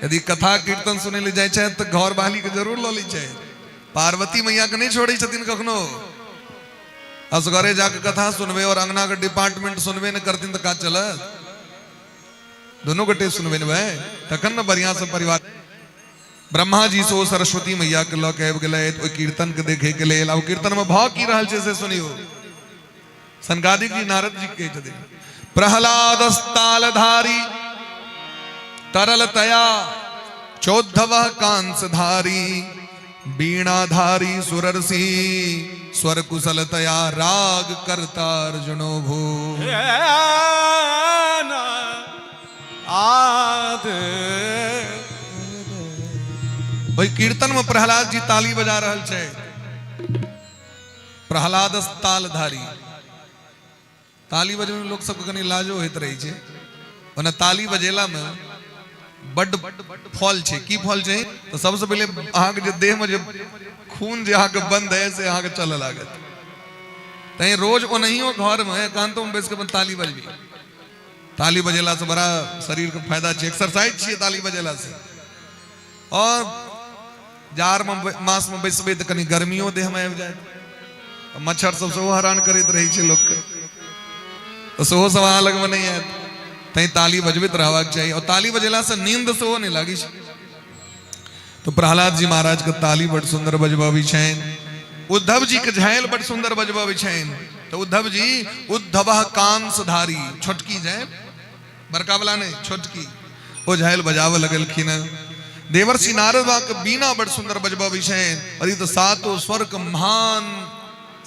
यदि कथा कीर्तन सुनै लए जाइ छथि तऽ घर बाली के जरूर लऽ लै छथि। पार्वती मैया के नहि छोड़ै छथिन कखनो। असगरे जाके कथा सुनबै और अंगना के डिपार्टमेंट सुनबे नहि करथिन तऽ काज चलत? दोनों गोटे सुनबे ने भाई, तखन ने बढ़िया से परिवार। ब्रह्मा जी से सरस्वती मैया के लऽ के आबि गेलथि ओहि कीर्तन के देखे के लेल। आब कीर्तन में भऽ की रहल छै से सुनियो। सनकादिक जी नारद जी कहै छथिन, प्रहलाद तालधारी तरल तया चौद्धव कांसधारी वीणाधारी सुरर्षि स्वर कुशलतया राग करता अर्जुनो भू। ओहि कीर्तन में प्रहलाद जी ताली बजा रहल छै। प्रहलाद तालधारी ताली बजबै में लोक सबके कनि लाजो होइत रहै छै। ओना ताली बजेला में बड्ड फल छै। की फल छै? तऽ सबसँ पहिले अहाँके जे देह में जे खून जे अहाँके बंद है से अहाँके चलऽ लागत। तैं रोज ओनाहियो घर में एकांतो में बैस के अपन ताली बजबी। ताली बजेला से बड़ा शरीर के फायदा छै, एक्सरसाइज छियै ताली बजेला से। और जाड़ में मास में बैसबै तऽ कनि गर्मियो देह में आबि जायत। मच्छर सब सेहो हैरान करैत रहै छै लोकके, तऽ सेहो सब अहाँ लगमे नहि आयत। तैं ताली बजबैत रहबाक चाही। और ताली बजेलासँ नींद सेहो नहि लागै छै। तो प्रहलाद जी महाराज के ताली बड़ सुंदर बजबाबै छनि। उद्धव जी के झायल बड़ सुंदर बजबाबै छनि। तो उद्धव जी उद्धव कांसधारी, छोटकी झायल, बड़का वाला नहीं, छोटकी, ओ झायल बजाबऽ लगलखिन। देवर्षि नारद बाबा के बीना बड़ सुंदर बजबाबै छनि। और ई तो सातो स्वर के महान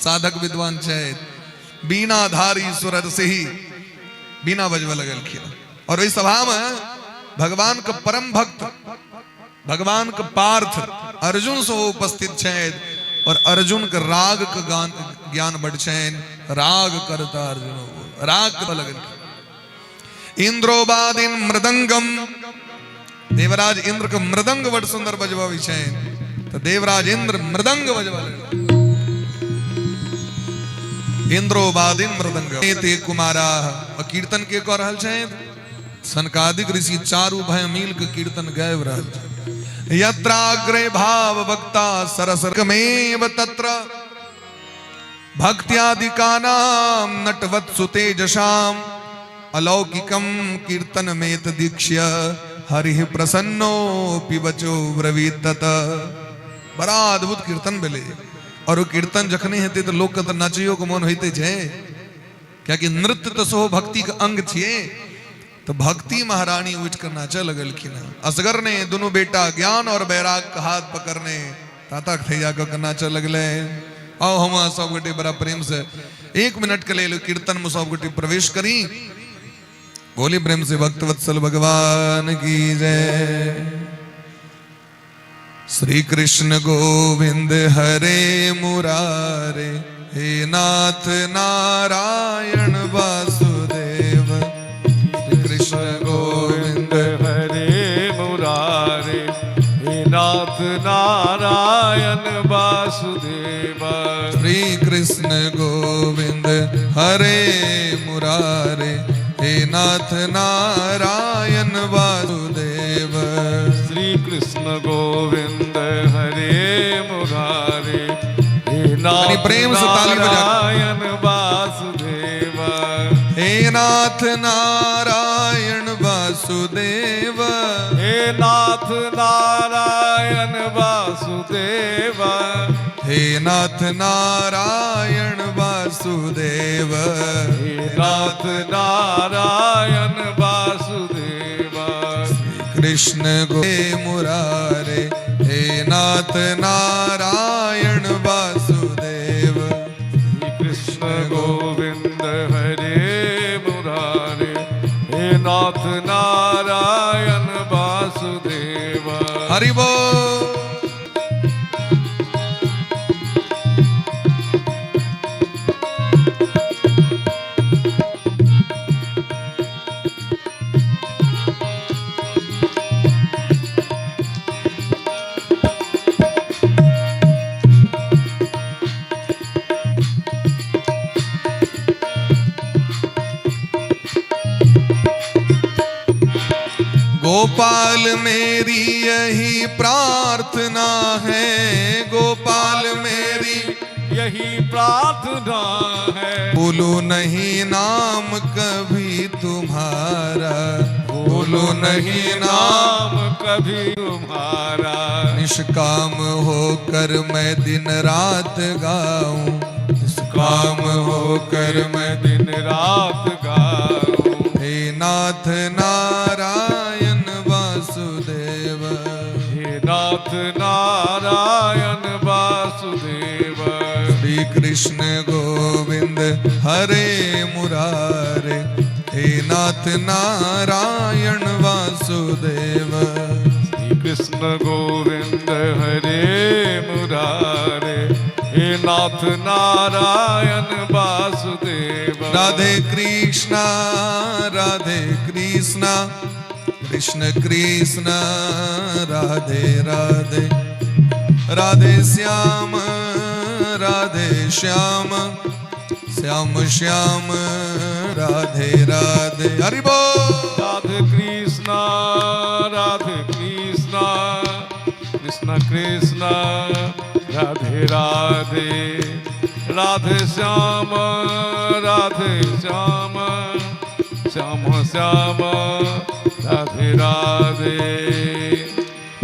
साधक विद्वान छथि। बीणाधारी सुरर से ही बीणा बजबऽ लगलखिन। और ओहि सभा में भगवान के परम भक्त, भगवान के पार्थ अर्जुन से उपस्थित छथि और अर्जुन के राग के ज्ञान बड छनि। राग करता अर्जुन, राग करऽ लगलखिन। इंद्रोबादिन मृदंगम, देवराज इंद्र के मृदंग बड सुंदर बजबाबै छनि, तऽ देवराज इंद्र मृदंग बजबा लगलखिन। इंद्रोबादिन मृदंग ते कुमारा। कीर्तन के कऽ रहल छथि? सनकादिक ऋषि चारू भय मिल के कीर्तन गाबि रहल छथि। यत्राग्रे भाव वक्ता सरसमेव तत्र भक्त्यादिकानां नटवत्सु तेजसाम अलौकिकम कीर्तनमेत दीक्ष्य हरिः प्रसन्नोऽपि वचो ब्रवीत तत। बड़ा अद्भुत कीर्तन भेलै। और ओ कीर्तन जखने हेतै तऽ लोकके तऽ नाचैयोके मोन होइते छै, कियाकि नृत्य तऽ सेहो भक्तिके अंग छियै। तऽ भक्ति महारानी उठि कऽ नाचऽ लगलखिन हँ। असगर ने दुनू बेटा ज्ञान और वैराग के हाथ पकड़ने ताता थैया कऽ के नाचऽ लगलै। आउ हम अहाँ सब गोटे बड़ा प्रेम से 1 मिनट के लेल कीर्तन में सब गोटे प्रवेश करी। बोली प्रेम से भक्त वत्सल भगवान की जय। श्री कृष्ण गोविंद हरे मुरारे, हे नाथ नारायण वासुदेव। श्री कृष्ण गोविंद हरे मुरारे, हे नाथ नारायण वासुदेव। श्री कृष्ण गोविंद हरे मुरारे, हे नाथ नारायण वासुदेव। श्री कृष्ण गोविंद हरे मुरारे, हे नाथ प्रेम से ताली बजा। नारायण वासुदेव। हे नाथ नारायण वासुदेव। हे नाथ नारायण वासुदेव। हे नाथ नारायण वासुदेव। हे नाथ नारायण वासुदेव। कृष्ण गो मुरारे, हे नाथ नारायण वासुदेव। श्री कृष्ण गोविंद हरे मुरारे, हे नाथ नारायण वासुदेव। हरि बोल। गोपाल मेरी यही प्रार्थना है, गोपाल मेरी यही प्रार्थना है। भूलो नहीं नाम कभी तुम्हारा, भूलो नहीं नाम नाम कभी तुम्हारा। निष्काम होकर मैं दिन रात गाऊं, निष्काम होकर मैं दिन रात गाऊं। हे नाथ नारायण वासुदेव। हे नाथ नारायण वासुदेव। श्री कृष्ण गोविंद हरे मुरारे, हे नाथ नारायण वासुदेव। श्री कृष्ण गोविंद हरे मुरारे, हे नाथ नारायण वासुदेव। राधे कृष्णा राधे कृष्णा कृष्ण कृष्ण राधे राधे, राधे श्याम राधे श्याम श्याम श्याम राधे राधे। हरि बोल। राधे कृष्णा राधे कृष्णा कृष्ण कृष्ण राधे राधे, राधे श्याम राधे श्याम श्याम श्याम राधे राधे।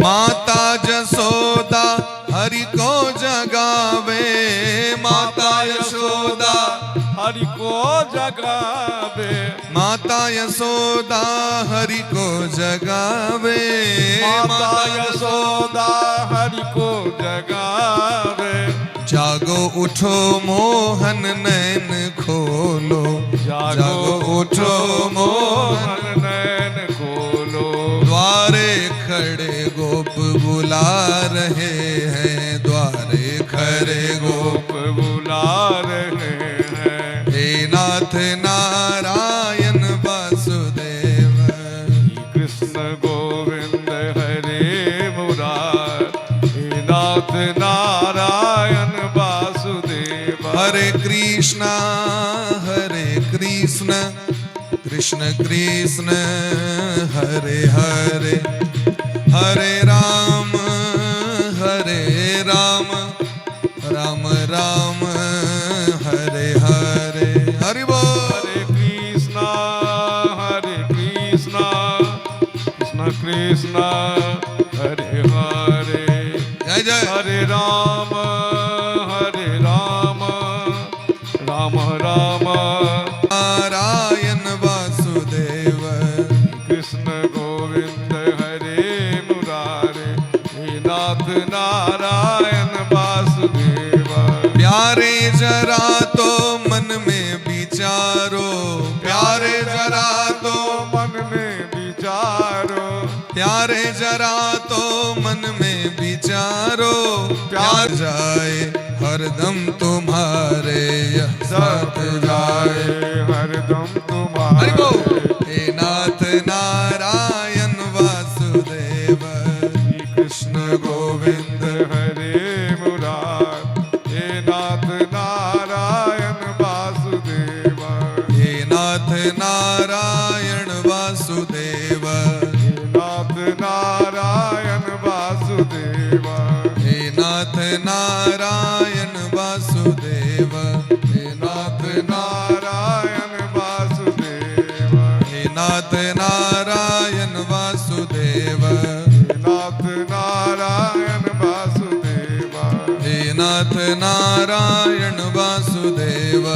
माता जसोदा हरि को जगावे, माता यशोदा हरि को जगावे। माता यशोदा हरि को जगावे, माता यशोदा हरि को जगावे। जागो उठो मोहन नैन खोलो, जागो उठो मोहन नैन खोलो। द्वारे खड़े गोप बुला रहे हैं, द्वारे खड़े गोप गोप बुला रहे हैं। हे नाथ नारायण वासुदेव। कृष्ण गोविंद हरे मुरार, हे नाथ नारायण वासुदेव। हरे कृष्णा हरे कृष्ण कृष्ण कृष्ण हरे हरे, हरे राम हरे राम राम राम हरे हरे। हरि बोल। हरे कृष्णा हरे कृष्णा कृष्ण कृष्ण हरे हरे, जय जय। हरे राम हरे राम राम राम नारायण वासुदेव। कृष्ण गोविंद हरे मुरारे, हे नाथ नारायण वासुदेव। प्यारे जरा तो मन में विचारो, प्यारे जरा तो मन में विचारो, प्यारे जरा तो मन में विचारो, प्यार जाए हरदम तुम्हारे यह साथ जाए हरदम हरि बोल। तुम्हारे। हे नाथ नारायण वासुदेव। कृष्ण गोविंद हरे मुरार, हे नाथ नारायण वासुदेव। हे नाथ नारायण वासुदेव। हे नाथ नारायण वासुदेव। हे नाथ नारायण वासुदेव। हे नाथ नारायण वासुदेव। हे नाथ नारायण वासुदेव। हे नाथ नारायण वासुदेव। हे नाथ नारायण वासुदेव।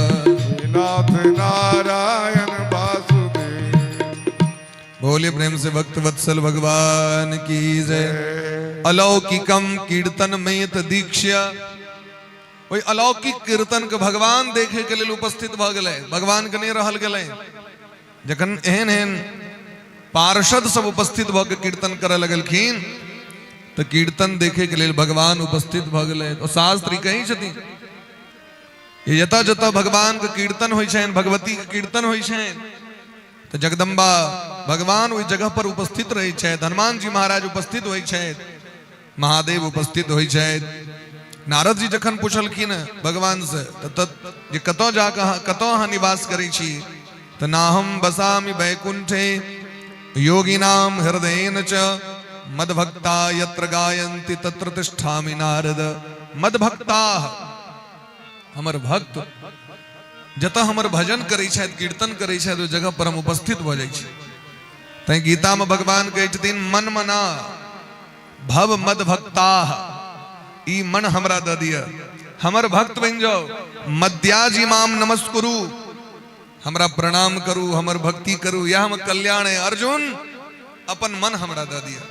हे नाथ नारायण वासुदेव। बोलिए प्रेम से भक्त वत्सल भगवान की जय। अलौकिकम कीर्तन में दीक्षा, ओहि अलौकिक कीर्तन के भगवान देखे के लेल उपस्थित भऽ गेलै, भगवान के नहि रहल गेलै। जखन एहन एहन पार्षद सब उपस्थित भऽ के कीर्तन करऽ लगलखिन तऽ कीर्तन देखे के लेल भगवान उपस्थित भऽ गेलै। ओ शास्त्री कहै छथिन जे जतऽ जतऽ भगवान के कीर्तन होइ छनि, भगवती के कीर्तन होइ छनि, तऽ जगदम्बा भगवान ओहि जगह पर उपस्थित रहै छथि, हनुमान जी महाराज उपस्थित होइ छथि, महादेव उपस्थित होइ छथि। नारद जी जखन पुछलखिन भगवान से तऽ जे कतऽ जाकऽ अहाँ कतऽ अहाँ निवास करै छी, तऽ नाहम बसामि वैकुंठे योगिनाम हृदयेन च मदभक्ता यत्र गायन्ति तत्र तिष्ठामि नारद। मदभक्ता हमर भक्त जतऽ हमर भजन करै छथि, कीर्तन करै छथि, ओहि जगह पर हम उपस्थित भऽ जाइ छी। तैं गीतामे भगवान कहै छथिन मन मना भव मद भक्ताह, ई मन हमरा दऽ दिअ, हमर भक्त बनि जाउ। मद्याजी माम नमस्कुरु, हमरा प्रणाम करू, हमर भक्ति करू, यह हमर कल्याण है। अर्जुन अपन मन हमरा दऽ दिअ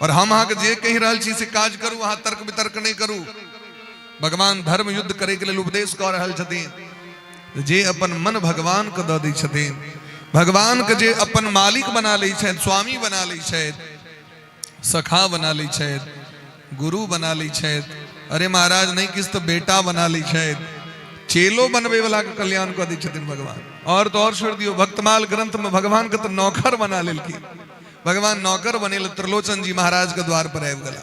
और हम अहाँके जे कहि रहल छी से काज करू, अहाँ तर्क वितर्क नहि करू। भगवान धर्म युद्ध करे के लेल उपदेश कऽ रहल छथिन। जे अपन मन भगवान के दऽ दै छथिन, भगवान के जे अपन मालिक बना लै छथि, स्वामी बना लै छथि, सखा बना लै छथि, गुरु बना लै छथि, अरे महाराज नहि किछु तऽ बेटा बना लै छथि, चेलो बनबै वाला के कल्याण कऽ दै छथिन भगवान। और तो और छोड़ि दियौ, भक्तमाल ग्रंथ में भगवान के तऽ नौकर बना लेलखिन। भगवान नौकर बनेल त्रिलोचन जी महाराज के द्वार पर आबि गेला।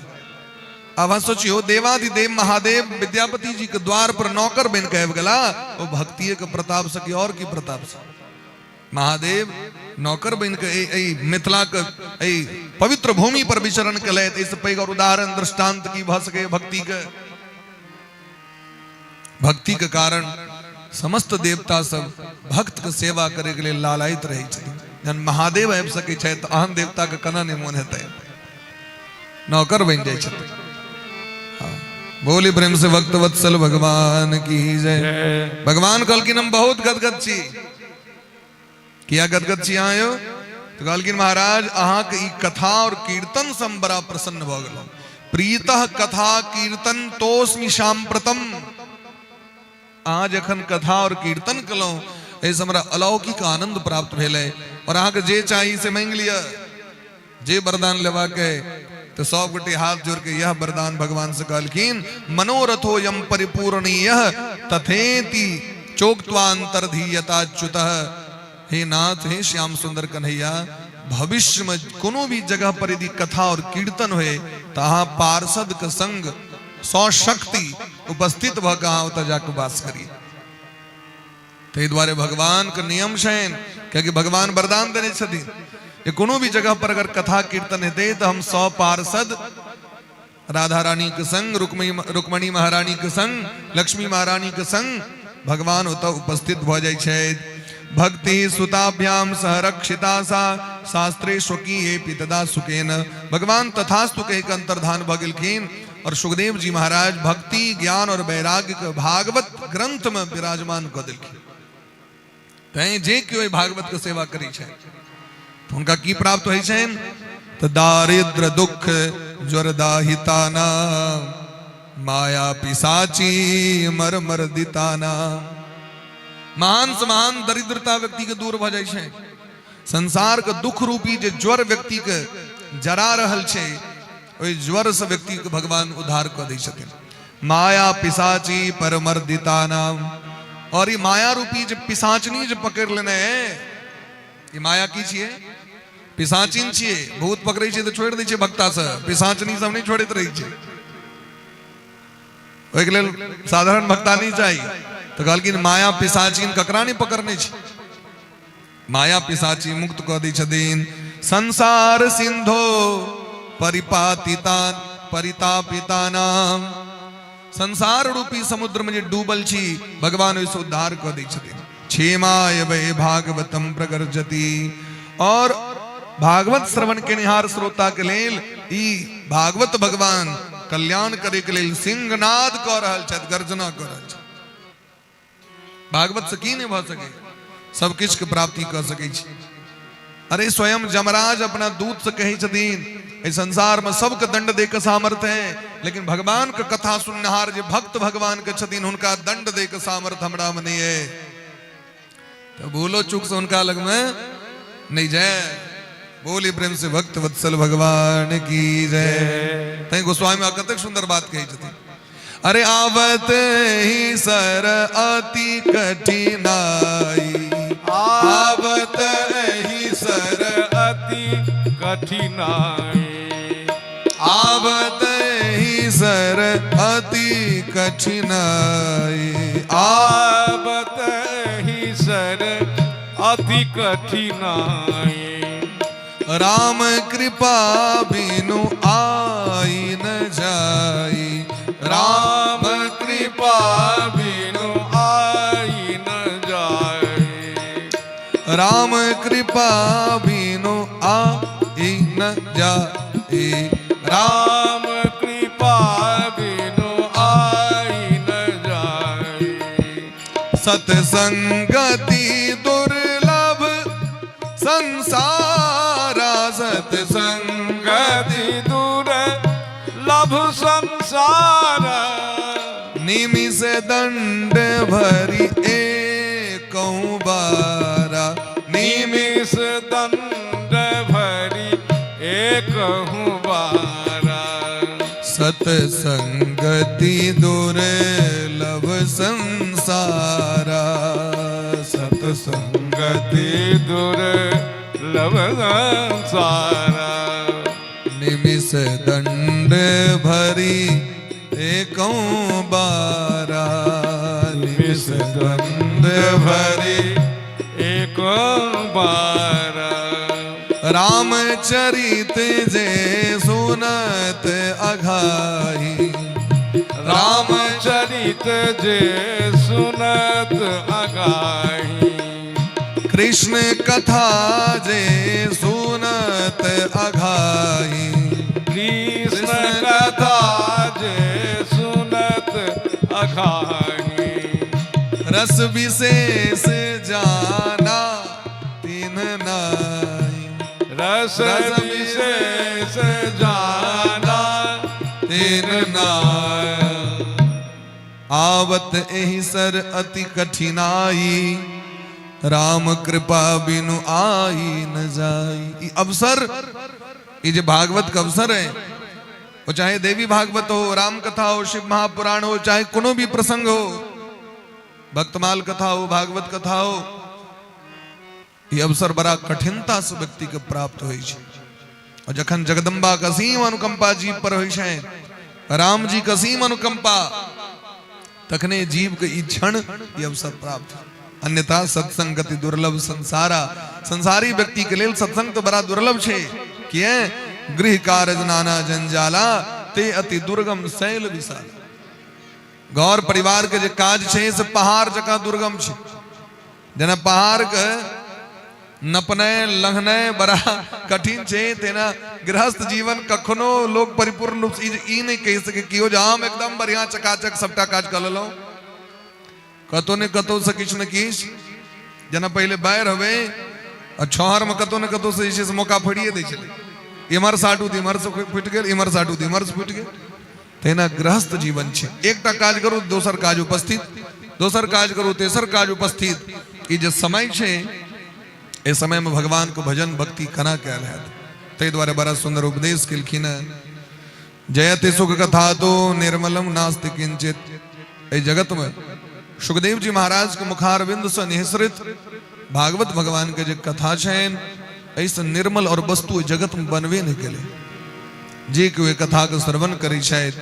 आब अहाँ सोचियौ, देवाधिदेव महादेव विद्यापति जी के द्वार पर नौकर बनि के आबि गेला, ओ भक्तिये के प्रताप से कि और की प्रताप से महादेव नौकर बनि के एहि मिथिला के एहि पवित्र भूमि पर विचरण केलथि। एहिसँ पैघ और उदाहरण दृष्टांत की भऽ सकैए भक्ति के? भक्ति के कारण समस्त देवता सब भक्त के सेवा करे के लेल लालायित रहै छथिन। जहन महादेव आबि सकै छथि तऽ आन देवता के केना नहि मोन हेतै, नौकर बनि जाइ छथिन। हाँ। बोली प्रेम से भक्त वत्सल भगवान की जय। भगवान कहलखिन हम बहुत गदगद छी। किया गदगद छी अहाँ यौ? तऽ कहलखिन महाराज अहाँके ई कथा और कीर्तन से हम बड़ा प्रसन्न भऽ गेलहुँ। प्रीतः कथा कीर्तन तोस्मि सांप्रतम, अहाँ जखन कथा और कीर्तन केलहुँ एहिसँ हमरा अलौकिक आनन्द प्राप्त भेलै और अहाँके जे चाही से मांगि लिअ, जे वरदान लेबाक अइ। तऽ सब गोटे हाथ जोड़ के यह वरदान भगवान से कहलखिन, मनोरथो यम परिपूर्णीय तथेति चोक्त्वान्तर्धीयताच्युत। हे नाथ, हे श्याम सुंदर कन्हैया, भविष्य में कोनो भी जगह पर यदि कथा और कीर्तन होए तो अहाँ पार्षद के संग सशक्ति उपस्थित भऽ कऽ अहाँ ओतऽ जाके वास करी। ताहि दुआरे भगवान के नियम छनि, कियाकि भगवान वरदान देने छथिन जे कोनो भी जगह पर अगर कथा कीर्तन हेतै तऽ हम 100 पार्षद राधा रानी के संग, रुक्मणी महारानी के संग, लक्ष्मी महारानी के संग भगवान ओतऽ उपस्थित भऽ जाइ छथि। भक्ति सुताभ्याम सह रक्षिता सा शास्त्रे स्वकीये तदा सुखेन। भगवान तथास्तु कहि के अंतर्धान भऽ गेलखिन और सुखदेव जी महाराज भक्ति ज्ञान और वैराग्य के भागवत ग्रंथ में विराजमान कऽ देलखिन। तैं जे केओ भागवत के सेवा करै छै हुनका की प्राप्त होइ छनि तऽ दारिद्र दुख ज्वरदाहिताना माया पिसाची मरमर्दिताना। महान से महान दरिद्रता व्यक्ति के दूर भऽ जाइ छै। संसार के दुख रूपी जे ज्वर व्यक्ति के जरा रहल छै ओहि ज्वर से व्यक्ति के भगवान उद्धार कऽ दै छथिन। माया पिसाची परमर्दिता नाम, और ई माया रूपी जे पिसाचनी जे पकड़ लेने है, ई माया की छियै? पिसाचिन छियै। भूत पकड़ै छै तऽ छोड़ि दै छै भक्ता से, पिसाचनी सब नहि छोड़ैत रहै छै। ओहिके लेल साधारण भक्ता नहि चाही। तऽ कहलखिन माया पिसाचिन ककरा नहि पकड़ने छै, माया पिसाची मुक्त कऽ दै छथिन। संसार सिंधो परिपातितान परितापितानाम, संसार रूपी समुद्र में जे डूबल छी भगवान ओहिसँ उद्धार कऽ दै छथिन। क्षेमाय वै भागवतम प्रगर्जति, और भागवत श्रवण केनिहार श्रोता के लेल ई भागवत भगवान कल्याण करे के लेल सिंहनाद कऽ रहल छथि, गर्जना कऽ रहल छथि। भागवत से की नहीं भऽ सके, सब किछु के प्राप्ति कऽ सकै छी। अरे स्वयं जमराज अपना दूत से कहै छथिन एहि संसार में सबके दंड दे के सामर्थ्य है, लेकिन भगवान के कथा सुननिहार जे भक्त भगवान के छथिन हुनका दंड दे के सामर्थ्य हमरा में नहीं है। तो भूलो चूक से हुनका लग में नहीं जाए। बोली प्रेम से भक्त वत्सल भगवान की जय। तैं गोस्वामी कतेक सुंदर बात कहै छथिन, अरे आवत ही सर अति कठिनाई, आवत ही सर अति कठिनाई, आवत ही सर अति कठिनाई, आवत ही सर अति कठिनाई, राम कृपा बिनु आई न जाई, राम कृपा बिनु आई न जाई, राम कृपा बिनु आई न जाई, राम कृपा बिनु आई न जाई। सत्संगति दुर्लभ संसारा, सत्संगति दुर्लभ संसारा, निमिष दंड भरी एकहु बारा, निमिष दंड भरी एकहु बारा, सत्संगति दुर्लभ संसारा, सत्संगति दुर्लभ संसारा, निमिष दंड भरी एकहु बारा, निमिष दंड भरी एकहु बारा, रामचरित जे सुनत अघाही, रामचरित जे सुनत अघाही, कृष्ण कथा जे सुनत अघाही, कृष्ण कथा जे सुनत अघाही, रस विशेष जाना तीन नाई, रस विशेष जाना तीन नाई। आवत एहि सर अति कठिनाई, राम कृपा बिनु आई न जाई। ई अवसर, ई जे भागवत के अवसर है, वो चाहे देवी भागवत हो, राम कथा हो, शिव महापुराण हो, चाहे कोनो भी प्रसंग हो, भक्तमाल कथा हो, भागवत कथा हो, ई अवसर बड़ा कठिनता से व्यक्ति के प्राप्त होइ छै। और जखन जगदम्बा के असीम अनुकंपा जीव पर होइ छै, राम जी के असीम अनुकंपा, तखने जीव के ई क्षण, ई अवसर प्राप्त। अन्यथा सत्संगति दुर्लभ संसारा। संसारी व्यक्ति के लेल सत्संग तो बड़ा दुर्लभ छै। किए? गृह कारज नाना जंजाला, ते अति दुर्गम शैल विशाल। घर परिवार के जे काज छै से पहाड़ जकाँ दुर्गम छै। जेना पहाड़ के नपनाइ लंघनाइ बड़ा कठिन छै, तेना गृहस्थ जीवन कखनो लोक परिपूर्ण रूप से ई नहि कहि सके केओ जे हम एकदम बढ़िया चकाचक सबटा काज कऽ लेलहुँ। कतौ ने कतौ से किछु ने किछु, जेना पहिले बाढ़ि होबै आ छहरमे कतौ ने कतौ से जे छै से मौका फोड़िए दै छलै। इम्हर साटू तऽ इम्हर से फुटि गेल, इम्हर साटू तऽ इम्हर से फुटि गेल। तहिना गृहस्थ जीवन छै, एकटा काज करू दोसर काज उपस्थित, दोसर काज करू तेसर काज उपस्थित। ई जे समय छै, एहि समयमे भगवानके भजन भक्ति केना कयल हैत? ताहि दुआरे बड़ा सुन्दर उपदेश केलखिन हेँ। जयति सुख कथा तो निर्मलम नास्ति किंचित। एहि जगतमे सुखदेव जी महाराज के मुखारविंद से निःसृत भागवत भगवान के जे कथा छनि, एहिसँ निर्मल और वस्तु एहि जगत में बनबे नहि केलै। जे केओ एहि कथाके श्रवण करै छथि,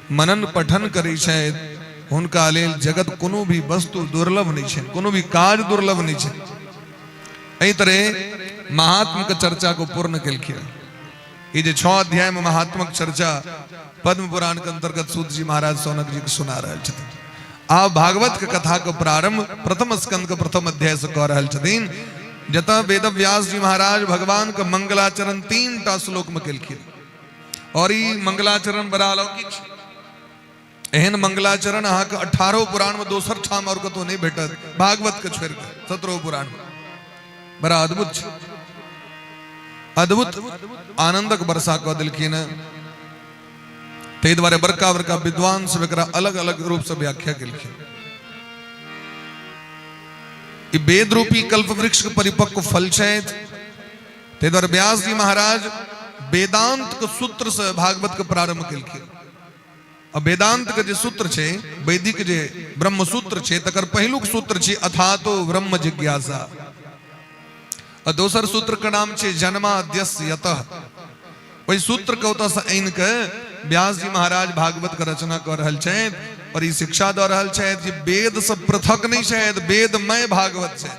मनन पठन करै छथि, हुनका लेल जगत कोनो भी वस्तु दुर्लभ नहि छै, कोनो भी काज दुर्लभ नहि छै। एहि तरह महात्म के चर्चा को पूर्ण केलखिन। ई जे 6 अध्याय में महात्मक चर्चा पद्म पुराण के अंतर्गत सूत जी महाराज सौनक जी के सुना रहल छथिन। आब भागवत के कथा के प्रारंभ प्रथम स्कंद के प्रथम अध्याय से कऽ रहल छथिन, जतऽ वेद व्यास जी महाराज भगवान के मंगलाचरण 3 टा श्लोक में केलखिन। और ई मंगलाचरण बड़ा अलौकिक छै। एहन मंगलाचरण अहाँके 18 पुराण में दोसर ठाम और कतौ नहीं भेटत, भागवत के छोड़ि कऽ 17 पुराण में। बड़ा अद्भुत छै, अद्भुत आनंदक वर्षा कऽ देलखिन। ताहि दुआरे बड़का बड़का विद्वान सब एकरा अलग अलग रूप से व्याख्या केलखिन। ई वेद रूपी कल्प वृक्ष के परिपक्व फल छै। ताहि दुआरे व्यास जी महाराज वेदांत के सूत्र से भागवत के प्रारंभ केलखिन। आ वेदांत के जे सूत्र छै, वैदिक जे ब्रह्म सूत्र छै, तकर पहिलुक सूत्र छै अथातो ब्रह्म जिज्ञासा। आ दोसर सूत्र के नाम छै जन्माद्यस्य यतः। ओहि सूत्र के ओतऽ से आनि के व्यास जी महाराज भागवत के रचना कऽ रहल छथि और ई शिक्षा दऽ रहल छथि जे वेद से पृथक नहि छथि, वेदमय भागवत छै।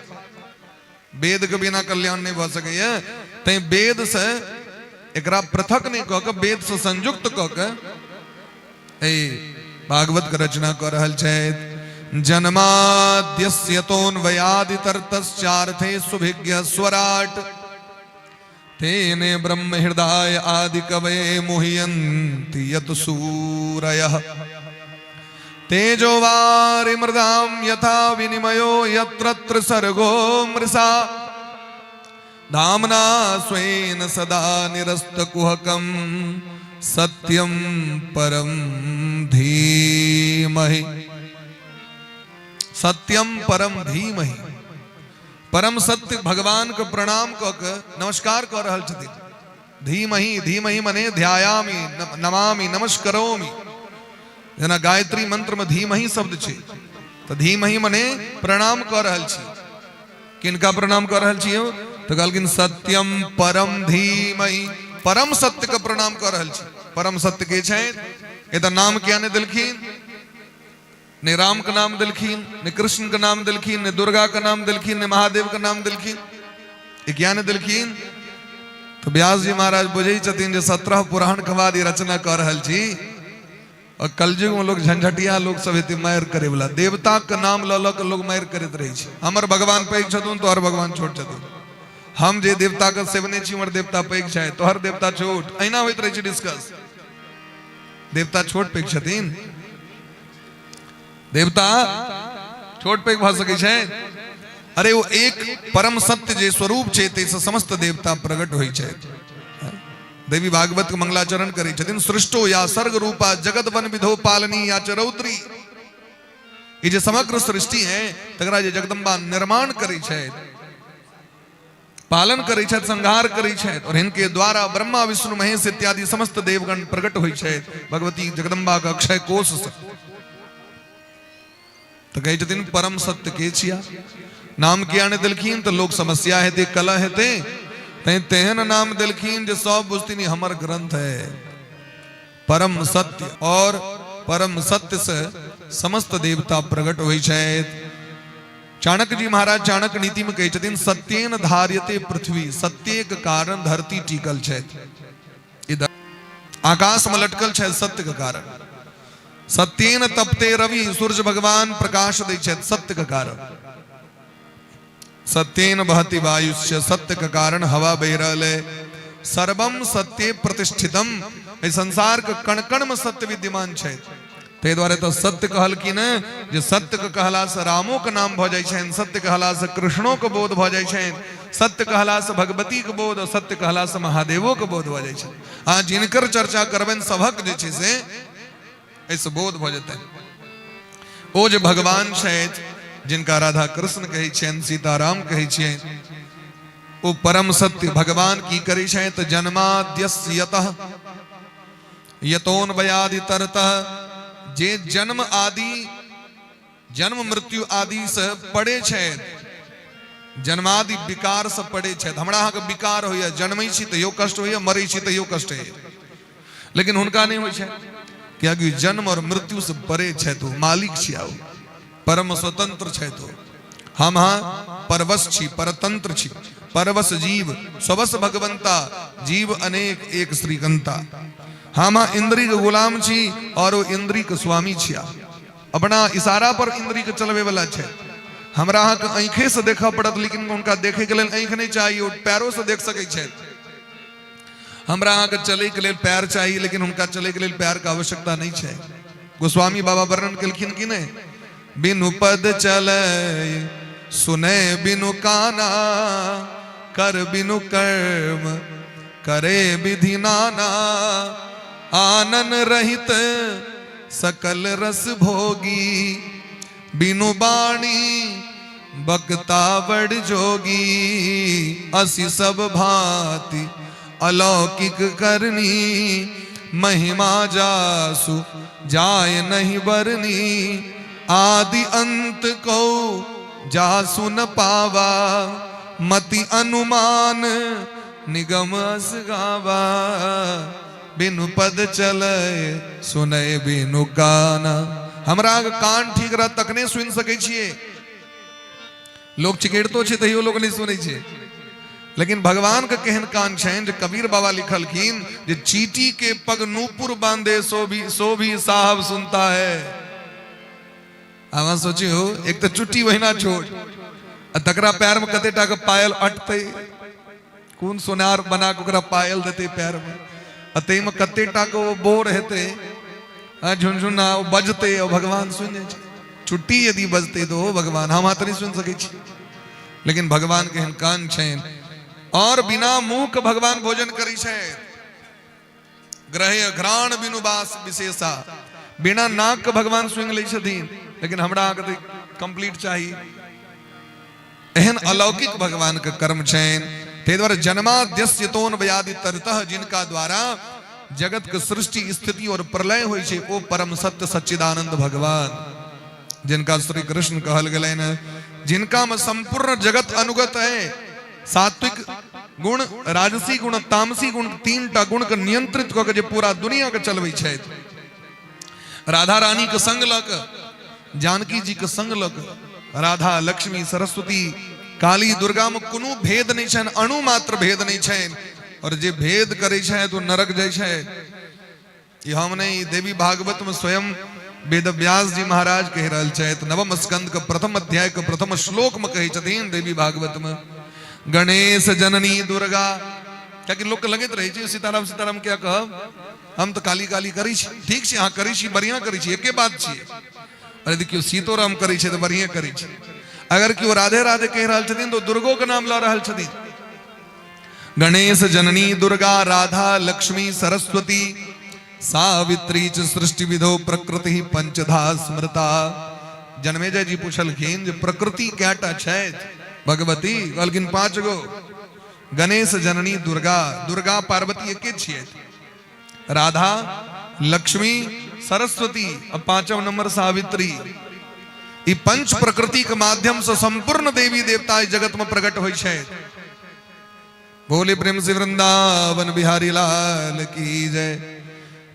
वेद के बिना कल्याण नहि भऽ सकैए, तैं वेद से एकरा पृथक नहि कऽ के वेद से संयुक्त कऽ के एहि भागवत के रचना कऽ रहल छथि। जन्माद्यस्यतोन्वयादितर्तश्चार्थे सुभिज्ञ स्वराट तेने ब्रह्म हृदय आदि कवे मुह्यन्ति यत सूरयः तेजो वारि मृदां यथा विनिमयो यत्र त्रिसर्गो मृषा धाम्ना स्वेन सदा निरस्तकुहकं सत्यं परं धीमहि। सत्यम परम धीमहि, परम सत्य भगवान के प्रणाम कऽ के नमस्कार कऽ रहल छथिन। धीमहि, धीमहि मने ध्यायामि, नमामि, नमस्करोमि। जेना गायत्री मंत्र में धीमहि शब्द छै, तऽ धीमहि मने प्रणाम कऽ रहल छी। किनका प्रणाम कऽ रहल छी? तऽ कहलखिन सत्यम परम धीमहि, परम सत्य के प्रणाम कऽ रहल छी। परम सत्य के छै? एतऽ नाम किया नहि देलखिन? ने राम के नाम देलखिन, ने कृष्ण के नाम देलखिन, ने दुर्गा के नाम देलखिन, ने महादेव के नाम देलखिन, ई किया नहि देलखिन? तऽ व्यास जी महाराज बुझै छथिन जे 17 पुराण के बाद ई रचना कऽ रहल छी और कलयुग में लोग झंझटिया लोग सब हेतै मारि करे वाला। देवता के नाम लऽ लऽ के लोग मारि करैत रहै छै। हमर भगवान पैघ छथुन, तोहर भगवान छोट छथुन। हम जे देवता के सेवने छी, हमर देवता पैघ छै, तोहर देवता छोट। एहिना होइत रहै छै डिस्कस। देवता छोट पैघ छथिन? देवता छोट पैघ भऽ सकै छै? अरे, ओ एक परम सत्य जे स्वरूप छै, ताहिसँ समस्त देवता प्रकट होइ छै। देवी भागवत के मंगलाचरण करै छथिन। सृष्टो या सर्ग रूपा जगत वन विधो पालनी या च रौद्री। ई जे समग्र सृष्टि है तकरा जे जगदम्बा निर्माण करै छथि, पालन करै छथि, संहार करै छथि, और हिनके द्वारा ब्रह्मा विष्णु महेश इत्यादि समस्त देवगण प्रकट होइ छथि भगवती जगदम्बा के अक्षय कोष से। तऽ कहै छथिन परम सत्य के छिया, नाम किया नहि देलखिन? तऽ लोक समस्या हेतै, कलह हेतै, तैं तेहन नाम देलखिन जे सब बुझथिन ई हमर ग्रंथ है परम सत्य। और परम सत्य से समस्त देवता प्रकट होइ छथि। चाणक्य जी महाराज चाणक्य नीति में कहै छथिन सत्येन धार्यते पृथ्वी, सत्य के कारण धरती टिकल छथि, इधर आकाश में लटकल छथि सत्य के कारण। सत्येन तपते रवि, सूर्य भगवान प्रकाश दै छथि सत्य के कारण। सत्येन बहति वायुश्च, सत्य के कारण हवा बहि रहल है। सर्वम सत्य प्रतिष्ठितम, एहि संसार के कण कण में सत्य विद्यमान छै। ताहि दुआरे तऽ सत्य कहलखिन जे सत्य के कहला से रामो के नाम भऽ जाइ छनि, सत्य कहला से कृष्णो के बोध भऽ जाइ छनि, सत्य कहला से भगवती के बोध, और सत्य कहला से महादेवो के बोध भऽ जाइ छनि। अहाँ जिनकर चर्चा करबनि सभक जे छै से एहिसँ बोध भऽ जेतनि। ओ जे भगवान छथि जिनका राधा कृष्ण कहै छियनि, सीताराम कहै छियनि, ओ परम सत्य भगवान की करै छथि? तऽ जन्माद्यस्य यतः यतोन्वयादि तरतः, जे जन्म आदि जन्म मृत्यु आदि से पड़े छथि, जन्मादि विकार से पड़े छथि। हमरा अहाँके विकार होइए, जन्मै छी तैयो कष्ट होइए, मरै छी तैयो कष्ट होइए, लेकिन हुनका नहि होइ छै, कियाकि जन्म और मृत्यु से परे छथि, ओ मालिक छी, ओ परम स्वतंत्र छथि। ओ हम अहाँ परवश छी, परतंत्र छी। परवश जीव स्ववश भगवंता, जीव अनेक एक श्रीकंता। हम अहाँ इंद्री के गुलाम छी और ओ इंद्री के स्वामी छिया। अपना इशारा पर इंद्री के चलबे वाला छै। हमरा अहाँके आँखे से देखऽ पड़त, लेकिन हुनका देखे के लेल आँखि नहि चाही, ओ पैरो से देख सकै छथि। हमरा अहाँके चलै के लेल पैर चाही, लेकिन हुनका चलै के लेल पैर के आवश्यकता नहि छै। गोस्वामी बाबा वर्णन केलखिन कि नहि? बिनु पद चले सुने बिनु काना, कर बिनु कर्म करे विधि नाना, आनन रहित सकल रस भोगी, बिनु बाणी बकता बड़ जोगी, असि सब भांति अलौकिक करनी, महिमा जासु जाय नहीं बरनी, आदि अंत को जासु न पावा, मति अनुमान निगम अस गावा, बिनु पद चले सुनै बिनु काना। हमरा कान ठीक रहत तखने सुनि सकै छियै। लोक चिकेड़तो छै तैयो लोक नहि सुनै छै, लेकिन भगवान के केहन कान छनि जे कबीर बाबा लिखलखिन जे चीटी के पग नूपुर बांधे सो भी साहब सुनता है। अहाँ सोचियो, एक तऽ चुट्टी ओहिना छोट आ तकरा पैर में कते टा के पायल अटतै, कोन सोनार बना के ओकरा पायल देतै पैर में, आ ताहिमे कते टा के ओ बोर हेतै आ झुनझुना ओ बजतै, ओ भगवान सुनि जाइ छै। चुट्टी यदि बजतै तऽ ओ भगवान, हम अहाँ तऽ नहि सुनि सकै छी, लेकिन भगवान के एहन कान छनि। और बिना मुंह के भगवान भोजन करै छथि। ग्रहे घ्राण बिनु बास विशेषा, बिना नाक के भगवान सुनि लै छथिन, लेकिन हमरा अहाँके तऽ कम्प्लीट चाही। एहन अलौकिक भगवान के कर्म छनि। ताहि दुआरे जन्माद्यस्यतोन व्याधि तरतः, जिनका द्वारा जगत के सृष्टि स्थिति और प्रलय होइ छै, ओ परम सत्य सच्चिदानंद भगवान, जिनका श्री कृष्ण कहल गेलनि, जिनका में संपूर्ण जगत अनुगत है। सात्विक गुण, राजसी गुण, तामसी गुण, तीन टा गुण के नियंत्रित कऽ के जे पूरा दुनिया के चलबै छथि, राधा रानी के संग लऽ के, जानकी जी के संग लऽ के, राधा लक्ष्मी सरस्वती काली दुर्गा में कोनो भेद नहीं छनि, अणु मात्र भेद नहीं छनि। और जे भेद करै छथि ओ नरक जाइ छै। ई हम नहीं, देवी भागवत में स्वयं वेद व्यास जी महाराज कहि रहल छथि। नवम स्कंद के प्रथम अध्याय के प्रथम श्लोक में कहै छथिन देवी भागवत में, गणेश जननी दुर्गा। कियाकि लोक के लगैत रहै छै सीताराम सीताराम क्या कहब, हम तऽ काली काली करै छी। ठीक छै, अहाँ करै छी, बढ़िया करै छी, एके बात छियै। अरे देखियौ, सीतोराम करै छै तऽ बढ़िया करै छै। अगर केओ राधे राधे कहि रहल छथिन तऽ दुर्गो के नाम लऽ रहल छथिन। गणेश जननी दुर्गा राधा लक्ष्मी सरस्वती सावित्री च सृष्टि विधो प्रकृति पंचधा स्मृता, जनमेजय जी पूछलखिन जे प्रकृति कएटा छथि भगवती? कहलखिन 5 गो। गणेश, जननी, दुर्गा, दुर्गा पार्वती एके छियै, राधा, लक्ष्मी, सरस्वती आ 5 नंबर सावित्री। ई पंच प्रकृति के माध्यम से संपूर्ण देवी देवता इस जगत में प्रकट होइ छै। बोले प्रेम से वृंदावन बिहारी लाल की जय।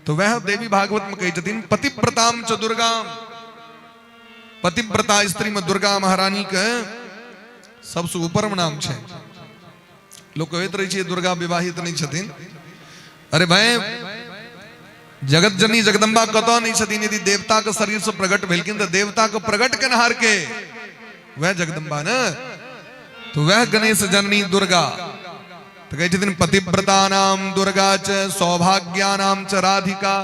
तो वह देवी भागवत में कहै छथिन पतिव्रताम च दुर्गा, पतिव्रता स्त्री में दुर्गा महारानी के सबसे ऊपर में नाम छै। लोक कहैत रहै छै दुर्गा विवाहित नहीं छथिन। अरे भाई, जगत जननी जगदम्बा कतऽ नहीं छथिन? यदि देवता के शरीर से प्रकट भेलखिन तऽ देवता के प्रकट केनहार के वह जगदम्बा ने, तो वह गणेश जननी दुर्गा। तो कहै छथिन पतिव्रता नाम दुर्गा च सौभाग्या नाम च राधिका।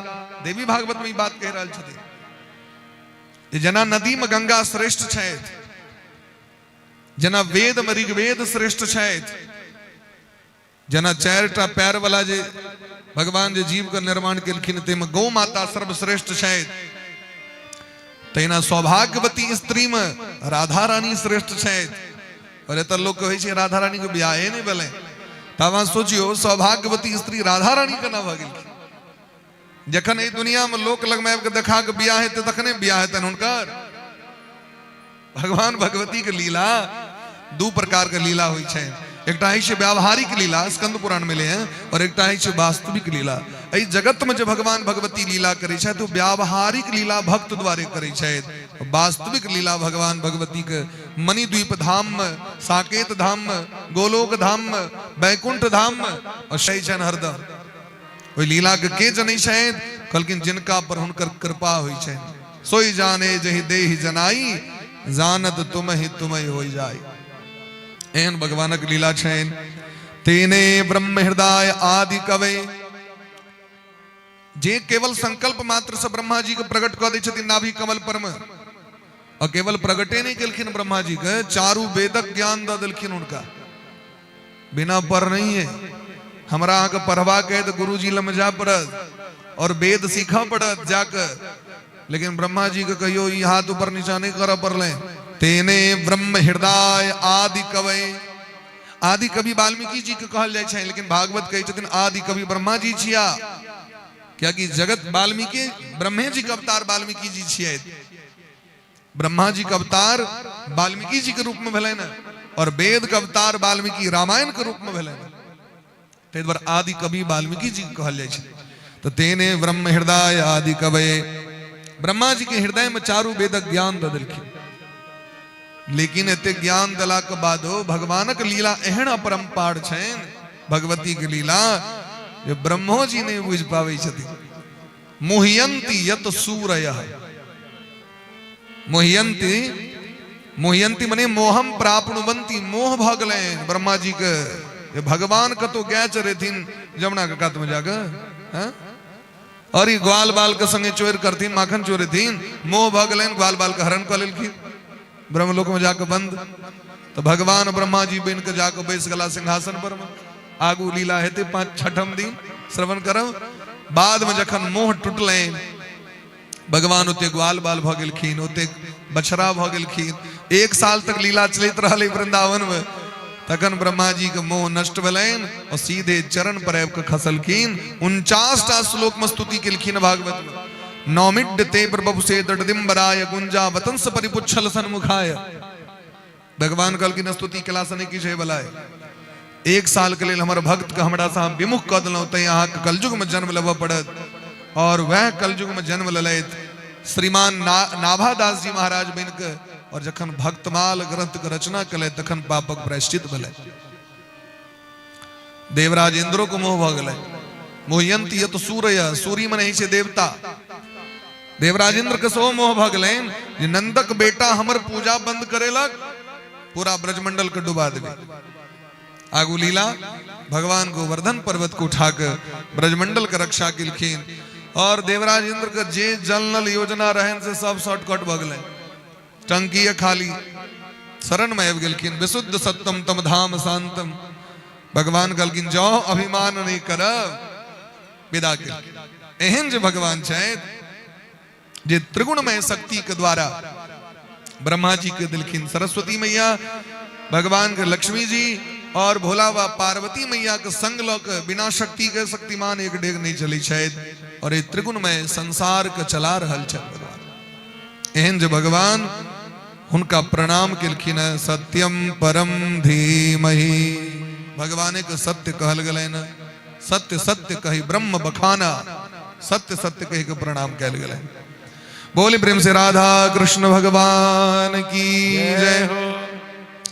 देवी भागवत में ई बात कहि रहल छथिन जे जेना नदी में गंगा श्रेष्ठ छथि, जेना वेद में ऋग्वेद श्रेष्ठ छथि, जेना 4टा पैर वाला जे भगवान जे जीव के निर्माण केलखिन ताहिमे गौ माता सर्वश्रेष्ठ छथि, तहिना सौभाग्यवती स्त्री में राधा रानी श्रेष्ठ छथि। और एतऽ लोक कहै छै राधा रानी के बियाहे नहि भेलै, तब अहाँ सोचियौ सौभाग्यवती स्त्री राधा रानी केना भऽ गेलखिन? जखन एहि दुनिया में लोक लगमे आबि कऽ देखा कऽ बियाह हेतै तखने बियाह हेतनि हुनकर। भगवान भगवती के लीला 2 प्रकार के लीला होइ छै। एकटा होइ छै व्यावहारिक लीला, स्कंद पुराण में ले हैं, और एकटा होइ छै वास्तविक लीला। एहि जगत में जे भगवान भगवती लीला करै छथि ओ व्यावहारिक लीला भक्त द्वारे करै छथि। वास्तविक लीला भगवान भगवती के मणिद्वीप धाम में, साकेत धाम में, गोलोक धाम में, वैकुंठ धाम में और सही छनि हरदम। ओहि लीला के के जनै छथि? कहलखिन जिनका पर हुनकर कृपा होइ छनि। सोई जाने जहि देहि जनाई, जानत तुम ही तुम ही हो जाय। एहन भगवानक लीला छनि। तेने ब्रह्म हृदय आदि कवे, जे केवल संकल्प मात्र से ब्रह्मा जी के प्रकट कऽ दै छथिन नाभि कमल पर में, और केवल प्रकटे नहीं केलखिन ब्रह्मा जी के, चारू वेदक ज्ञान दऽ देलखिन हुनका, बिना पढ़ नहीं है। हमरा अहाँके पढ़बाक है तऽ गुरुजी लग जाय पड़त और वेद सीखऽ पड़त जाके, लेकिन ब्रह्मा जी के कहियो ई हाथ ऊपर नीचा नहीं करऽ पड़लै। तेने ब्रह्म हृदय आदि कवै, आदि कवि वाल्मीकि जी के कहल जाइ छै, लेकिन भागवत कहै छथिन आदि कवि ब्रह्मा जी छिया, कियाकि जगत वाल्मीकि ब्रह्मे जी के अवतार वाल्मीकि जी छियै। ब्रह्मा जी के अवतार वाल्मीकि जी के रूप में भेलनि ने, और वेद के अवतार वाल्मीकि रामायण के रूप में भेलनि, ताहि दुआरे आदि कवि वाल्मीकि जी के कहल जाइ छै। तऽ तेने ब्रह्म हृदय आदि कवये, ब्रह्मा जी के हृदय में चारू वेदक ज्ञान दऽ देलखिन। लेकिन एते ज्ञान देला के बादो भगवानक लीला एहन अपरंपार छनि, भगवती के लीला जे ब्रह्मो जी नहि बुझि पाबै छथिन। मोहयंती यत सूरय, मोहयंती, मोहयंती मने मोहम प्राप्नुवंती, मोह भऽ गेलनि ब्रह्मा जी के जे भगवान कतौ गाय चरेथिन जमुना के कात में जाके, हैं? और ई ग्वाल बाल के संगे चोर करथिन, माखन चोरेथिन, मोह भऽ गेलनि, ग्वाल बाल के हरण कऽ लेलखिन, ब्रह्मलोक में जाके बंद। तो भगवान ब्रह्मा जी बन के जाके बैस गेला सिंहासन पर में। आगू लीला हेतै 5-6 दिन श्रवण करब। बाद में जखन मोह टूटलनि, भगवान ओते ग्वाल बाल भऽ गेलखिन, ओते बछड़ा भऽ गेलखिन। 1 साल तक लीला चलैत रहलै वृंदावन में। तखन ब्रह्मा जी के मोह नष्ट भेलनि और सीधे चरण पर आबि कऽ खसलखिन। 49 टा श्लोक में स्तुति केलखिन भागवत में। नौमिड्यते प्रभुसे दृढ़दिम्बराय गुंजा वतंस परिपुच्छल सन्मुखाय। भगवान कहलखिन स्तुति केला से नहि किछु होयवला है। 1 साल के लेल हमर भक्त के हमरा से अहाँ विमुख कऽ देलहुँ, तैं अहाँके कलयुग में जन्म लेबऽ पड़त। और वएह कलयुग में जन्म लेलथि श्रीमान नाभादास जी महाराज बनि कऽ, और जखन भक्तमाल ग्रंथ के रचना केलथि तखन पापक प्रायश्चित भेलै। देवराज इंद्रो के मोह भऽ गेलै। मोहयंती यत सूर्य, सूर्य मने होइ छै देवता। देवराज इंद्र के सेहो मोह भऽ गेलनि जे नंदक बेटा हमर पूजा बंद करेलक, पूरा ब्रजमंडल के डुबा देबै। आगू लीला भगवान गोवर्धन पर्वत को उठा के ब्रजमंडल के रक्षा केलखिन, और देवराज इंद्र के जे जल नल योजना रहन से सब शॉर्टकट भऽ गेलै, टंकी खाली, शरण में आबि गेलखिन। विशुद्ध सत्यम तम धाम शांतम। भगवान कहलखिन जाओ अभिमान नहीं करब, विदा केलखिन। एहन जे भगवान छथि जे त्रिगुणमय शक्ति के द्वारा ब्रह्मा जी के दिलखिन सरस्वती मैया, भगवान के लक्ष्मी जी और भोला बाबा पार्वती मैया के संग लऽ के बिना शक्ति के शक्तिमान एक डेग नहीं चलै छथि और एहि त्रिगुणमय संसार के चला रहल छथि भगवान। एहन जे भगवान हुनका प्रणाम केलखिन हँ। सत्यम परम धीमहि, भगवाने के सत्य कहल गेलनि। सत्य सत्य कही ब्रह्म बखाना, सत्य सत्य कही के प्रणाम कयल गेलनि। बोले प्रेम से राधा कृष्ण भगवान की जय हो।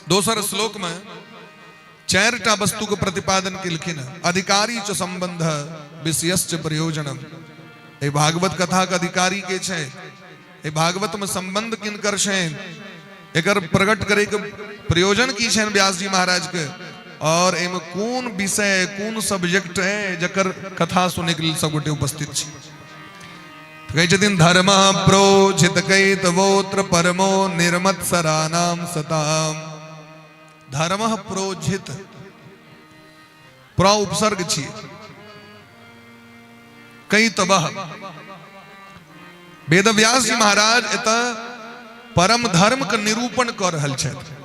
दोसर श्लोक में चारिटा वस्तु के प्रतिपादन केलखिन। अधिकारी च संबंध विषयश्च प्रयोजनम। एहि भागवत कथा के अधिकारी के छै, एहि भागवत में संबंध किनकर छै, एकर प्रकट करे के प्रयोजन की छनि व्यास जी महाराज के, और एहिमे कोन विषय कोन सब्जेक्ट है जकर कथा सुने के लेल सब गोटे उपस्थित छी। कहै छथिन धर्म प्रोझित कैतवोत्र परमो निर्मत्सरानाम सताम। धर्म प्रोझित, प्र उपसर्ग छी, कैतवः। वेदव्यास जी महाराज एतऽ परम धर्म के निरूपण कऽ रहल छथि।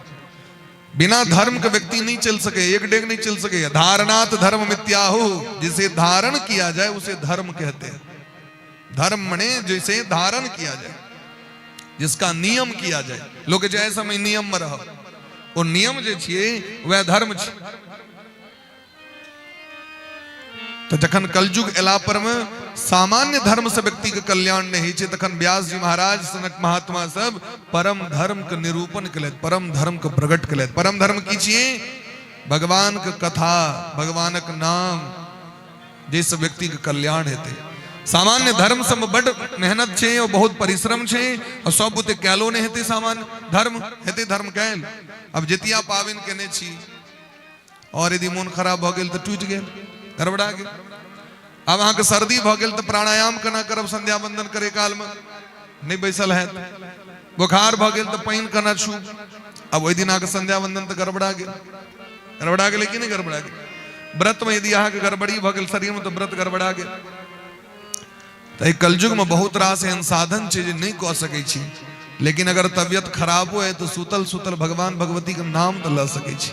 बिना धर्म के व्यक्ति नहीं चल सके, एक डेग नहीं चल सके। धारणात धर्म मित्याहु, जिसे धारण किया जाए उसे धर्म कहते हैं। धर्म मने जिसे धारण किया जाए, जिसका नियम किया जाए। लोग जे समय नियम में रहो, ओ नियम जे छियै वह धर्म छी। तो जखन कलयुग एला पर में सामान्य धर्म से व्यक्ति के कल्याण नहीं होइ छै, तखन व्यास जी महाराज सनक महात्मा सब परम धर्म के निरूपण केलथि, परम धर्म के प्रकट केलथि। परम धर्म की छियै? भगवान के कथा, भगवानक नाम, जाहिसँ व्यक्ति के कल्याण हेतै। सामान्य धर्म सब में बड मेहनत छै और बहुत परिश्रम छै और सब बुते कैलो नहीं हेतै। सामान्य धर्म हेतै धर्म कैल। अब जितिया पाबनि केने छी और यदि मोन खराब भऽ गेल तऽ टूटि गेल, गड़बड़ा गेल। आब अहाँके सर्दी भऽ गेल तऽ प्राणायाम केना करब? संध्या वंदन करे कालमे नहि बैसल हैत। बोखार भऽ गेल तऽ पानि केना छू? आब ओहि दिन अहाँके संध्या वंदन तऽ गड़बड़ा गेल। गड़बड़ा गेलै कि नहि गड़बड़ा गेल? व्रतमे यदि अहाँके गड़बड़ी भऽ गेल शरीरमे तऽ व्रत गड़बड़ा गेल। तऽ एहि कलयुगमे बहुत रास एहन साधन छै जे नहि कऽ सकै छी, लेकिन अगर तबियत खराबो है तऽ सुतल सुतल भगवान भगवतीके नाम तऽ लऽ सकै छी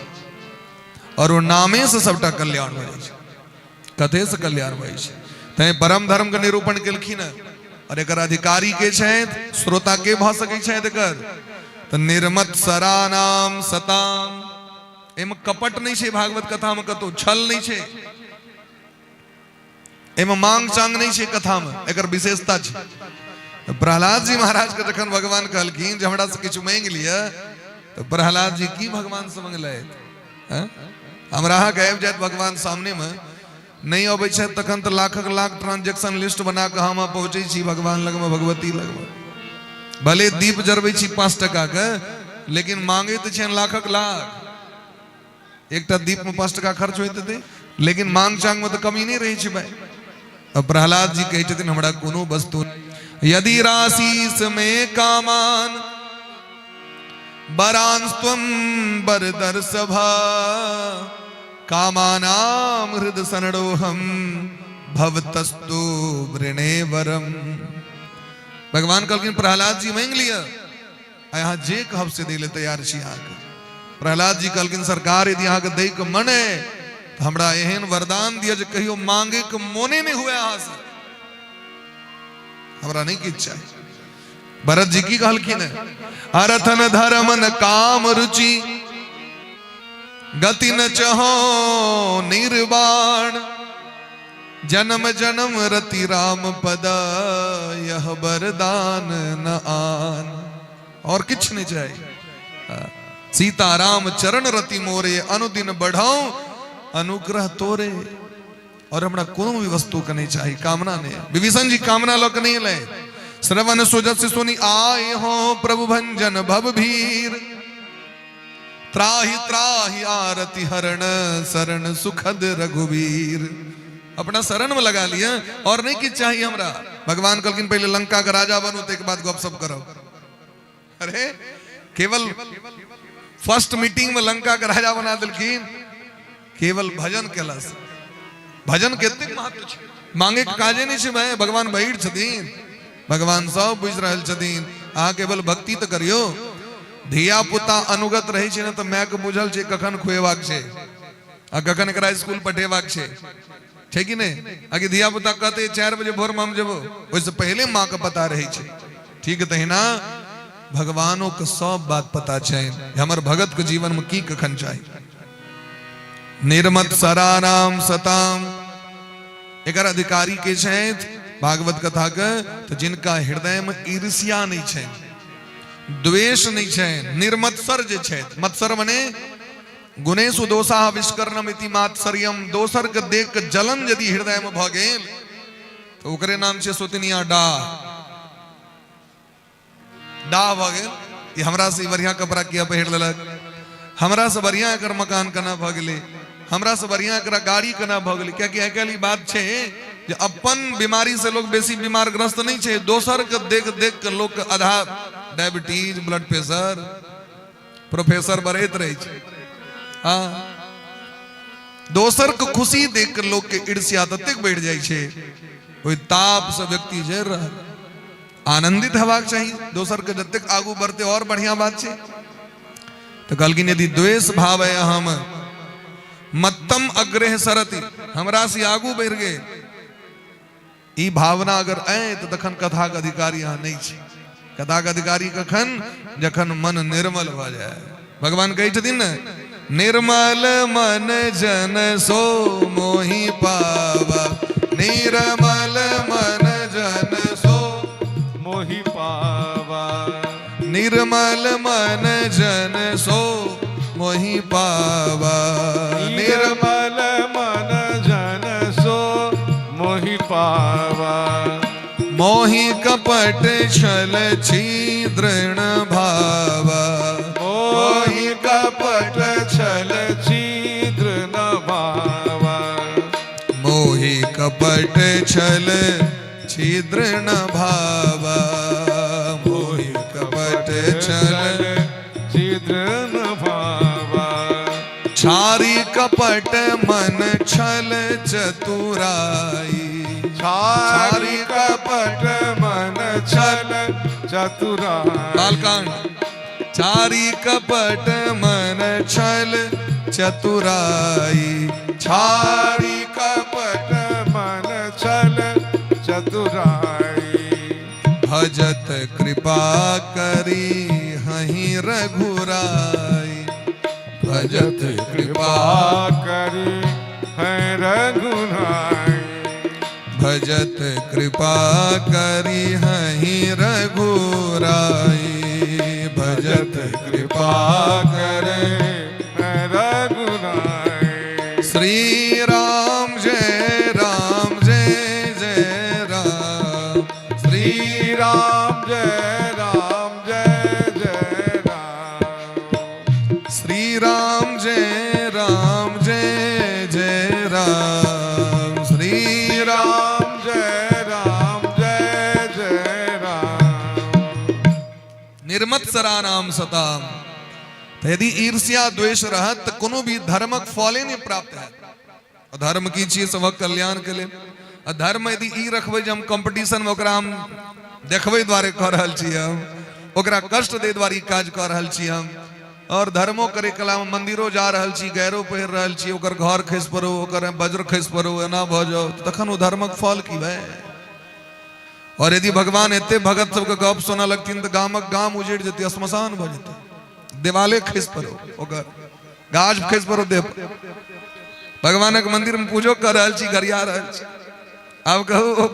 और ओ नामे से सबटा कल्याण भऽ जाइ छै, कथे से कल्याण भऽ जाइ छै। तैं परम धर्म के निरूपण केलखिन हँ और एकर अधिकारी के छथि, श्रोता के भऽ सकै छथि एकर? तऽ निर्मत्सरा नाम सताम। एहिमे कपट नहि छै भागवत कथामे, कतहु छल नहि छै, एहिमे मांग चांग नहि छै कथामे, एकर विशेषता छै। प्रहलाद जी महाराज के जखन भगवान कहलखिन जे हमरा से किछु मांगि लिअ, तऽ प्रहलाद जी की भगवान से मंगलथि? हमरा अहाँके आबि जायत भगवान सामनेमे, नहि अबै छथि तखन तऽ लाखक लाख ट्रांजेक्शन लिस्ट बना कऽ हम पहुँचै छी भगवान लगमे, भगवती लगमे। भले दीप जरबै छी 5 टका के, लेकिन मांगे तऽ छियनि लाखक लाख। एकटा दीप में 5 टका खर्च होइत हेतै, लेकिन मांग चांग में तऽ कमी नहि रहै छै भाई। अब प्रहलाद जी कहै छथिन हमरा कोनो वस्तु यदि राशीष में कामान बरांस्त्वं बरदर सभा कामानाम हृद सनडोहम भवतस्तु वृणे वरम। भगवान कहलखिन प्रहलाद जी मांगि लिअ, आ अहाँ जे कहब से दै लए तैयार छी अहाँके। प्रहलाद जी कहलखिन सरकार यदि अहाँके दै के मन है तऽ हमरा एहन वरदान दिअ जे कहियो मांगे के मोने नहि हुए अहाँसँ, हमरा नहि किछु चाही। भरत जी की कहलखिन? अरथन धर्मन काम रुचि गति न चहो निर्वाण, जन्म जन्म रति राम पद यह वरदान न आन। और किछु नहीं चाहिए। सीता राम चरण रति मोरे अनुदिन बढ़ाऊं अनुग्रह तोरे। और हमरा कोनो भी वस्तु के नहीं चाहिए, कामना नहीं। विभीषण जी कामना लऽ के नहीं ले। श्रवण सुजस सुनि आए हो प्रभु भंजन भव भीर, त्राहि त्राहि आरती हरण शरण सुखद रघुवीर। अपना शरण में लगा लिया और नहीं किछु चाहिए हमरा। भगवान कहलखिन पहले लंका के राजा बनू ताहिके बाद गपशप करब। अरे केवल फर्स्ट मीटिंग में लंका के राजा बना देलखिन केवल भजन केला से। भजन के एतेक महत्व छै, मांगे के काजे नहि छै भाई। भगवान भीड़ छथिन, भगवान सब बुझि रहल छथिन, अहाँ केवल भक्ति तऽ करियौ। धिया पुता अनुगत रहै छै ने तऽ मायके बुझल छै कखन खुएबाक छै आ कखन एकरा स्कूल पठेबाक छै। छै कि नहि? आकि धिया पुता कहते 4 बजे भोरमे हम जेबो, ओहिसँ पहिले माँ के पता रहै छै। ठीक तहिना भगवानो के सब बात पता छै, हमर भगत के जीवन में की कखन चाही। निर्मत सराराम सताम, एकर अधिकारी के छथि भागवत कथा के, तो जिनका हृदय में ईर्ष्या नहीं छै, द्वेष नहीं छै, निर्मत्सर जे छथि। मत्सर मने गुणेशु दोषा विष्कर्णम इति मात्सर्यम, दोसर के देख के जलन यदि हृदय में भ गेल तो ओकरे नाम छै सोतनिया डा डा भ गेल। ई हमरा से बढ़िया कपड़ा किया पहिर लेलक, हमरा से बढ़िया एकर मकान केना भ गेलै, हमरा से बढ़िया एकरा गाड़ी केना भ गेलै। कियाकि आइ काल्हि ई बात छै जे अपन बीमारी से लोग बेसी बीमारग्रस्त नहीं छै, दोसर के देख देख के लोग के आधा डायबिटीज, ब्लड प्रेशर, प्रोफेसर बढ़ैत रहै छै। हाँ, दोसर के खुशी देख के लोग के ईर्ष्या ततेक बढ़ि जाइ छै, ओहि ताप से व्यक्ति जरि रहल। आनंदित हेबाक चाही, दोसर के जतेक आगू बढ़ते और बढ़िया बात छै। तऽ कहलखिन यदि द्वेष भाव है हम मत्तम अग्रह सरति, हमरा से आगू बढ़ि गेल, ई भावना अगर आए तऽ तखन कथाक अधिकारी अहाँ नहि छी। कथाक अधिकारी कखन? जखन मन निर्मल भऽ जाय। भगवान कहै छथिन ने, निर्मल मन जन सो मोहि पावा, निर्मल मन जन सो मोहि पावा, निर्मल मन जन सो मोहि पावा, निर्मल मन जन सो मोहि पावा, मोहि कपट छल छिद्रण भावा, मोहि कपट छल छिद्र न भावा, मोहि कपट छल छिद्र न भावा, मोहि कपट छल छिद्र न भावा, छारी कपट मन छल चतुराई, छारी कपट मन छल चतुराई, बालकांड, चारी कपट मन छल चतुराई, छारी कपट मन छल चतुराई, भजत कृपा करी हहि रघुराई, भजत कृपा करी है रघुराई, भजत कृपा करी हहि रघुराई, भजत कृपा करे है रघुराई। श्री राम जय राम जय जय राम, श्री राम जय राम जय जय राम, श्री राम जय राम जय जय राम, श्री राम जय राम जय जय राम। निर्मत्सरा नाम सताम। तऽ यदि ईर्ष्या द्वेष रहत तऽ कोनो भी धर्मक फले नहि प्राप्त हैत। धर्म की छियै? सभक कल्याण के लेल। आ धर्म यदि ई रखबै जे हम कॉम्पिटिशन में ओकरा हम देखबै दुआरे कऽ रहल छी, हम ओकरा कष्ट दै दुआरे ई काज कऽ रहल छी, हम और धर्मो करे कला में मंदिरो जा रहल छी, गैरो पहिर रहल छी, ओकर घर खसि पड़ो, ओकर वज्र खसि पड़ो, एना भऽ जाओ, तखन ओ धर्मक फल की भाई? और यदि भगवान एते भगत सबके गप सुनऽ लगथिन तऽ गामक गाम उजड़ि जेतै, श्मशान भऽ जेतै, देवाले खसि पड़ो, ओकर गाछ खसि पड़ो देह पर। भगवानक मंदिर में पूजो कर रहल छी, गरिया रहल छी, आब कहू।